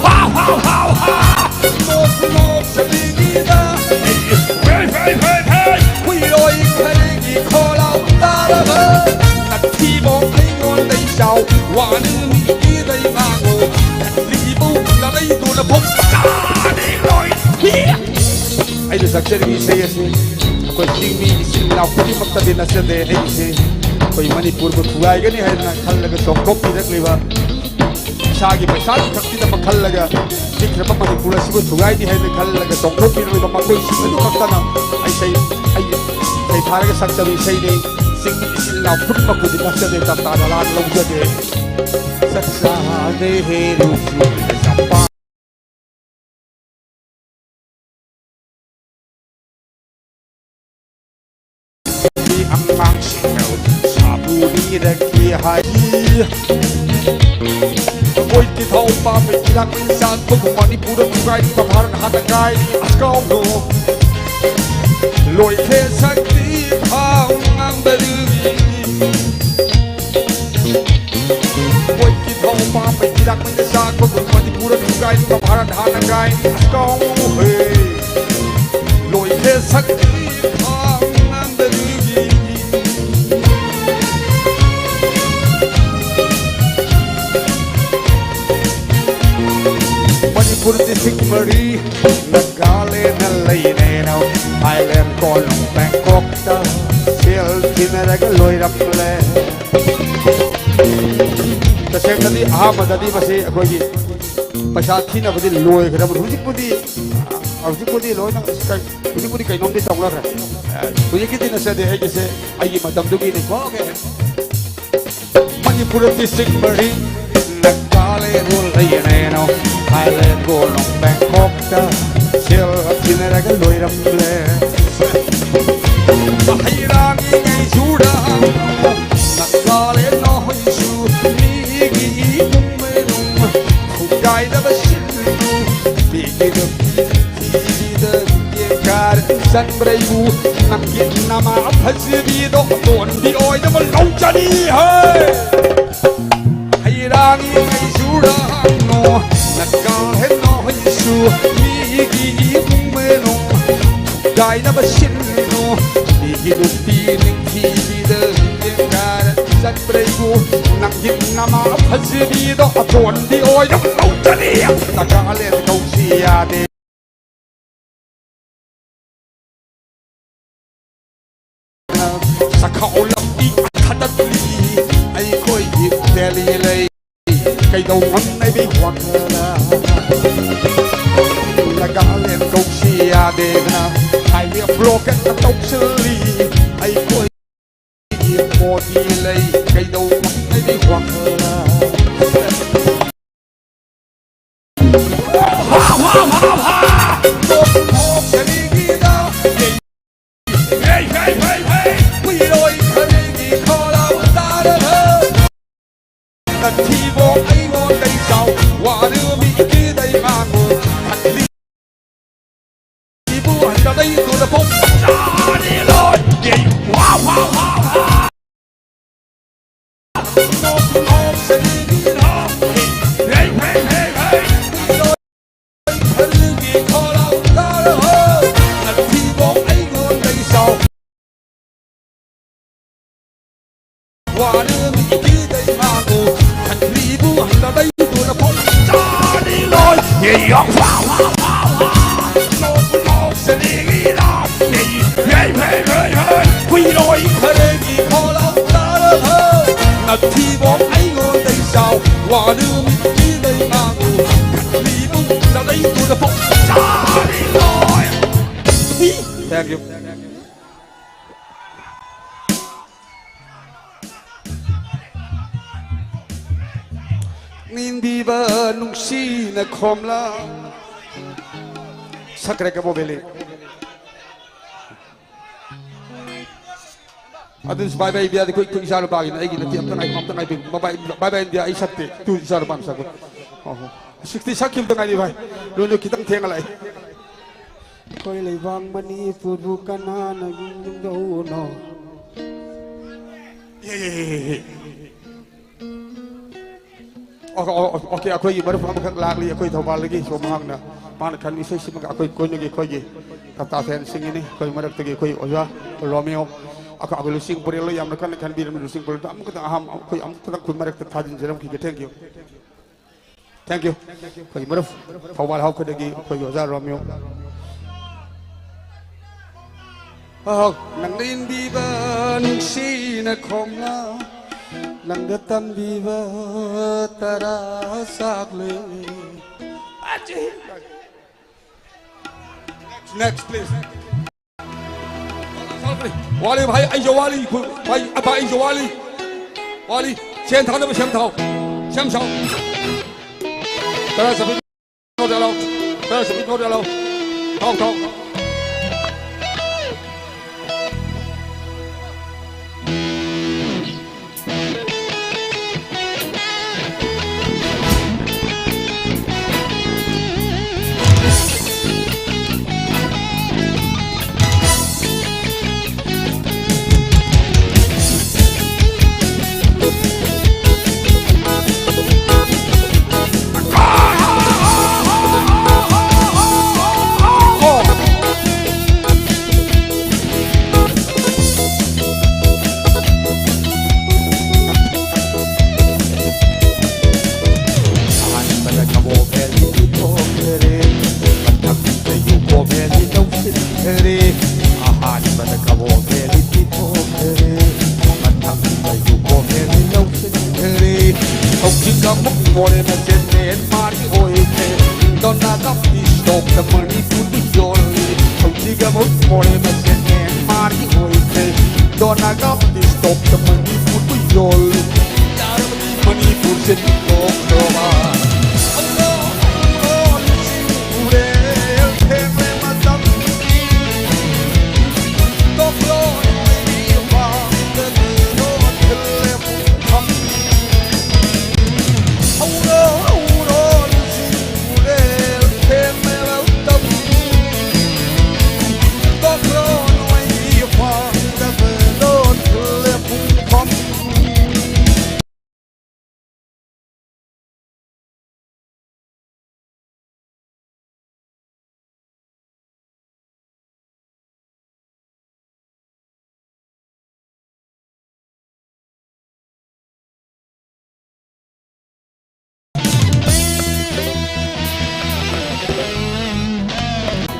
ꯍꯥꯎ, ꯍꯥꯎ, ꯍꯥꯎ, ꯍꯥꯎ! ꯅꯣꯛ, ꯅꯣꯛ, ꯆꯠꯂꯤꯉꯩꯗ꯫ ꯍꯦ, ꯍꯦ, ꯍꯦ, ꯍꯦ! ꯍꯨꯏꯔꯣꯏ ꯈꯔꯦꯒꯤ ꯈꯣꯜꯂꯥꯎ ꯇꯥꯔꯒ, ꯅꯠꯊꯤꯕꯣ ꯑꯩꯉꯣꯟꯗꯩ ꯆꯥꯎ, ꯋꯥꯅ ꯃꯤꯒꯤꯗꯩ ꯉꯥꯡꯉꯨ, ꯈꯜꯂꯤꯕꯨ ꯅꯥꯔꯩꯗꯨꯅ ꯐꯨ ꯆꯥꯅꯤꯡꯉꯣꯏ꯫ ꯑꯩꯅ ꯁꯛꯆꯔꯤꯕ ꯏꯁꯩ ꯑꯁꯤ ꯑꯩꯈꯣꯏ ꯆꯤꯡꯃꯤ ꯏꯆꯤꯟ ꯏꯅꯥꯎ ꯈꯨꯗꯤꯡꯃꯛꯇꯗꯤ ꯅꯠꯆꯗꯦ꯫ ꯑꯩꯒꯤꯁꯤ ꯑꯩꯈꯣꯏ ꯃꯅꯤꯄꯨꯔꯕꯨ ꯊꯨꯒꯥꯏꯒꯅꯤ ꯍꯥꯏꯗꯅ ꯈꯜꯂꯒ ꯆꯣꯡꯊꯣꯛꯄꯤꯔꯛꯂꯤꯕ ꯏꯁꯥꯒꯤ ꯄꯩꯁꯥꯒꯤ ꯈꯛꯇꯤꯗꯃꯛ ꯈꯜꯂꯒ ꯁꯤ ꯃꯅꯤꯄꯨꯔ ꯑꯁꯤꯕꯨ ꯊꯨꯒꯥꯏꯅꯤ ꯍꯥꯏꯅ ꯈꯜꯂꯒ ꯆꯣꯡꯊꯣꯛꯄꯤꯔꯣꯏꯕ ꯃꯈꯣꯏꯁꯤꯡ ꯑꯗꯨ ꯈꯛꯇꯅ ꯑꯩ ꯏꯁꯩ, ꯑꯩ ꯏꯁꯩ ꯊꯥꯔꯒ ꯁꯛꯆꯕ ꯏꯁꯩꯅꯤ꯫ ꯆꯤꯡꯃꯤ ꯏꯆꯤꯜ ꯏꯅꯥꯎ ꯄꯨꯝꯅꯃꯛꯄꯨꯗꯤ ꯅꯛꯆꯗꯦ, ꯇꯞꯇꯥꯗ ꯂꯥꯟ ꯂꯧꯖꯗꯦ꯫ ꯆꯥꯛ ꯆꯥꯗꯦ ꯍꯦꯔꯨꯁꯨ ꯆꯝꯄꯥ꯫ ꯑꯉꯥꯡꯁꯤꯡꯅ ꯁꯥꯕꯨ ꯅꯤꯔꯛꯀꯦ ꯍꯥꯏ꯫ ꯑꯩꯈꯣꯏ ꯇꯤꯊꯧ ꯄꯥꯝꯃꯤ ꯏꯔꯥꯛ ꯏꯟꯁꯥꯡ ꯊꯣꯛꯄ ꯃꯅꯤꯄꯨꯔꯗ ꯊꯨꯒꯥꯏꯔꯤꯕ ꯚꯥꯔꯠ ꯍꯥꯟꯅ ꯀꯥꯏꯔꯤ ꯑꯁꯀꯥꯎꯅꯣ꯫ ꯂꯣꯏꯈ꯭ꯔꯦ ꯁꯛꯇꯤ ꯊꯥꯎ ꯉꯥꯡꯕꯗꯨꯒꯤ꯫ ꯃꯣꯏꯒꯤ ꯊꯧ ꯄꯥꯝꯕꯩ ꯏꯔꯥꯛ ꯃꯩꯗ ꯆꯥꯛꯄꯒꯨꯝ ꯃꯅꯤꯄꯨꯔ ꯊꯨꯒꯥꯏꯔꯤꯕ ꯚꯥꯔꯠ ꯍꯥꯟꯅ ꯀꯥꯏꯔꯤ ꯑꯁꯀꯥꯎꯅꯣ ꯍꯦ꯫ ꯂꯣꯏꯈ꯭ꯔꯦ ꯁꯛꯇꯤ ꯊꯥꯡ ꯉꯥꯟꯗꯕꯤꯒꯤ꯫ ꯃꯅꯤꯄꯨꯔ ꯗꯤꯁꯇ꯭ꯔꯤꯛ ꯃꯔꯤ ꯅꯥꯒꯥꯂꯦꯟꯗ ꯂꯩꯔꯦꯅ ꯊꯥꯏꯂꯦꯟ ꯀꯣꯂꯣꯝ ꯕꯦꯡꯀꯣꯛꯇ ꯁꯦꯜ ꯊꯤꯅꯔꯒ ꯂꯣꯏꯔꯝꯂꯦ꯫ ꯇꯁꯦꯡꯅꯗꯤ ꯑꯍꯥꯟꯕꯗꯗꯤ ꯃꯁꯤ ꯑꯩꯈꯣꯏꯒꯤ ꯄꯩꯁꯥ ꯊꯤꯅꯕꯗꯤ ꯂꯣꯏꯈ꯭ꯔꯕꯅꯤ꯫ ꯍꯧꯖꯤꯛꯄꯨꯗꯤ, ꯍꯧꯖꯤꯛꯄꯨꯗꯤ ꯂꯣꯏꯅ ꯀꯩ-, ꯍꯧꯖꯤꯛꯄꯨꯗꯤ ꯀꯩꯅꯣꯝꯗꯤ ꯇꯧꯅꯈ꯭ꯔꯦ꯫ ꯍꯧꯖꯤꯛꯀꯤꯗꯤ ꯅꯠꯆꯗꯦ, ꯑꯩꯒꯤꯁꯦ ꯑꯩꯒꯤ ꯃꯇꯝꯗꯨꯒꯤꯅꯤꯀꯣ꯫ ꯃꯅꯤꯄꯨꯔ ꯗꯤꯁꯇ꯭ꯔꯤꯛ ꯃꯔꯤ ꯅꯥꯒꯥꯂꯦꯟ ꯂꯩꯔꯦꯅꯣ, ꯊꯥꯏꯂꯦꯟ ꯀꯣꯂꯣꯝ ꯕꯦꯡꯀꯣꯛꯇ ꯁꯦꯜ ꯊꯤꯅꯔꯒ ꯂꯣꯏꯔꯝꯂꯦ꯫ ꯍꯩꯔꯥꯡꯉꯤꯉꯩ ꯆꯨꯔꯥꯡ ꯅꯥꯒꯥꯂꯦꯟ ꯅꯈꯣꯏꯁꯨ ꯃꯤꯒꯤ ꯏꯃꯨꯡ ꯃꯅꯨꯡ ꯈꯨꯒꯥꯏꯗꯕ ꯁꯤꯜꯂꯨ꯫ ꯃꯤꯒꯤ ꯅꯨꯄꯤ ꯊꯤꯕꯤꯗ ꯌꯦꯡꯀꯥꯔ ꯆꯟꯕ꯭ꯔꯩꯕꯨ ꯅꯪꯒꯤ ꯅꯃꯥ ꯐꯖꯕꯤꯗꯣ ꯑꯇꯣꯟꯕꯤ ꯑꯣꯏꯅꯕ ꯂꯧꯖꯅꯤ ꯍꯦ꯫ ꯍꯩꯔꯥꯡꯉꯤꯉꯩ ꯆꯨꯔꯥꯡꯅꯣ ꯅꯥꯒꯥꯂꯦꯟ ꯅꯈꯣꯏꯁꯨ ꯃꯤꯒꯤ ꯏꯃꯨꯡ ꯃꯅꯨꯡ ꯈꯨꯒꯥꯏꯅꯕ ꯁꯤꯟꯅꯨ꯫ ꯃꯤꯒꯤ ꯅꯨꯄꯤ ꯅꯤꯡꯊꯤꯕꯤꯗ ꯂꯦꯡꯒꯥꯔ ꯆꯠꯄ꯭ꯔꯩꯕꯨ ꯅꯪꯒꯤ ꯅꯃꯥ ꯐꯖꯕꯤꯗꯣ ꯑꯇꯣꯟꯕꯤ ꯑꯣꯏꯅ ꯂꯧꯖꯅꯤ꯫ ꯅꯥꯒꯥꯂꯦꯟ ꯀꯧꯁꯤ ꯌꯥꯗꯦ꯫ ꯆꯈꯥꯎ ꯂꯝꯕꯤ ꯊꯥꯗꯠꯂꯤ ꯑꯩꯈꯣꯏꯒꯤ ꯗꯦꯜꯂꯤ ꯂꯩ꯫ ꯀꯩꯗꯧ ꯉꯝꯅꯕꯤ ꯋꯥꯈꯜꯗ ꯒꯥꯔꯂꯦꯟ ꯀꯧꯁꯤ ꯌꯥꯗꯦꯗꯅ ꯍꯥꯏꯋꯦ ꯕ꯭ꯂꯣꯛ ꯍꯦꯛꯇ ꯇꯧꯁꯤꯜꯂꯤ꯫ ꯑꯩꯈꯣꯏꯒꯤ ꯃꯣꯗꯤ ꯂꯩ, ꯀꯩꯗꯧꯕ ꯉꯝꯒꯅꯤ ꯋꯥꯈꯜꯅ? ꯍꯥ, ꯍꯥ, ꯍꯥ, ꯍꯥ! ꯅꯣꯛ ꯅꯣꯛ ꯀꯔꯤꯒꯤꯅꯣ? ꯍꯦ, ꯍꯦ, ꯍꯦ, ꯍꯦ! ꯀꯨꯏꯔꯣꯏ ꯈꯔꯒꯤ ꯈꯣꯜꯂꯥꯎ ꯇꯥꯔꯒ ꯅꯊꯤꯕꯣꯡ ꯑꯩꯉꯣꯟꯗꯩ ꯆꯥꯎ, ꯋꯥꯔꯨ ꯃꯤꯒꯤꯗꯩ ꯉꯥꯡꯉꯨ, ꯈꯠꯂꯤꯕꯨ ꯍꯟꯗꯗꯩ ꯇꯨꯅ ꯄꯣꯛ ꯆꯥꯔꯤ ꯂꯣꯏ꯫ ꯌꯦ, ꯋꯥ, ꯋꯥ, ꯋꯥ, ꯋꯥ꯫ ꯅꯣꯛ, ꯅꯣꯛ, ꯁꯦ, ꯍꯦ, ꯍꯦ, ꯍꯦ, ꯍꯦ꯫ ꯈꯜꯒꯤ ꯈꯣꯜꯂꯥꯎ ꯇꯥꯔꯕꯣ? ꯅꯊꯤꯕꯣꯡ ꯑꯩꯉꯣꯟꯗꯒꯤ ꯆꯥꯎ꯫ ꯋꯥꯔꯦꯝꯕꯤꯒꯤꯗꯩ ꯃꯥꯕꯨ ꯈꯟꯕꯤꯕꯨ ꯍꯟꯅꯗꯩꯗꯨꯅ ꯐꯣꯡ ꯆꯥꯔꯤ ꯂꯣꯏ꯫ ꯌꯦ, ꯌꯥ, ꯋꯥ, ꯋꯥ, ꯋꯥ, ꯋꯥ꯫ ꯅꯣꯛ, ꯅꯣꯛ, ꯁꯦ, ꯅꯤꯒꯤꯔꯥ꯫ ꯌꯦ, ꯌꯦ, ꯍꯦ, ꯍꯦ, ꯍꯦ꯫ ꯍꯨꯏꯔꯣꯏ ꯈꯔꯒꯤ ꯈꯣꯜꯂꯥꯎ ꯇꯥꯔꯕꯣ? ꯅꯊꯤꯕꯣꯡ ꯑꯩꯉꯣꯟꯗꯩ ꯆꯥꯎ꯫ ꯋꯥꯔꯦꯝꯕꯤꯒꯤꯗꯩ ꯃꯥꯕꯨ ꯈꯟꯕꯤꯕꯨ ꯍꯟꯅꯗꯩꯗꯨꯅ ꯐꯣꯡ ꯆꯥꯔꯤ ꯂꯣꯏ꯫ Thank you. ꯅꯤꯡꯕꯤꯕ ꯅꯨꯡꯁꯤꯅ ꯈꯣꯝꯂ ꯁꯛꯈ꯭ꯔꯦ ꯀꯕꯣ ꯚꯦꯂꯤ꯫ ꯑꯗꯨꯁꯨ bye bye ꯏꯟꯗꯤꯌꯥꯗꯤ ꯑꯩꯈꯣꯏ, ꯑꯩꯈꯣꯏ ꯏꯆꯥ ꯅꯨꯄꯥꯒꯤꯅ ꯑꯩꯒꯤ ꯅꯠꯇꯦ꯫ ꯑꯝꯇ ꯉꯥꯏ-, ꯑꯝꯇ ꯉꯥꯏꯕꯤꯌꯨ꯫ Bye bye, bye bye India ꯑꯩ ꯁꯛꯇꯦ꯫ ꯇꯨ ꯏꯆꯥ ꯅꯨꯄꯥꯅ ꯁꯛꯄ꯫ ꯑꯣ ꯍꯣ꯫ Sixty ꯁꯛꯈꯤꯕꯗ ꯉꯥꯏꯔꯤ ꯚꯥꯏ꯫ ꯂꯣꯏꯅ ꯈꯤꯇꯪ ꯊꯦꯡꯅ ꯂꯥꯛꯑꯦ꯫ ꯑꯩꯈꯣꯏ ꯂꯩꯕꯥꯛ ꯃꯅꯤꯄꯨꯔꯕꯨ ꯀꯅꯥꯅ ꯌꯨꯝꯗꯧꯅꯣ? ꯑꯣ, ꯑꯣ, ꯑꯣ, ꯑꯣꯀꯦ, ꯑꯩꯈꯣꯏꯒꯤ ꯃꯔꯨꯞ ꯑꯃꯈꯛ ꯂꯥꯛꯂꯤ, ꯑꯩꯈꯣꯏ ꯊꯧꯕꯥꯜꯗꯒꯤ꯫ ꯁꯣꯝ ꯃꯍꯥꯛꯅ, ꯃꯥꯅ ꯈꯟꯕ ꯏꯁꯩꯁꯤꯃꯒ ꯑꯩꯈꯣꯏ ꯀꯣꯏꯅꯒꯤ ꯑꯩꯈꯣꯏꯒꯤ ꯇꯥꯇꯥ ꯐꯦꯟꯁꯤꯡꯒꯤꯅꯤ꯫ ꯑꯩꯈꯣꯏ ꯃꯔꯛꯇꯒꯤ ꯑꯩꯈꯣꯏ ꯑꯣꯖꯥ ꯔꯣꯃꯤꯌꯣ, ꯑꯩꯈꯣꯏ, ꯑꯩꯈꯣꯏ ꯂꯨꯆꯤꯡ ꯄꯨꯔꯦꯜꯗ ꯌꯥꯝꯅ ꯀꯟꯅ ꯈꯟꯕꯤꯔꯝꯃꯤ꯫ ꯂꯨꯆꯤꯡ ꯄꯨꯔꯦꯜꯗ ꯑꯃꯨꯛꯈꯛꯇꯪ ꯑꯍꯥꯟꯕ ꯑꯩꯈꯣꯏ ꯑꯃꯨꯛꯈꯛꯇꯪ ꯑꯩꯈꯣꯏ ꯃꯔꯛꯇ ꯊꯥꯖꯤꯟꯖꯔꯝꯈꯤꯒꯦ꯫ Thank you꯫ Thank you꯫ ꯑꯩꯈꯣꯏꯒꯤ ꯃꯔꯨꯞ ꯊꯧꯕꯥꯜ ꯍꯥꯎꯈꯗꯒꯤ ꯑꯩꯈꯣꯏꯒꯤ ꯑꯣꯖꯥ ꯔꯣꯃꯤꯌꯣ꯫ ꯑꯍꯣ, ꯅꯪꯅ ꯏꯟꯕꯤꯕ ꯅꯨꯡꯁꯤꯅ ꯈꯣꯝꯂ, ꯅꯪꯅ ꯇꯝꯕꯤꯕ ꯇꯔꯥ ꯁꯥꯛꯂꯦ꯫ ꯑꯆꯤ! Next, please. ꯋꯥꯠꯂꯤ ꯚꯥꯏ, ꯑꯩꯁꯨ ꯋꯥꯠꯂꯤ꯫ ꯚꯥꯏ, ꯑꯕ, ꯑꯩꯁꯨ ꯋꯥꯠꯂꯤ꯫ ꯋꯥꯠꯂꯤ꯫ ꯁꯦꯟ ꯊꯥꯅꯕ ꯁꯦꯝ ꯊꯥꯎ꯫ ꯁꯦꯝ ꯁꯥꯎ꯫ ꯇꯔꯥ ꯆꯠꯄꯤ ꯅꯣꯠ ꯌꯥꯜꯂꯣ꯫ ꯇꯔꯥ ꯆꯠꯄꯤ ꯅꯣꯠ ꯌꯥꯜꯂꯣ꯫ ꯊꯥꯎ, ꯊꯥꯎ꯫ ꯑꯍꯥꯟꯕꯗ ꯀꯕꯣ ꯚꯦꯂꯤ ꯄꯨꯊꯣꯛꯈ꯭ꯔꯦ, ꯃꯊꯪꯗ ꯌꯨꯀꯣ ꯚꯦꯂꯤ ꯂꯧꯁꯤꯟꯈ꯭ꯔꯦ꯫ ꯑꯍꯥꯟꯕꯗ ꯀꯕꯣ ꯚꯦꯂꯤ ꯄꯨꯊꯣꯛꯈ꯭ꯔꯦ, ꯃꯊꯪꯗ ꯌꯨꯀꯣ ꯚꯦꯂꯤ ꯂꯧꯁꯤꯟꯈ꯭ꯔꯦ꯫ ꯍꯧꯖꯤꯛ ꯑꯃꯨꯛ ꯃꯣꯔꯦ ꯃꯁꯦꯟ ꯃꯦꯟꯃꯥꯔꯒꯤ ꯑꯣꯏꯈ꯭ꯔꯦ꯫ ꯗꯣꯅꯥꯜꯗ ꯇ꯭ꯔꯝꯞꯀꯤ ꯁ꯭ꯇꯣꯛꯇ ꯃꯅꯤꯄꯨꯔꯕꯨ ꯌꯣꯜꯂꯤ꯫ ꯍꯧꯖꯤꯛ ꯑꯃꯨꯛ ꯃꯣꯔꯦ ꯃꯁꯦꯟ ꯃꯦꯟꯃꯥꯔꯒꯤ ꯑꯣꯏꯈ꯭ꯔꯦ꯫ ꯗꯣꯅꯥꯜꯗ ꯇ꯭ꯔꯝꯞꯀꯤ ꯁ꯭ꯇꯣꯛꯇ ꯃꯅꯤꯄꯨꯔꯕꯨ ꯌꯣꯜꯂꯤ꯫ ꯌꯥꯔꯕꯗꯤ ꯃꯅꯤꯄꯨꯔꯁꯦ ꯂꯣꯛꯁꯚꯥ꯫ ꯍꯧꯔꯣ, ꯍꯧꯔꯣ, ꯂꯨꯆꯤꯡ ꯄꯨꯔꯦꯜ ꯊꯦꯡꯂꯦ ꯃꯇꯝ꯫ ꯇꯣꯛꯂꯣ ꯅꯣꯏꯒꯤ ꯋꯥꯗ ꯂꯣꯟ ꯊꯤꯜꯂꯦ ꯄꯨꯡꯐꯝ꯫ ꯍꯧꯔꯣ, ꯍꯧꯔꯣ, ꯂꯨꯆꯤꯡ ꯄꯨꯔꯦꯜ ꯊꯦꯡꯂꯦ ꯃꯇꯝ꯫ ꯇꯣꯛꯂꯣ ꯅꯣꯏꯒꯤ ꯋꯥꯗ ꯂꯣꯟ ꯊꯤꯜꯂꯦ ꯄꯨꯡꯐꯝ꯫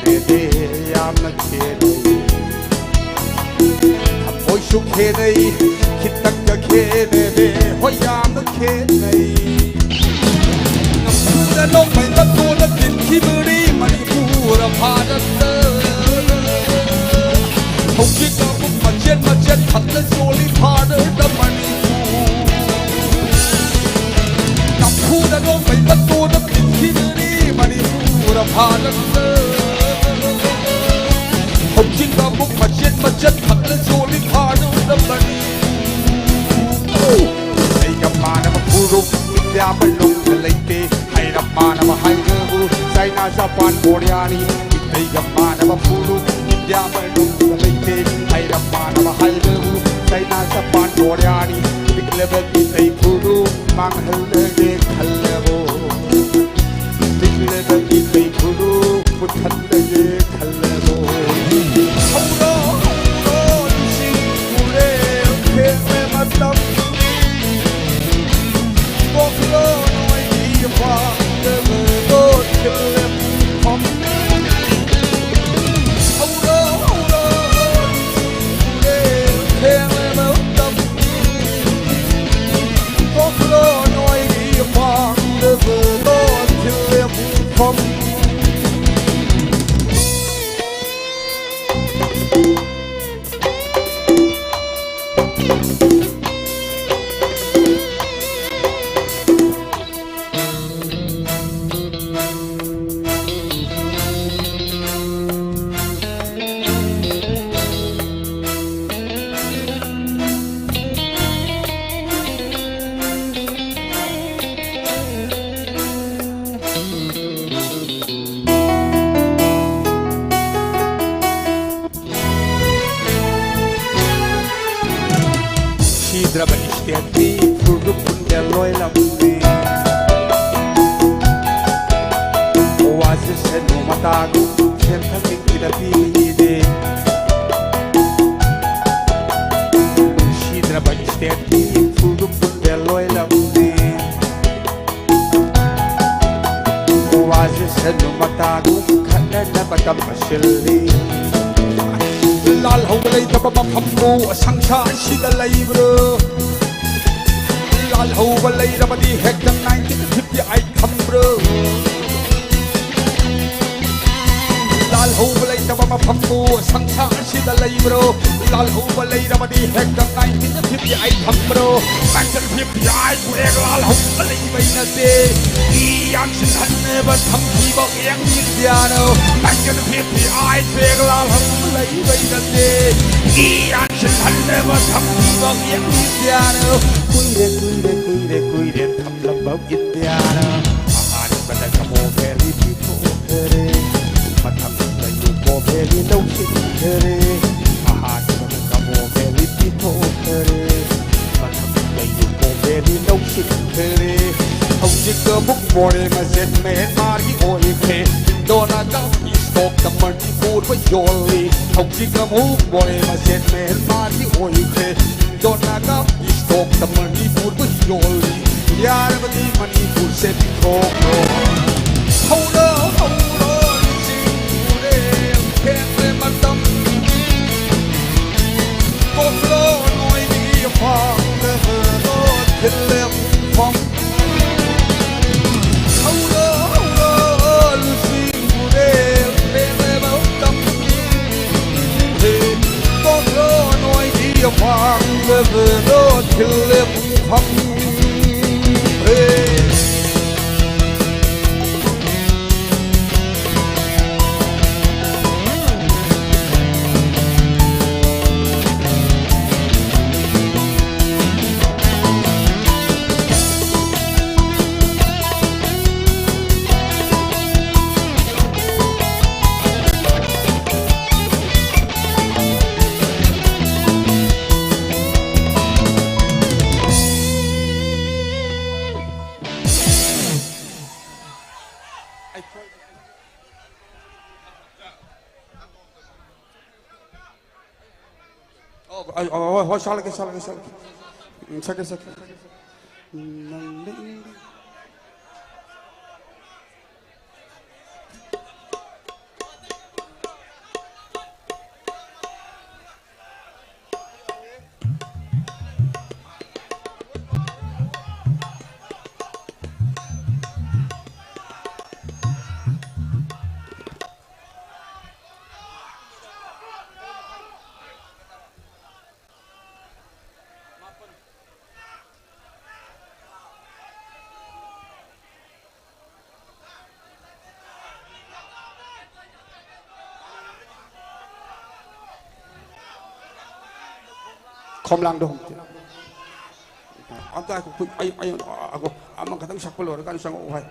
ꯈꯦꯠꯅꯩ, ꯌꯥꯝꯅ ꯈꯦꯠꯅꯩ꯫ ꯊꯃꯣꯏꯁꯨ ꯈꯦꯠꯅꯩ, ꯈꯤꯇꯪꯒ ꯈꯦꯠꯅꯔꯦ, ꯍꯣꯏ, ꯌꯥꯝꯅ ꯈꯦꯠꯅꯩ꯫ ꯅꯝꯐꯨꯗ ꯅꯣꯡꯃꯩ ꯇꯛꯇꯨꯅ ꯊꯤꯟꯈꯤꯕꯅꯤ ꯃꯅꯤꯄꯨꯔ ꯚꯥꯔꯠꯇ꯫ ꯆꯠꯈꯠꯂ ꯆꯣꯜꯂꯤ ꯐꯥꯗꯔꯗ ꯃꯅꯤꯄꯨꯔ꯫ ꯅꯝꯐꯨꯗ ꯅꯣꯡꯃꯩ ꯃꯇꯣꯟꯗ ꯄꯤꯛꯈꯤꯕꯅꯤ ꯃꯅꯤꯄꯨꯔ ꯐꯥꯗꯔꯗ꯫ ꯍꯧꯖꯤꯛ ꯑꯃꯨꯛ ꯃꯆꯦꯠ ꯃꯆꯦꯠ ꯈꯠꯂ ꯆꯣꯜꯂꯤ ꯐꯥꯗꯔꯗ ꯃꯅꯤꯄꯨꯔ꯫ ꯃꯤꯇꯩꯒ ꯃꯥꯟꯅꯕ ꯐꯨꯔꯨꯞ ꯏꯟꯗꯤꯌꯥ ꯃꯅꯨꯡꯗ ꯂꯩꯇꯦ꯫ ꯍꯩꯔꯞ ꯃꯥꯟꯅꯕ ꯍꯥꯏꯕꯕꯨ ꯆꯥꯏꯅꯥ, ꯖꯄꯥꯟ, ꯀꯣꯔꯤꯌꯥꯅꯤ꯫ ꯃꯤꯇꯩꯒ ꯃꯥꯟꯅꯕ ꯐꯨꯔꯨꯞ ꯏꯟꯗꯤꯌꯥ ꯃꯅꯨꯡꯗ ꯂꯩꯇꯦ꯫ ꯍꯩꯔꯞ ꯃꯥꯟꯅꯕ ꯍꯥꯏꯕꯕꯨ ꯆꯥꯏꯅꯥ, ꯖꯄꯥꯟ, ꯀꯣꯔꯤꯌꯥꯅꯤ꯫ ꯄꯤꯛꯂꯕ ꯃꯤꯇꯩ ꯐꯨꯔꯨꯞ ꯃꯥꯡꯍꯜꯂꯒꯦ ꯈꯜꯂꯕꯣ? ꯄꯤꯛꯂꯕ ꯃꯤꯇꯩ ꯐꯨꯔꯨꯞ ꯃꯨꯠꯍꯜꯂꯒꯦ ꯈꯜꯂꯕꯣ? ꯍꯧꯔꯣ, ꯍꯧꯔꯣ, ꯅꯨꯡꯁꯤ ꯎꯔꯦꯜ ꯊꯦꯡꯂꯦ ꯃꯇꯝ꯫ ꯇꯣꯛꯂꯣ ꯅꯣꯏꯒꯤ ꯄꯥꯝꯗꯕꯗꯣ ꯊꯤꯜꯂꯦ ꯄꯨꯡꯐꯝ꯫ ꯍꯧꯔꯣ, ꯍꯧꯔꯣ, ꯅꯨꯡꯁꯤ ꯎꯔꯦꯜ ꯊꯦꯡꯂꯦ ꯃꯇꯝ꯫ ꯇꯣꯛꯂꯣ ꯅꯣꯏꯒꯤ ꯄꯥꯝꯗꯕꯗꯣ ꯊꯤꯜꯂꯦ ꯄꯨꯡꯐꯝ꯫ ꯁꯤꯗ꯭ꯔꯕ ꯏꯁꯇꯦꯠꯀꯤ ꯐꯨꯔꯨꯞ ꯄꯨꯟꯕ ꯂꯣꯏꯂꯝꯃꯤ꯫ ꯋꯥꯖꯁꯅꯨ ꯃꯇꯥꯒꯨꯝ ꯁꯦꯟꯊꯪ ꯂꯤꯛꯂꯤꯗ ꯄꯤꯔꯤꯗꯦ꯫ ꯁꯤꯗ꯭ꯔꯕ ꯏꯁꯇꯦꯠꯀꯤ ꯐꯨꯔꯨꯞ ꯄꯨꯟꯕ ꯂꯣꯏꯂꯝꯃꯤ꯫ ꯋꯥꯖꯁꯅꯨ ꯃꯇꯥꯒꯨꯝ ꯈꯠꯅꯅꯕ ꯇꯝꯕ ꯁꯤꯜꯂꯤ꯫ ꯂꯥꯜꯍꯧꯕ ꯂꯩꯇꯕ ꯃꯐꯝꯕꯨ ꯁꯪꯁꯥꯔꯁꯤꯗ ꯂꯩꯕ꯭ꯔꯣ? ꯂꯥꯜꯍꯧꯕ ꯂꯩꯔꯕꯗꯤ ꯍꯦꯛꯇ nineteen fifty eight ꯊꯝꯕ꯭ꯔꯣ? ꯂꯥꯜꯍꯧꯕ ꯂꯩꯇꯕ ꯃꯐꯝ ꯐꯝꯕꯨ ꯁꯪꯁꯥꯔꯁꯤꯗ ꯂꯩꯕ꯭ꯔꯣ? ꯂꯥꯜꯍꯧꯕ ꯂꯩꯔꯕꯗꯤ ꯍꯦꯛꯇ nineteen fifty eight ꯊꯝꯕ꯭ꯔꯣ? Nineteen fifty eight ꯄꯨꯔꯦ ꯂꯥꯜꯍꯧꯕ ꯂꯩꯕꯩ ꯅꯠꯇꯦ꯫ ꯃꯤ ꯌꯥꯝꯁꯤꯟꯍꯟꯅꯕ ꯊꯝꯈꯤꯕ ꯌꯦꯡ ꯏꯟꯗꯤꯌꯥꯅꯣ꯫ Nineteen fifty eight ꯄꯨꯔꯦ ꯂꯥꯜꯍꯧꯕ ꯂꯩꯕꯩ ꯅꯠꯇꯦ꯫ ꯃꯤ ꯌꯥꯝꯁꯤꯟꯍꯟꯅꯕ ꯊꯝꯈꯤꯕ ꯌꯦꯡ ꯏꯟꯗꯤꯌꯥꯅꯣ꯫ ꯀꯨꯏꯔꯦ, ꯀꯨꯏꯔꯦ, ꯀꯨꯏꯔꯦ, ꯀꯨꯏꯔꯦ ꯊꯝꯂꯝꯕ ꯏꯟꯗꯤꯌꯥꯅꯣ꯫ ꯑꯍꯥꯟꯕꯗ ꯀꯃꯣ ꯚꯦꯂꯤ ꯄꯤꯊꯣꯛꯈ꯭ꯔꯦ꯫ ꯃꯊꯪꯗ ꯌꯨꯀꯣ ꯚꯦꯂꯤ ꯂꯧꯁꯤꯟꯈ꯭ꯔꯦ꯫ ꯑꯍꯥꯟꯕꯗ ꯀꯃꯣ ꯚꯦꯂꯤ ꯄꯤꯊꯣꯛꯈ꯭ꯔꯦ꯫ ꯃꯊꯪꯗ ꯌꯨꯀꯣ ꯚꯦꯂꯤ ꯂꯧꯁꯤꯟꯈ꯭ꯔꯦ꯫ ꯍꯧꯖꯤꯛ ꯑꯃꯨꯛ ꯃꯣꯔꯦ ꯃꯁꯦꯟ ꯃ꯭ꯌꯥꯟꯃꯥꯔꯒꯤ ꯑꯣꯏꯈ꯭ꯔꯦ꯫ ꯗꯣꯅꯥꯒ ꯏꯁꯇꯣꯛꯇ ꯃꯅꯤꯄꯨꯔꯕꯨ ꯌꯣꯜꯂꯤ꯫ ꯍꯧꯖꯤꯛ ꯑꯃꯨꯛ ꯃꯣꯔꯦ ꯃꯁꯦꯟ ꯃ꯭ꯌꯥꯟꯃꯥꯔꯒꯤ ꯑꯣꯏꯈ꯭ꯔꯦ꯫ ꯗꯣꯅꯥꯒ ꯏꯁꯇꯣꯛꯇ ꯃꯅꯤꯄꯨꯔꯕꯨ ꯌꯣꯜꯂꯤ꯫ ꯌꯥꯔꯕꯗꯤ ꯃꯅꯤꯄꯨꯔꯁꯦ ꯄꯤꯊꯣꯛꯈ꯭ꯔꯣ꯫ ꯍꯧꯔꯣ, ꯍꯧꯔꯣ, ꯂꯨꯆꯤꯡ ꯇꯨꯔꯦꯜ ꯊꯦꯡꯂꯦ ꯃꯇꯝ꯫ ꯀꯣꯛꯂꯣ ꯅꯣꯏꯒꯤ ꯑꯄꯥꯝꯕꯗꯣ ꯊꯤꯜꯂꯦ ꯄꯨꯡꯐꯝ꯫ ꯍꯧꯔꯣ, ꯍꯧꯔꯣ, ꯂꯨꯆꯤꯡ ꯇꯨꯔꯦꯜ ꯊꯦꯡꯂꯦ ꯃꯇꯝ꯫ ꯀꯣꯛꯂꯣ ꯅꯣꯏꯒꯤ ꯑꯄꯥꯝꯕꯗꯣ ꯊꯤꯜꯂꯦ ꯄꯨꯡꯐꯝ꯫ ꯑꯣ, ꯑ, ꯑ, ꯍꯣꯏ, ꯍꯣꯏ, ꯁꯥꯠꯂꯒꯦ, ꯁꯥꯠꯂꯒꯦ, ꯁꯥꯠꯂꯒꯦ꯫ ꯎꯝ, ꯁꯛꯀꯦ, ꯁꯛꯀꯦ꯫ ꯎꯝ, ꯅꯪꯗꯤ ꯈꯣꯝꯂꯥꯡꯗꯣ ꯍꯣꯡꯇꯦ꯫ ꯑꯝꯇ ꯉꯥꯏꯈꯣ, ꯑꯩ, ꯑꯩ, ꯑꯩ, ꯑꯃꯈꯛꯇꯪ ꯁꯛꯄ ꯂꯣꯏꯔꯀꯥꯟꯗ ꯆꯪꯉꯛꯑꯣ ꯍꯥꯏ꯫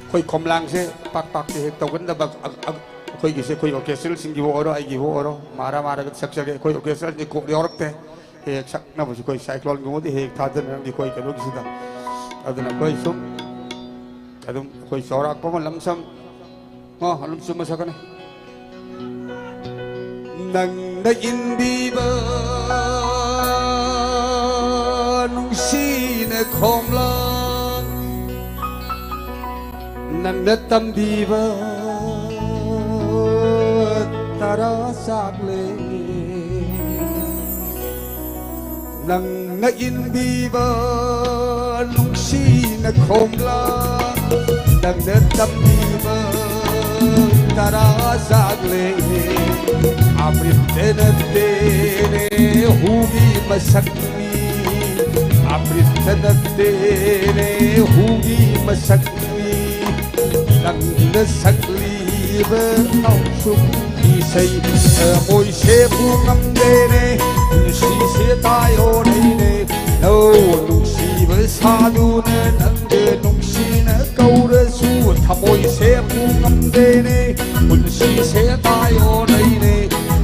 ꯑꯩꯈꯣꯏ ꯈꯣꯝꯂꯥꯡꯁꯦ ꯄꯥꯛ ꯄꯥꯛꯇꯤ ꯍꯦꯛ ꯇꯧꯒꯟꯗꯕ, ꯑ-, ꯑ-, ꯑꯩꯈꯣꯏꯒꯤꯁꯦ, ꯑꯩꯈꯣꯏ ꯑꯣꯔꯀꯦꯁꯇ꯭ꯔꯦꯜꯁꯤꯡꯒꯤꯕꯨ ꯑꯣꯏꯔꯣ, ꯑꯩꯒꯤꯕꯨ ꯑꯣꯏꯔꯣ, ꯃꯥꯔꯥ ꯃꯥꯔꯥꯒ ꯁꯛꯆꯒꯦ꯫ ꯑꯩꯈꯣꯏ ꯑꯣꯔꯀꯦꯁꯇ꯭ꯔꯥꯁꯤꯗꯤ ꯀꯣꯛ ꯌꯥꯎꯔꯛꯇꯦ꯫ ꯍꯦꯛ ꯁꯛꯅꯕꯁꯨ ꯑꯩꯈꯣꯏ ꯁꯥꯏꯀ꯭ꯂꯣꯟꯒꯨꯝꯕꯗꯤ ꯍꯦꯛ ꯊꯥꯗꯅꯔꯝꯗꯦ ꯑꯩꯈꯣꯏ ꯀꯩꯅꯣꯒꯤꯁꯤꯗ꯫ ꯑꯗꯨꯅ ꯑꯩꯈꯣꯏ ꯁꯨꯝ ꯑꯗꯨꯝ ꯑꯩꯈꯣꯏ ꯆꯥꯎꯔꯥꯛꯄ ꯑꯃ ꯂꯝꯁꯝ, ꯑꯣ, ꯑꯗꯨꯝ ꯆꯨꯝꯅ ꯁꯛꯀꯅꯤ꯫ ꯅꯪꯅ ꯏꯟꯕꯤꯕ ꯅꯨꯡꯁꯤꯅ ꯈꯣꯝꯂꯥꯡ, ꯅꯪꯅ ꯇꯝꯕꯤꯕ ꯇꯔꯥ ꯆꯥꯛꯂꯦ꯫ ꯅꯪꯅ ꯏꯟꯕꯤꯕ ꯅꯨꯡꯁꯤꯅ ꯈꯣꯝꯂꯥꯡ, ꯅꯪꯅ ꯇꯝꯕꯤꯕ ꯇꯔꯥ ꯆꯥꯛꯂꯦ꯫ ꯑꯃ꯭ꯔꯤꯠꯇ ꯅꯠꯇꯦꯅꯦ ꯍꯨꯒꯤ ꯃꯁꯛꯅꯤ, ꯑꯃ꯭ꯔꯤꯠꯇ ꯅꯠꯇꯦꯅꯦ ꯍꯨꯒꯤ ꯃꯁꯛꯅꯤ꯫ ꯅꯪꯅ ꯁꯛꯂꯤꯕ ꯅꯥꯎꯁꯨꯝ ꯏꯁꯩ ꯊꯃꯣꯏꯁꯦ ꯄꯨ ꯉꯝꯗꯦꯅꯦ, ꯄꯨꯟꯁꯤꯁꯦ ꯇꯥꯏꯑꯣꯅꯩꯅꯦ꯫ ꯅꯧ ꯅꯨꯡꯁꯤꯕ ꯁꯥꯗꯨꯅ ꯅꯪꯒ ꯅꯨꯡꯁꯤꯅ ꯀꯧꯔꯁꯨ ꯊꯃꯣꯏꯁꯦ ꯄꯨ ꯉꯝꯗꯦꯅꯦ, ꯄꯨꯟꯁꯤꯁꯦ ꯇꯥꯏꯑꯣꯅꯩꯅꯦ꯫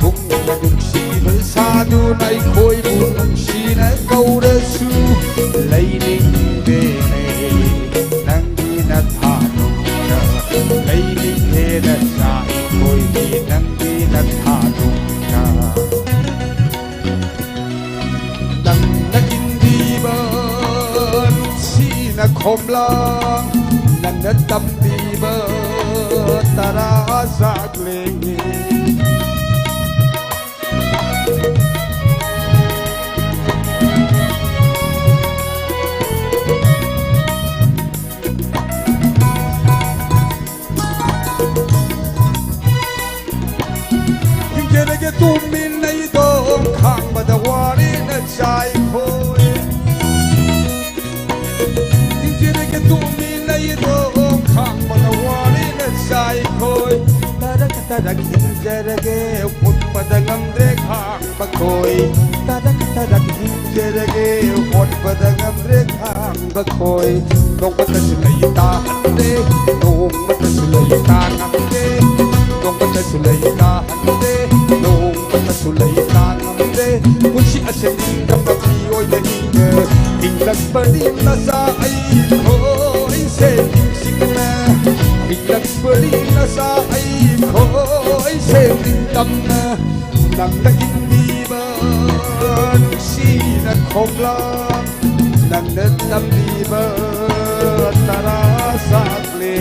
ꯄꯨꯛꯅꯤꯡꯅ ꯅꯨꯡꯁꯤꯕ ꯁꯥꯗꯨꯅ ꯑꯩꯈꯣꯏꯕꯨ ꯅꯨꯡꯁꯤꯅ ꯀꯧꯔꯁꯨ ꯂꯩꯅꯤꯡꯗꯦꯅꯦ꯫ ꯅꯪꯒꯤ ꯅꯊꯥꯗꯣꯛꯅ ꯂꯩꯅꯤꯡꯗꯦ ꯅꯆꯥ ꯑꯩꯈꯣꯏꯗꯤ ꯅꯪꯒꯤ ꯅꯊꯥꯗꯣꯛꯅ꯫ ꯅꯪꯅ ꯏꯟꯕꯤꯕ ꯅꯨꯡꯁꯤꯅ ꯈꯣꯝꯂꯥꯡ, ꯅꯪꯅ ꯇꯝꯕꯤꯕ ꯇꯔꯥ ꯁꯥꯛꯂꯦ꯫ ꯍꯤꯡꯖꯔꯒꯦ ꯇꯨꯃꯤꯟꯅ ꯏꯗꯣ ꯈꯥꯡꯕꯗ ꯋꯥꯔꯦꯅ ꯆꯥꯏꯈꯣꯏ꯫ ꯍꯤꯡꯖꯔꯒꯦ ꯇꯨꯃꯤꯟꯅ ꯏꯗꯣ ꯈꯥꯡꯕꯗ ꯋꯥꯔꯦꯅ ꯆꯥꯏꯈꯣꯏ꯫ ꯇꯔꯛ ꯇꯔꯛ ꯍꯤꯡꯖꯔꯒꯦ ꯍꯨꯠꯄꯗ ꯉꯝꯗ꯭ꯔꯦ ꯈꯥꯡ ꯃꯈꯣꯏ꯫ ꯇꯔꯛ ꯇꯔꯛ ꯍꯤꯡꯖꯔꯒꯦ ꯍꯣꯠꯄꯗ ꯉꯝꯗ꯭ꯔꯦ ꯈꯥꯡꯕ ꯈꯣꯏ꯫ ꯅꯣꯡꯃꯇꯁꯨ ꯂꯩ ꯇꯥꯍꯟꯗꯦ, ꯅꯣꯡꯃꯇꯁꯨ ꯂꯩ ꯇꯥꯉꯝꯗꯦ, ꯅꯣꯡꯃꯇꯁꯨ ꯂꯩ ꯇꯥꯍꯟꯗꯦ, ꯅꯣꯡꯃꯇꯁꯨ ꯂꯩ ꯇꯥꯉꯝꯗꯦ꯫ ꯄꯨꯟꯁꯤ ꯑꯁꯦ ꯅꯤꯡꯇꯝꯕ ꯃꯤꯑꯣꯏꯕꯅꯤꯅ ꯍꯤꯡꯂꯛꯄꯅꯤ ꯅꯆꯥ ꯑꯩꯈꯣꯏꯁꯦ ꯅꯤꯡꯁꯤꯡꯅ꯫ ꯍꯤꯡꯂꯛꯄꯅꯤ ꯅꯆꯥ ꯑꯩꯈꯣꯏꯁꯦ ꯅꯤꯡꯇꯝꯅ꯫ ꯅꯪꯅ ꯏꯟꯕꯤꯕ ꯅꯨꯡꯁꯤꯅ ꯈꯣꯝꯂꯥꯡ, ꯅꯪꯅ ꯇꯝꯕꯤꯕ ꯇꯔꯥ ꯁꯥꯛꯂꯦ꯫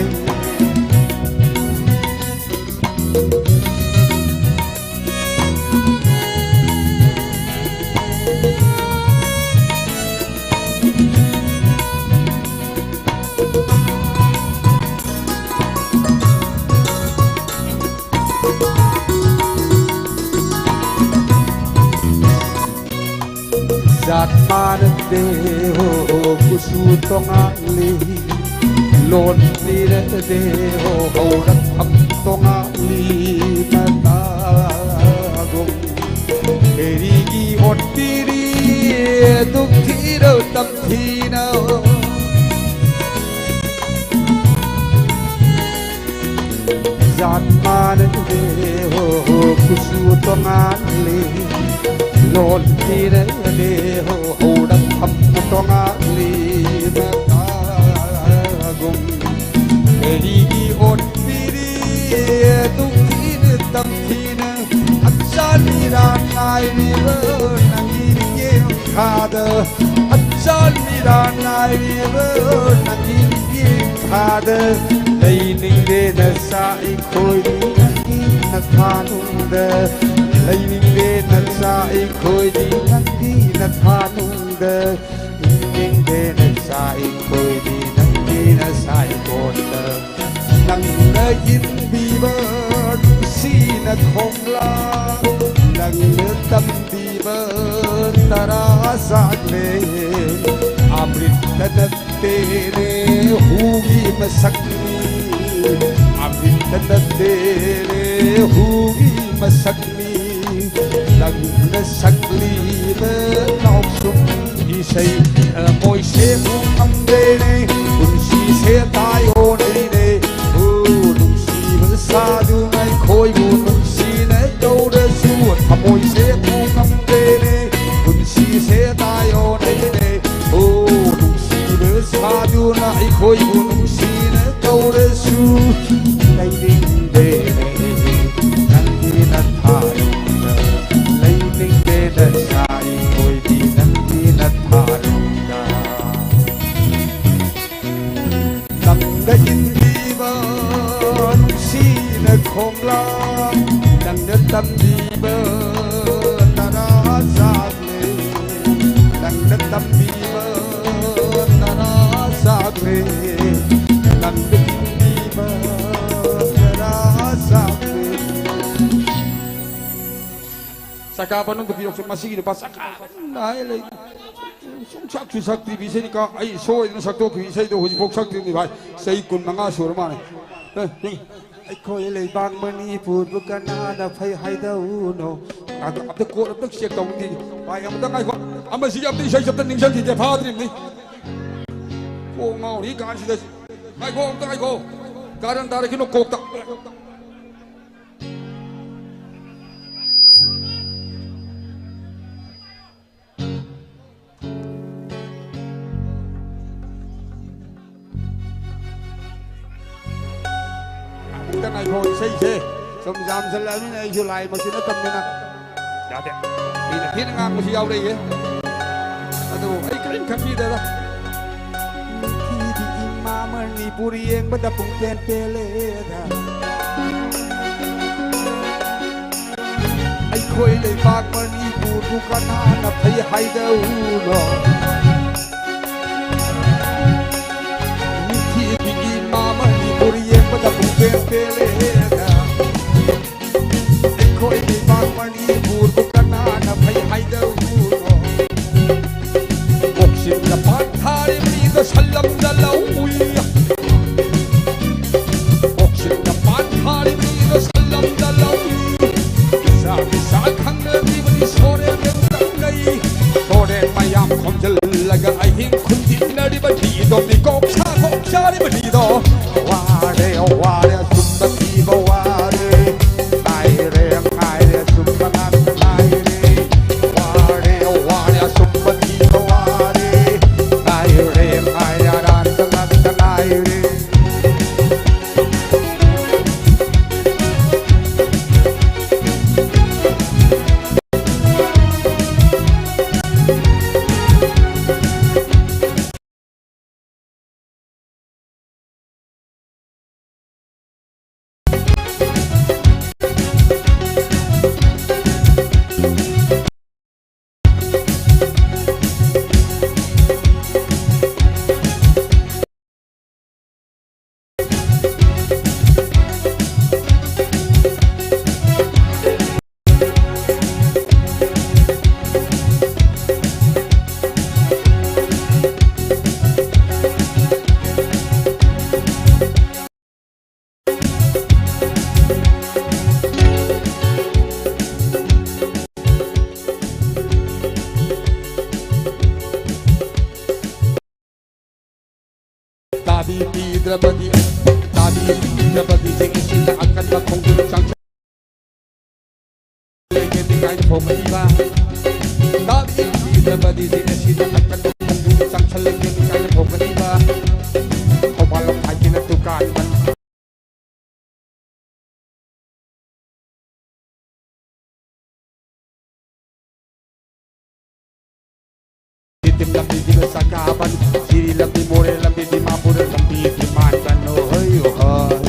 ꯖꯥꯠ ꯃꯥꯟꯅꯗꯦ ꯍꯣ, ꯀꯨꯆꯨ ꯇꯣꯉꯥꯜꯂꯤ꯫ ꯂꯣꯟ ꯄꯤꯔꯗꯦ ꯍꯣ, ꯍꯧꯔꯛꯐꯝ ꯇꯣꯉꯥꯜꯂꯤ ꯃꯇꯥꯒꯨꯝ꯫ ꯀꯔꯤꯒꯤ ꯑꯣꯠꯄꯤꯔꯤ ꯑꯗꯨꯛ ꯊꯤꯅ ꯇꯝꯊꯤꯅ? ꯖꯥꯠ ꯃꯥꯟꯅꯗꯦ ꯍꯣ, ꯍꯣ, ꯀꯨꯆꯨ ꯇꯣꯉꯥꯜꯂꯤ, ꯂꯣꯟ ꯈꯦꯠꯅꯗꯦ ꯍꯣ, ꯍꯧꯔꯛꯐꯝ ꯇꯣꯉꯥꯜꯂꯤ, ꯃꯇꯥꯒꯨꯝ ꯀꯔꯤꯒꯤ ꯑꯣꯠꯄꯤꯔꯤ? ꯇꯨꯡꯊꯤꯅ ꯇꯝꯊꯤꯅ ꯍꯛꯆꯥꯡ ꯃꯤꯔꯥꯡ ꯉꯥꯏꯔꯤꯕ ꯅꯪꯒꯤ ꯃꯤꯠꯌꯦꯡ ꯃꯈꯥꯗ, ꯍꯛꯆꯥꯡ ꯃꯤꯔꯥꯡ ꯉꯥꯏꯔꯤꯕ ꯅꯪꯒꯤ ꯃꯤꯠꯌꯦꯡ ꯃꯈꯥꯗ, ꯂꯩꯅꯤꯡꯗꯦ ꯅꯆꯥ ꯑꯩꯈꯣꯏꯗꯤ ꯅꯪꯒꯤ ꯅꯊꯥꯅꯨꯡꯗ, ꯂꯩꯅꯤꯡꯗꯦ ꯅꯆꯥ ꯑꯩꯈꯣꯏꯗꯤ ꯅꯪꯒꯤ ꯅꯊꯥꯅꯨꯡꯗ, ꯍꯤꯡꯅꯤꯡꯗꯦ ꯅꯆꯥ ꯑꯩꯈꯣꯏꯗꯤ ꯅꯪꯒꯤ ꯅꯁꯥꯏ ꯀꯣꯟꯗ, ꯅꯪꯅ ꯏꯟꯕꯤꯕ ꯅꯨꯡꯁꯤꯅ ꯈꯣꯡꯂꯥ, ꯅꯪꯅ ꯇꯝꯕꯤꯕ ꯇꯔꯥ ꯆꯥꯛꯂꯦ꯫ ꯑꯃ꯭ꯔꯤꯠꯇ ꯅꯠꯇꯦꯅꯦ ꯍꯨꯒꯤ ꯃꯁꯛꯅꯤ, ꯑꯃ꯭ꯔꯤꯠꯇ ꯅꯠꯇꯦꯅꯦ ꯍꯨꯒꯤ ꯃꯁꯛꯅꯤ꯫ ꯅꯪꯅ ꯁꯛꯂꯤꯕ ꯅꯥꯎꯁꯨꯝ ꯏꯁꯩ ꯊꯃꯣꯏꯁꯦ ꯄꯨ ꯉꯝꯗꯦꯅꯦ, ꯄꯨꯟꯁꯤꯁꯦ ꯇꯥꯏꯑꯣꯅꯩꯅꯦ꯫ ꯑꯣ, ꯅꯨꯡꯁꯤꯕ ꯁꯥꯗꯨꯅ ꯑꯩꯈꯣꯏꯕꯨ ꯅꯨꯡꯁꯤꯅ ꯀꯧꯔꯁꯨ ꯊꯃꯣꯏꯁꯦ ꯄꯨ ꯉꯝꯗꯦꯅꯦ, ꯄꯨꯟꯁꯤꯁꯦ ꯇꯥꯏꯑꯣꯅꯩꯅꯦ꯫ ꯑꯣ, ꯅꯨꯡꯁꯤꯕ ꯁꯥꯗꯨꯅ ꯑꯩꯈꯣꯏꯕꯨ ꯅꯨꯡꯁꯤꯅ ꯀꯧꯔꯁꯨ ꯂꯩꯅꯤꯡꯗꯦꯅꯦ ꯅꯪꯒꯤ ꯅꯊꯥꯔꯨꯝꯗ, ꯂꯩꯅꯤꯡꯗꯦ ꯅꯆꯥ ꯑꯩꯈꯣꯏꯗꯤ ꯅꯪꯒꯤ ꯅꯊꯥꯔꯨꯝꯗ꯫ ꯅꯪꯅ ꯏꯟꯕꯤꯕ ꯅꯨꯡꯁꯤꯅ ꯈꯣꯡꯂꯥꯡ, ꯅꯪꯅ ꯇꯝꯕꯤꯕ ꯇꯔꯥ ꯆꯥꯛꯂꯦ, ꯅꯪꯅ ꯇꯝꯕꯤꯕ ꯇꯔꯥ ꯆꯥꯛꯂꯦ, ꯅꯪꯅ ꯏꯟꯕꯤꯕ ꯇꯔꯥ ꯆꯥꯛꯂꯦ꯫ ꯆꯀꯥ ꯃꯅꯨꯡꯗ ꯄꯤꯔꯛꯁꯨ ꯃꯁꯤꯒꯤ ꯅꯨꯄꯥ ꯆꯀꯥ ꯃꯅꯨꯡꯗ ꯍꯥꯏ ꯂꯩ꯫ ꯁꯨꯝ ꯁꯛꯁꯨ ꯁꯛꯇ꯭ꯔꯤꯕ ꯏꯁꯩꯅꯤ ꯀꯣ꯫ ꯑꯩ ꯁꯣꯏꯗꯅ ꯁꯛꯇꯣꯛꯈꯤꯕ ꯏꯁꯩꯗꯣ ꯍꯧꯖꯤꯛꯐꯥꯎ ꯁꯛꯇ꯭ꯔꯤꯕꯅꯤ ꯚꯥꯏ꯫ ꯆꯍꯤ ꯀꯨꯟ ꯃꯉꯥ ꯁꯨꯔ ꯃꯥꯜꯂꯦ꯫ ꯑꯦ, ꯌꯦꯡ꯫ ꯑꯩꯈꯣꯏ ꯂꯩꯕꯥꯛ ꯃꯅꯤꯄꯨꯔꯕꯨ ꯀꯅꯥꯅ ꯐꯩ ꯍꯥꯏꯗꯧꯅꯣ? ꯑꯗꯨ ꯑꯝꯇ ꯀꯣꯠ ꯑꯝꯇ ꯆꯦꯛ ꯇꯧꯅꯤ꯫ ꯚꯥꯏ, ꯑꯃꯇ ꯉꯥꯏꯈꯣ꯫ ꯑꯃꯁꯤꯒꯤ ꯑꯝꯇ ꯏꯁꯩꯁꯦ ꯑꯝꯇ ꯅꯤꯡꯁꯤꯡꯈꯤꯒꯦ꯫ ꯐꯥꯗ꯭ꯔꯤꯕꯅꯤ꯫ ꯀꯣꯛ ꯉꯥꯎꯔꯤ ꯀꯥꯟꯁꯤꯗ꯫ ꯉꯥꯏꯈꯣ, ꯑꯝꯇ ꯉꯥꯏꯈꯣ꯫ ꯀꯥꯔꯟ ꯇꯥꯔꯛꯈꯤꯅꯨ ꯀꯣꯛꯇ꯫ ꯈꯣꯟ ꯏꯁꯩꯁꯦ ꯁꯨꯝ ꯌꯥꯝꯁꯜꯂꯛꯑꯕꯅꯤꯅ ꯑꯩꯁꯨ ꯂꯥꯏꯃꯛꯁꯨ ꯅꯠꯇꯕꯅꯤꯅ ꯌꯥꯗꯦ꯫ ꯃꯤꯅ ꯊꯤꯅ ꯉꯥꯡꯕꯁꯨ ꯌꯥꯎꯔꯛꯏꯌꯦ꯫ ꯑꯗꯨꯕꯨ ꯑꯩ ꯀꯔꯤꯝ ꯈꯟꯕꯤꯗꯦꯗ꯫ ꯅꯤꯡꯊꯤꯕꯤ ꯏꯃꯥ ꯃꯅꯤꯄꯨꯔ ꯌꯦꯡꯕꯗ ꯄꯨꯡꯄꯦꯟ ꯄꯦꯜꯂꯦꯗ꯫ ꯑꯩꯈꯣꯏ ꯂꯩꯕꯥꯛ ꯃꯅꯤꯄꯨꯔꯕꯨ ꯀꯅꯥꯅ ꯐꯩ ꯍꯥꯏꯗꯧꯅꯣ? ꯅꯤꯡꯊꯤꯕꯤ ꯏꯃꯥ ꯃꯅꯤꯄꯨꯔ ꯌꯦꯡꯕꯗ ꯄꯨꯡꯄꯦꯟ ꯄꯦꯜꯂꯦꯗ꯫ ꯑꯩꯈꯣꯏ ꯂꯩꯕꯥꯛ ꯃꯅꯤꯄꯨꯔꯕꯨ ꯀꯅꯥꯅ ꯐꯩ ꯍꯥꯏꯗꯧꯔꯤꯅꯣ? ꯀꯣꯛꯆꯤꯟꯗ ꯄꯥꯟ ꯊꯥꯔꯤꯕꯅꯤꯗꯣ ꯁꯜꯂꯝꯗ ꯂꯧꯏ꯫ ꯀꯣꯛꯆꯤꯟꯗ ꯄꯥꯟ ꯊꯥꯔꯤꯕꯅꯤꯗꯣ ꯁꯜꯂꯝꯗ ꯂꯧꯏ꯫ ꯏꯁꯥ ꯏꯁꯥ ꯈꯪꯅꯔꯤꯕꯅꯤ ꯁꯣꯔꯦꯟ ꯀꯪꯅꯩ꯫ ꯁꯣꯔꯦꯟ ꯃꯌꯥꯝ ꯈꯣꯝꯖꯤꯜꯂꯒ ꯑꯍꯤꯡ ꯈꯨꯟꯗꯤꯟꯅꯔꯤꯕꯅꯤꯗꯣ ꯃꯤꯀꯣꯛ ꯁꯥꯀꯣꯛ ꯆꯥꯔꯤꯕꯅꯤꯗꯣ꯫ ꯋꯥꯔꯦ ꯋꯥꯔꯦ ꯑꯁꯨꯝꯕ ꯊꯤꯕ ꯋꯥꯔꯦ꯫ ꯉꯥꯏꯔꯦ ꯉꯥꯏꯔꯦ ꯑꯁꯨꯝꯕ ꯉꯥꯛꯇ ꯉꯥꯏꯔꯦ꯫ ꯋꯥꯔꯦ ꯋꯥꯔꯦ ꯑꯁꯨꯝꯕ ꯊꯤꯕ ꯋꯥꯔꯦ꯫ ꯉꯥꯏꯔꯦ ꯉꯥꯏꯔꯦ ꯑꯔꯥꯟꯕ ꯉꯥꯛꯇ ꯉꯥꯏꯔꯦ꯫ ꯇꯥꯕꯤ ꯄꯤꯗ꯭ꯔꯕꯗꯤ, ꯇꯥꯕꯤ ꯄꯤꯗ꯭ꯔꯕꯗꯤ ꯆꯦꯛꯁꯤꯟꯅ ꯑꯀꯟꯕ ꯈꯣꯡꯖꯪ ꯆꯪꯁꯤꯜꯂꯒꯦ ꯅꯤꯡꯉꯥꯏ ꯐꯣꯡꯒꯅꯤꯕ꯫ ꯇꯥꯕꯤ ꯄꯤꯗ꯭ꯔꯕꯗꯤ ꯆꯦꯛꯁꯤꯟꯅ ꯑꯀꯟꯕ ꯈꯣꯡꯖꯪ ꯆꯪꯁꯤꯜꯂꯒꯦ ꯅꯤꯡꯉꯥꯏ ꯐꯣꯡꯒꯅꯤꯕ꯫ ꯊꯧꯕꯥꯜ ꯂꯝꯈꯥꯏꯒꯤꯅ ꯗꯨꯀꯥꯟ ꯕꯟ꯫ ꯂꯝꯕꯤꯗꯤ ꯆꯥꯛꯀꯥꯕꯟ, ꯖꯤꯔꯤ ꯂꯝꯕꯤ, ꯃꯣꯔꯦ ꯂꯝꯕꯤ, ꯗꯤꯃꯥꯄꯨꯔ ꯂꯝꯕꯤꯗꯤ ꯃꯥꯟꯕꯅꯣ ꯍꯣꯏ ꯍꯣꯏ꯫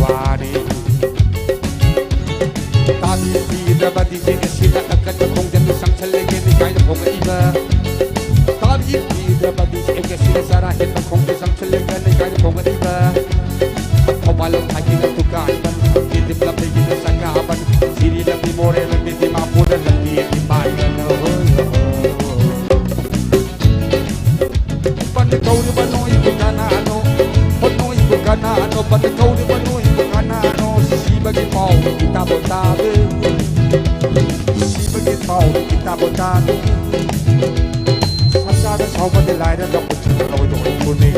ꯋꯥꯔꯤ ꯇꯥꯕꯤ ꯄꯤꯗ꯭ꯔꯕꯗꯤ ꯆꯦꯛ ꯑꯁꯤꯅ ꯀꯛꯀꯠꯄ ꯈꯣꯡꯖꯟꯗꯨ ꯆꯪꯁꯜꯂꯒꯦ ꯅꯤꯡꯈꯥꯏꯅ ꯐꯣꯡꯉꯛꯏꯕ꯫ ꯇꯥꯕꯤ ꯄꯤꯗ꯭ꯔꯕꯗꯤ ꯆꯦꯛ ꯑꯁꯤꯅ ꯆꯔꯥ ꯍꯦꯟꯕ ꯈꯣꯡꯖꯟ ꯆꯪꯁꯜꯂꯒ ꯅꯤꯡꯈꯥꯏꯅ ꯐꯣꯡꯉꯛꯏꯕ꯫ ꯊꯧꯕꯥꯜ ꯂꯝꯈꯥꯏꯒꯤꯅ ꯗꯨꯀꯥꯟꯕꯟ, ꯇꯤꯗꯤꯝ ꯂꯝꯕꯤꯒꯤꯅ ꯆꯪꯉꯛꯑꯕꯟ, ꯁꯤꯔꯤ ꯂꯝꯕꯤ, ꯃꯣꯔꯦ ꯂꯝꯕꯤ, ꯗꯤꯃꯥꯄꯨꯔ ꯂꯝꯕꯤ, ꯏꯃꯥꯏꯗꯅ ꯍꯣꯏ ꯍꯣꯏ꯫ ꯕꯟ ꯀꯧꯔꯤꯕ ꯅꯣꯏꯕꯨ ꯀꯅꯥꯅꯣ? ꯍꯣ ꯅꯣꯏꯕꯨ ꯀꯅꯥꯅꯣ? ꯕꯟ ꯀꯧꯔꯤꯕ ꯅꯣꯏꯕꯨ ꯀꯅꯥꯅꯣ? ꯁꯤꯕꯒꯤ ꯄꯥꯎ ꯏꯇꯥꯕꯣ ꯇꯥꯗꯦ꯫ ꯁꯤꯕꯒꯤ ꯄꯥꯎ ꯏꯇꯥꯕꯣ ꯇꯥꯗꯦ꯫ ꯁꯔꯀꯥꯔꯗ ꯁꯥꯎꯕꯗꯤ ꯂꯥꯏꯔꯗ ꯄꯨꯟꯁꯤ ꯂꯧꯗꯣꯛꯄꯅꯤ꯫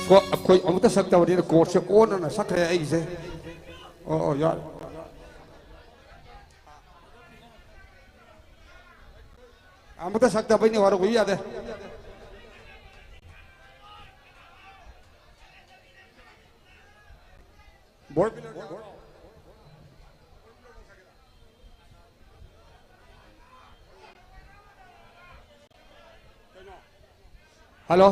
ꯁꯣ, ꯑꯩꯈꯣꯏ ꯑꯃꯨꯛꯇ ꯁꯛꯇꯕꯅꯤꯅ ꯀꯣꯔꯠꯁꯦ ꯑꯣꯟꯅꯅ ꯁꯛꯈ꯭ꯔꯦ ꯑꯩꯒꯤꯁꯦ꯫ ꯑꯣ, ꯑꯣ, ꯌꯥꯔꯦ꯫ ꯑꯃꯨꯛꯇ ꯁꯛꯇꯕꯩꯅꯦ, ꯋꯥꯔꯧꯕ ꯌꯥꯗꯦ꯫ ꯕꯣꯔ ꯍꯜꯂꯣ꯫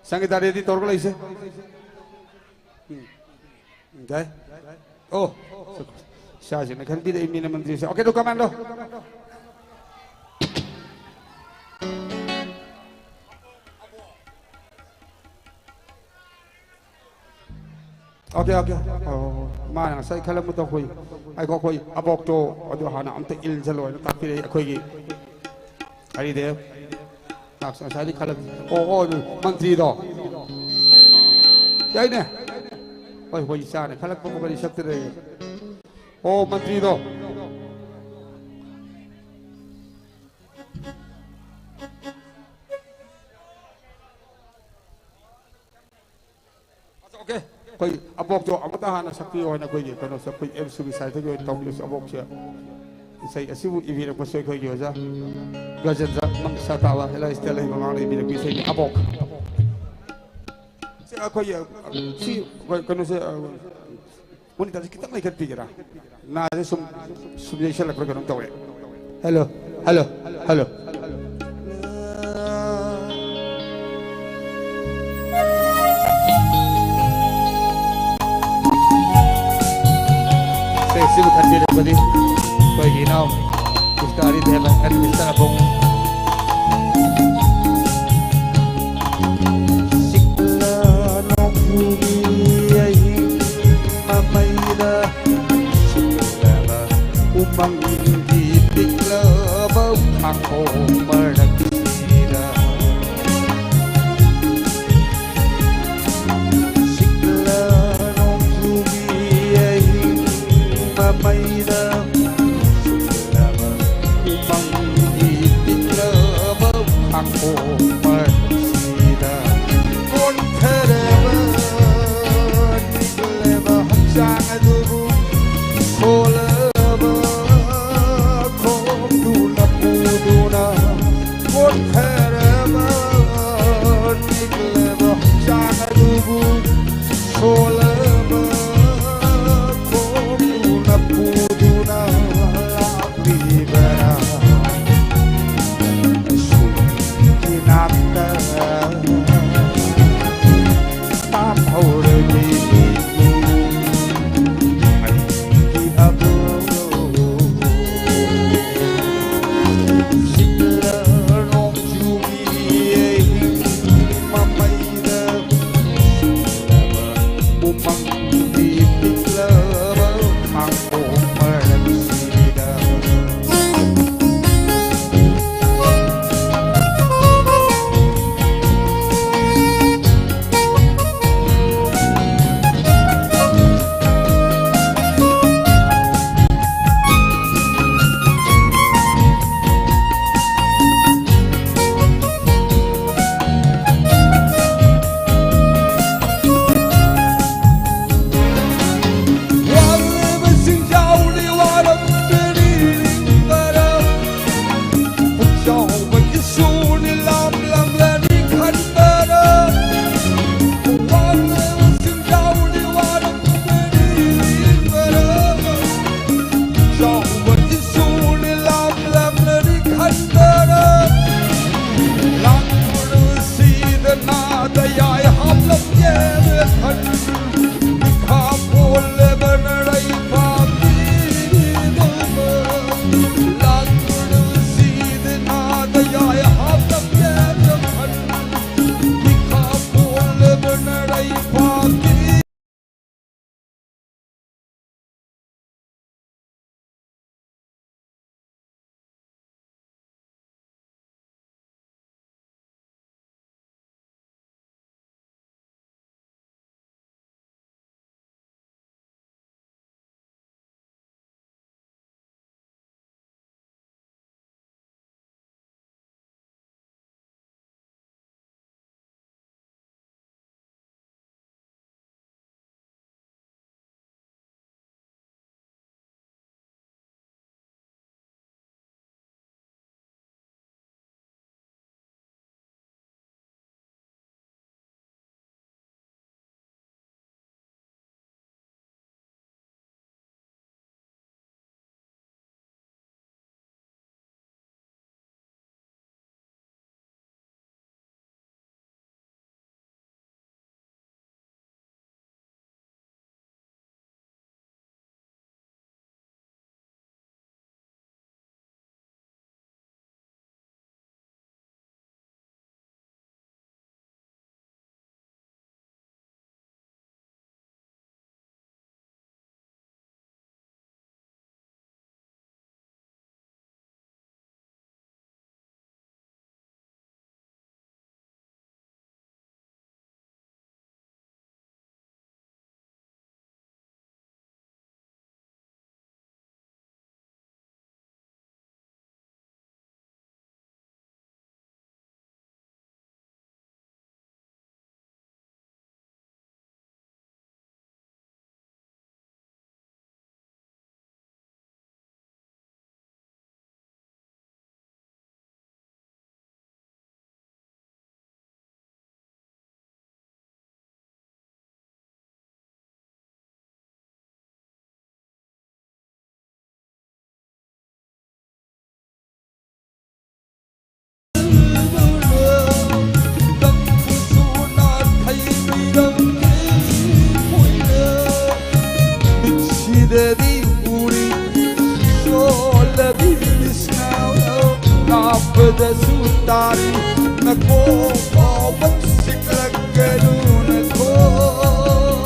ꯁꯪꯒꯤꯇꯥ ꯔꯦꯗꯤ ꯇꯧꯔꯒ ꯂꯩꯁꯦ꯫ ꯎꯝ꯫ ꯎꯝ, ꯌꯥꯏ꯫ ꯑꯣ꯫ ꯏꯁꯥꯁꯤꯅ ꯈꯟꯕꯤꯔꯛꯏ ꯃꯤꯅ ꯃꯟꯇ꯭ꯔꯤꯁꯦ꯫ Okay, to commando. Okay, okay. ꯍꯣꯏ, ꯍꯣꯏ, ꯍꯣꯏ꯫ ꯃꯥꯅ ꯉꯁꯥꯏ ꯈꯜꯂꯝꯕꯗꯣ ꯑꯩꯈꯣꯏ, ꯉꯥꯏꯈꯣ, ꯑꯩꯈꯣꯏ ꯑꯕꯣꯛꯇꯣ ꯑꯗꯨ ꯍꯥꯟꯅ ꯑꯝꯇ ꯏꯜꯁꯜꯂꯣ ꯍꯥꯏꯅ ꯇꯥꯛꯄꯤꯔꯛꯏ ꯑꯩꯈꯣꯏꯒꯤ ꯍꯔꯤꯗꯦꯕ꯫ ꯉꯁꯥꯏꯗꯤ ꯈꯜꯂꯝ-, ꯑꯣ, ꯑꯣ, ꯑꯗꯨ ꯃꯟꯇ꯭ꯔꯤꯗꯣ꯫ ꯌꯥꯏꯅꯦ꯫ ꯍꯣꯏ, ꯍꯣꯏ, ꯏꯆꯥꯅ ꯈꯜꯂꯛꯄ ꯃꯈꯩ ꯁꯛꯇꯗ꯫ ꯑꯣ, ꯃꯟꯇ꯭ꯔꯤꯗꯣ꯫ ꯑꯣꯀꯦ꯫ ꯑꯩꯈꯣꯏ ꯑꯕꯣꯛꯇꯣ ꯑꯃꯨꯛꯇ ꯍꯥꯟꯅ ꯁꯛꯄꯤꯌꯣ ꯍꯥꯏꯅ ꯑꯩꯈꯣꯏꯒꯤ ꯀꯩꯅꯣꯁꯦ ꯑꯩꯈꯣꯏ ꯑꯦꯝ ꯁꯤꯒꯤ ꯁꯥꯏꯠꯇꯒꯤ ꯑꯣꯏꯅ ꯇꯧꯕꯤꯔꯁꯤ꯫ ꯑꯕꯣꯛꯁꯦ ꯏꯁꯩ ꯑꯁꯤꯕꯨ ꯏꯕꯤꯔꯛꯄꯁꯦ ꯑꯩꯈꯣꯏꯒꯤ ꯑꯣꯖꯥ ꯒꯖꯦꯟꯗ꯭ꯔ ꯃꯪꯁꯥ ꯇꯥꯕ ꯑꯦꯜ ꯑꯥꯏ ꯁꯤꯗ ꯂꯩꯕ ꯑꯉꯥꯡꯅ ꯏꯕꯤꯔꯛꯄ ꯏꯁꯩꯅꯤ ꯑꯕꯣꯛ꯫ ꯑꯩꯈꯣꯏꯒꯤ ꯁꯤ ꯑꯩꯈꯣꯏ ꯀꯩꯅꯣꯁꯦ, ꯃꯣꯅꯤꯇꯥꯁꯦ ꯈꯤꯇꯪ ꯂꯩꯈꯠꯄꯤꯒꯦꯔꯥ? ꯅꯥꯁꯦ ꯁꯨꯝ ꯁꯨꯝ ꯌꯩꯁꯜꯂꯛꯄ꯭ꯔꯥ ꯀꯩꯅꯣꯝ ꯇꯧꯋꯦ꯫ Hello, hello, hello. ꯁꯦ, ꯁꯤꯕꯨ ꯈꯟꯕꯤꯔꯕꯗꯤ ꯑꯩꯈꯣꯏꯒꯤ ꯏꯅꯥꯎ ꯃꯤꯁꯇꯔ ꯑꯔꯤꯟ ꯍꯦꯃꯟ and ꯃꯤꯁꯇꯔ ꯑꯕꯨꯡ꯫ ꯁꯤꯛꯂꯥ ꯅꯣꯡꯖꯨꯒꯤ ꯑꯍꯤꯡ ꯃꯃꯩꯗ ꯁꯤꯠꯂꯕ ꯎꯃꯪꯒꯤ ꯄꯤꯛꯂꯕ ꯐꯥꯡꯈꯣꯡ ꯃꯔꯛꯁꯤꯗ ꯁꯤꯛꯂꯥ ꯅꯣꯡꯖꯨꯒꯤ ꯑꯍꯤꯡ ꯃꯃꯩꯗ ꯁꯤꯠꯂꯕ ꯎꯃꯪꯒꯤ ꯎꯔꯤ ꯁꯣꯜꯂꯕꯤ ꯕꯤꯁꯅꯨ, ꯂꯥꯞꯄꯗꯁꯨ ꯇꯥꯔꯤ ꯅꯈꯣꯡ ꯐꯥꯎꯕ ꯁꯤꯛꯂꯛꯀꯅꯨ ꯅꯈꯣꯡ꯫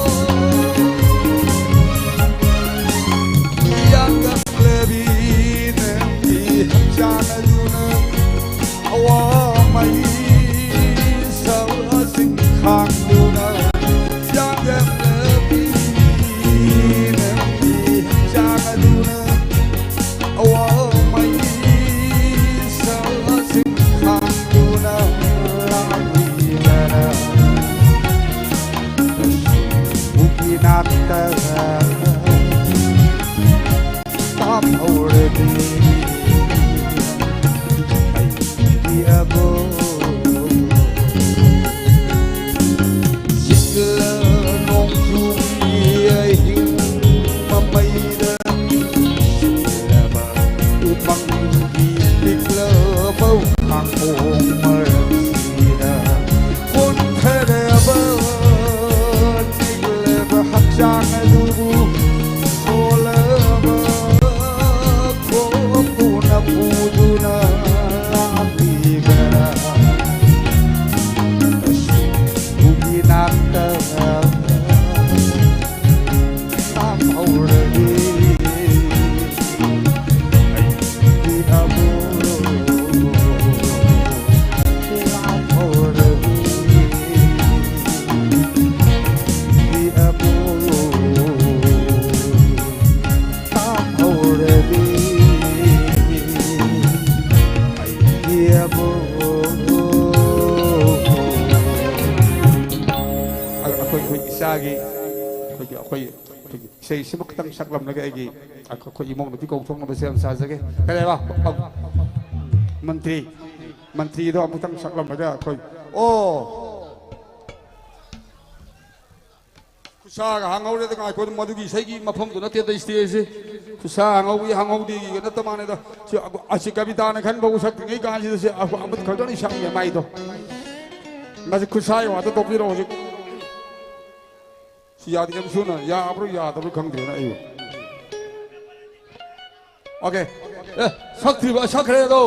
ꯌꯥꯡꯂꯕꯤ ꯅꯪꯒꯤ ꯍꯛꯆꯥꯡ ꯑꯗꯨꯅ ꯑꯋꯥ ꯃꯩꯁꯥꯁꯤꯡ ꯈꯥꯡꯗꯨꯅ ꯌꯥꯡꯂꯕꯤ ꯅꯪꯒꯤ ꯍꯛꯆꯥꯡ ꯑꯗꯨꯅ ꯑꯋꯥ ꯃꯩꯁꯥꯁꯤꯡ ꯈꯥꯡꯗꯨꯅ ꯂꯥꯛꯂꯤꯕꯔꯥ? ꯎꯀꯤ ꯅꯥꯛꯇ ꯇꯥꯝꯍꯧꯔꯗꯤ ꯑꯩꯒꯤ ꯑꯕꯣꯛ꯫ ꯁꯤꯠꯂ ꯅꯣꯡꯖꯨꯒꯤ ꯑꯍꯤꯡ ꯃꯃꯩꯗ ꯁꯤꯔꯕ ꯎꯃꯪꯒꯤ ꯄꯤꯛꯂꯕ ꯈꯥꯡꯕꯣꯡ ꯃꯔꯛꯁꯤꯗ ꯀꯣꯟꯊꯔꯕ ꯅꯤꯛꯂꯕ ꯍꯛꯆꯥꯡ ꯑꯗꯨꯕꯨ ꯁꯣꯜꯂꯕ ꯈꯣꯡꯕꯨꯅ ꯄꯨꯗꯨꯅ ꯂꯥꯛꯂꯤꯕꯔꯥ? ꯎꯒꯤ ꯅꯥꯛꯇ ꯇꯥꯝꯍꯧꯔꯒꯦ꯫ ꯑꯩꯒꯤ ꯑꯕꯣꯛ ꯂꯥꯛꯍꯧꯔꯒꯦ꯫ ꯑꯩꯒꯤ ꯑꯕꯣꯛ ꯇꯥꯝꯍꯧꯔꯒꯦ꯫ ꯑꯩꯒꯤ ꯑꯕꯣꯛ꯫ ꯑꯩꯈꯣꯏ, ꯑꯩꯈꯣꯏ ꯏꯆꯥꯒꯤ, ꯑꯩꯈꯣꯏꯒꯤ, ꯑꯩꯈꯣꯏ, ꯑꯩꯈꯣꯏꯒꯤ ꯏꯁꯩꯁꯤꯃ ꯈꯤꯇꯪ ꯁꯛꯂꯝꯂꯒ ꯑꯩꯒꯤ, ꯑꯩꯈꯣꯏ ꯏꯃꯧ ꯅꯨꯄꯤ ꯀꯧꯊꯣꯛꯅꯕ ꯁꯦꯝ ꯁꯥꯖꯒꯦ꯫ ꯀꯔꯤꯕ? ꯃꯟꯇ꯭ꯔꯤ, ꯃꯟꯇ꯭ꯔꯤꯗꯣ ꯑꯃꯨꯛꯇꯪ ꯁꯛꯂꯝꯂꯒ ꯑꯩꯈꯣꯏ, ꯑꯣ! ꯈꯨꯠꯁꯥꯒ ꯍꯥꯡꯍꯧꯔꯦꯗ, ꯉꯥꯏꯈꯣ, ꯃꯗꯨꯒꯤ ꯏꯁꯩꯒꯤ ꯃꯐꯝꯗꯨ ꯅꯠꯇꯦꯗ, ꯏꯁꯇꯦꯖꯁꯦ꯫ ꯈꯨꯠꯁꯥ ꯍꯥꯡꯍꯧꯏ, ꯍꯥꯡꯍꯧꯗꯦꯒꯤꯒ ꯅꯠꯇ ꯃꯥꯟꯅꯦꯗ꯫ ꯁꯤ, ꯑꯁꯤ ꯀꯕꯤꯇꯥꯅ ꯈꯟꯕꯕꯨ ꯁꯛꯇ꯭ꯔꯤꯉꯩ ꯀꯥꯟꯁꯤꯗ ꯁꯤ ꯑꯃꯠ ꯈꯛꯇꯅꯤ ꯁꯛꯏꯁꯦ ꯃꯥꯏꯗꯣ꯫ ꯃꯁꯤ ꯈꯨꯠꯁꯥꯒꯤ ꯋꯥꯗ ꯇꯣꯛꯄꯤꯔꯣ ꯍꯧꯖꯤꯛ꯫ ꯁꯤ ꯌꯥꯗꯦ, ꯑꯦꯝ ꯁꯨꯅ ꯌꯥꯕ꯭ꯔꯥ ꯌꯥꯗꯕ꯭ꯔꯥ ꯈꯪꯗ꯭ꯔꯦꯅ ꯑꯩꯕꯨ꯫ ꯑꯣꯀꯦ꯫ ꯑꯦ, ꯁꯛꯇ꯭ꯔꯤꯕ, ꯁꯛꯈ꯭ꯔꯦ ꯑꯗꯣ꯫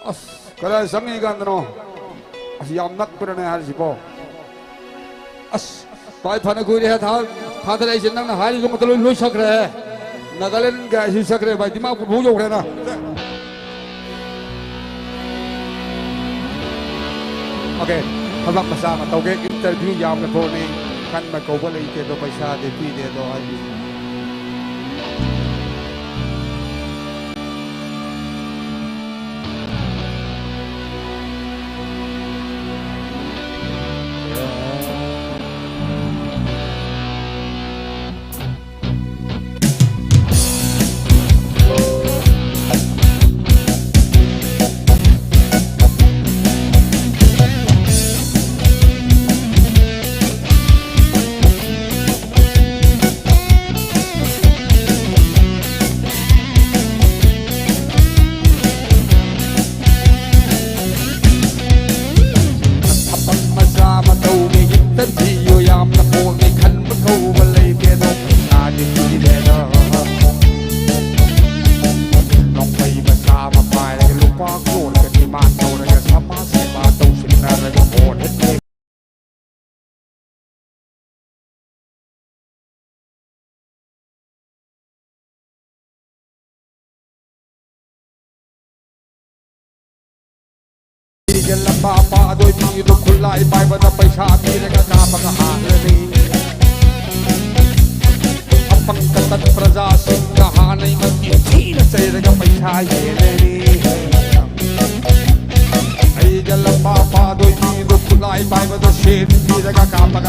ꯑꯁ, ꯀꯗꯥꯏ ꯆꯪꯉꯤ ꯀꯥꯟꯗꯅꯣ? ꯑꯁ, ꯌꯥꯝ ꯅꯛꯄ꯭ꯔꯅꯦ ꯍꯥꯏꯔꯤꯁꯤꯕꯣ? ꯑꯁ, ꯚꯥꯏ, ꯐꯅ ꯀꯨꯏꯔꯦ ꯊꯥ-, ꯊꯥꯗꯔꯛꯏꯁꯦ꯫ ꯅꯪꯅ ꯍꯥꯏꯔꯤꯕ ꯃꯇꯝ ꯂꯣꯏ, ꯂꯣꯏ ꯁꯛꯈ꯭ꯔꯦ꯫ ꯅꯥꯒꯥꯂꯦꯟꯒ ꯑꯁꯤ ꯁꯛꯈ꯭ꯔꯦ, ꯚꯥꯏ, ꯗꯤꯃꯥꯄꯨꯔ ꯐꯥꯎ ꯌꯧꯈ꯭ꯔꯦꯅ꯫ ꯑꯣꯀꯦ, ꯊꯕꯛ ꯃꯆꯥ ꯑꯃ ꯇꯧꯒꯦ, ꯏꯟꯇꯔꯚ꯭ꯌꯨ ꯌꯥꯝꯅ ꯊꯣꯛꯅꯤ, ꯈꯟꯕ ꯀꯧꯕ ꯂꯩꯇꯦ ꯑꯗꯣ, ꯄꯩꯁꯥꯗꯤ ꯄꯤꯗꯦ ꯑꯗꯣ ꯍꯥꯏꯕꯤꯌꯨ꯫ ꯊꯕꯛ ꯃꯆꯥ ꯑꯃ ꯇꯧꯒꯦ, ꯏꯟꯇꯔꯚ꯭ꯌꯨ ꯌꯥꯝꯅ ꯄꯣꯡꯉꯦ, ꯈꯟꯕ ꯀꯧꯕ ꯂꯩꯇꯦ ꯑꯗꯣ, ꯄꯩꯁꯥꯗꯤ ꯄꯤꯗꯦꯗꯣ꯫ ꯅꯣꯡꯃꯩ ꯃꯆꯥ ꯑꯃ ꯄꯥꯏꯔꯒ ꯂꯨꯄꯥ ꯀ꯭ꯔꯣꯔꯒ ꯗꯤꯃꯥꯟ ꯇꯧꯔꯒ ꯁꯃꯥꯖ ꯁꯦꯕꯥ ꯇꯧꯁꯤꯟꯅꯔꯒ ꯚꯣꯠ ꯍꯦꯛ ꯂꯝꯕꯥ ꯄꯥꯗꯣꯏ ꯃꯤꯗꯣ ꯈꯨꯠꯂꯥꯏ ꯄꯥꯏꯕꯗ ꯄꯩꯁꯥ ꯄꯤꯔꯒ ꯀꯥꯞꯄꯒ ꯍꯥꯠꯂꯅꯤ꯫ ꯑꯄꯪ ꯀꯇꯟ ꯄ꯭ꯔꯖꯥꯁꯤꯡꯅ ꯍꯥꯟꯅꯩ ꯃꯇꯤꯛ ꯊꯤꯅ ꯆꯩꯔꯒ ꯄꯩꯁꯥ ꯌꯦꯜꯂꯅꯤ꯫ ꯑꯩꯒ ꯂꯝꯕꯥ ꯄꯥꯗꯣꯏ ꯃꯤꯗꯣ ꯈꯨꯠꯂꯥꯏ ꯄꯥꯏꯕꯗ ꯁꯦꯟ ꯄꯤꯔꯒ ꯀꯥꯞꯄ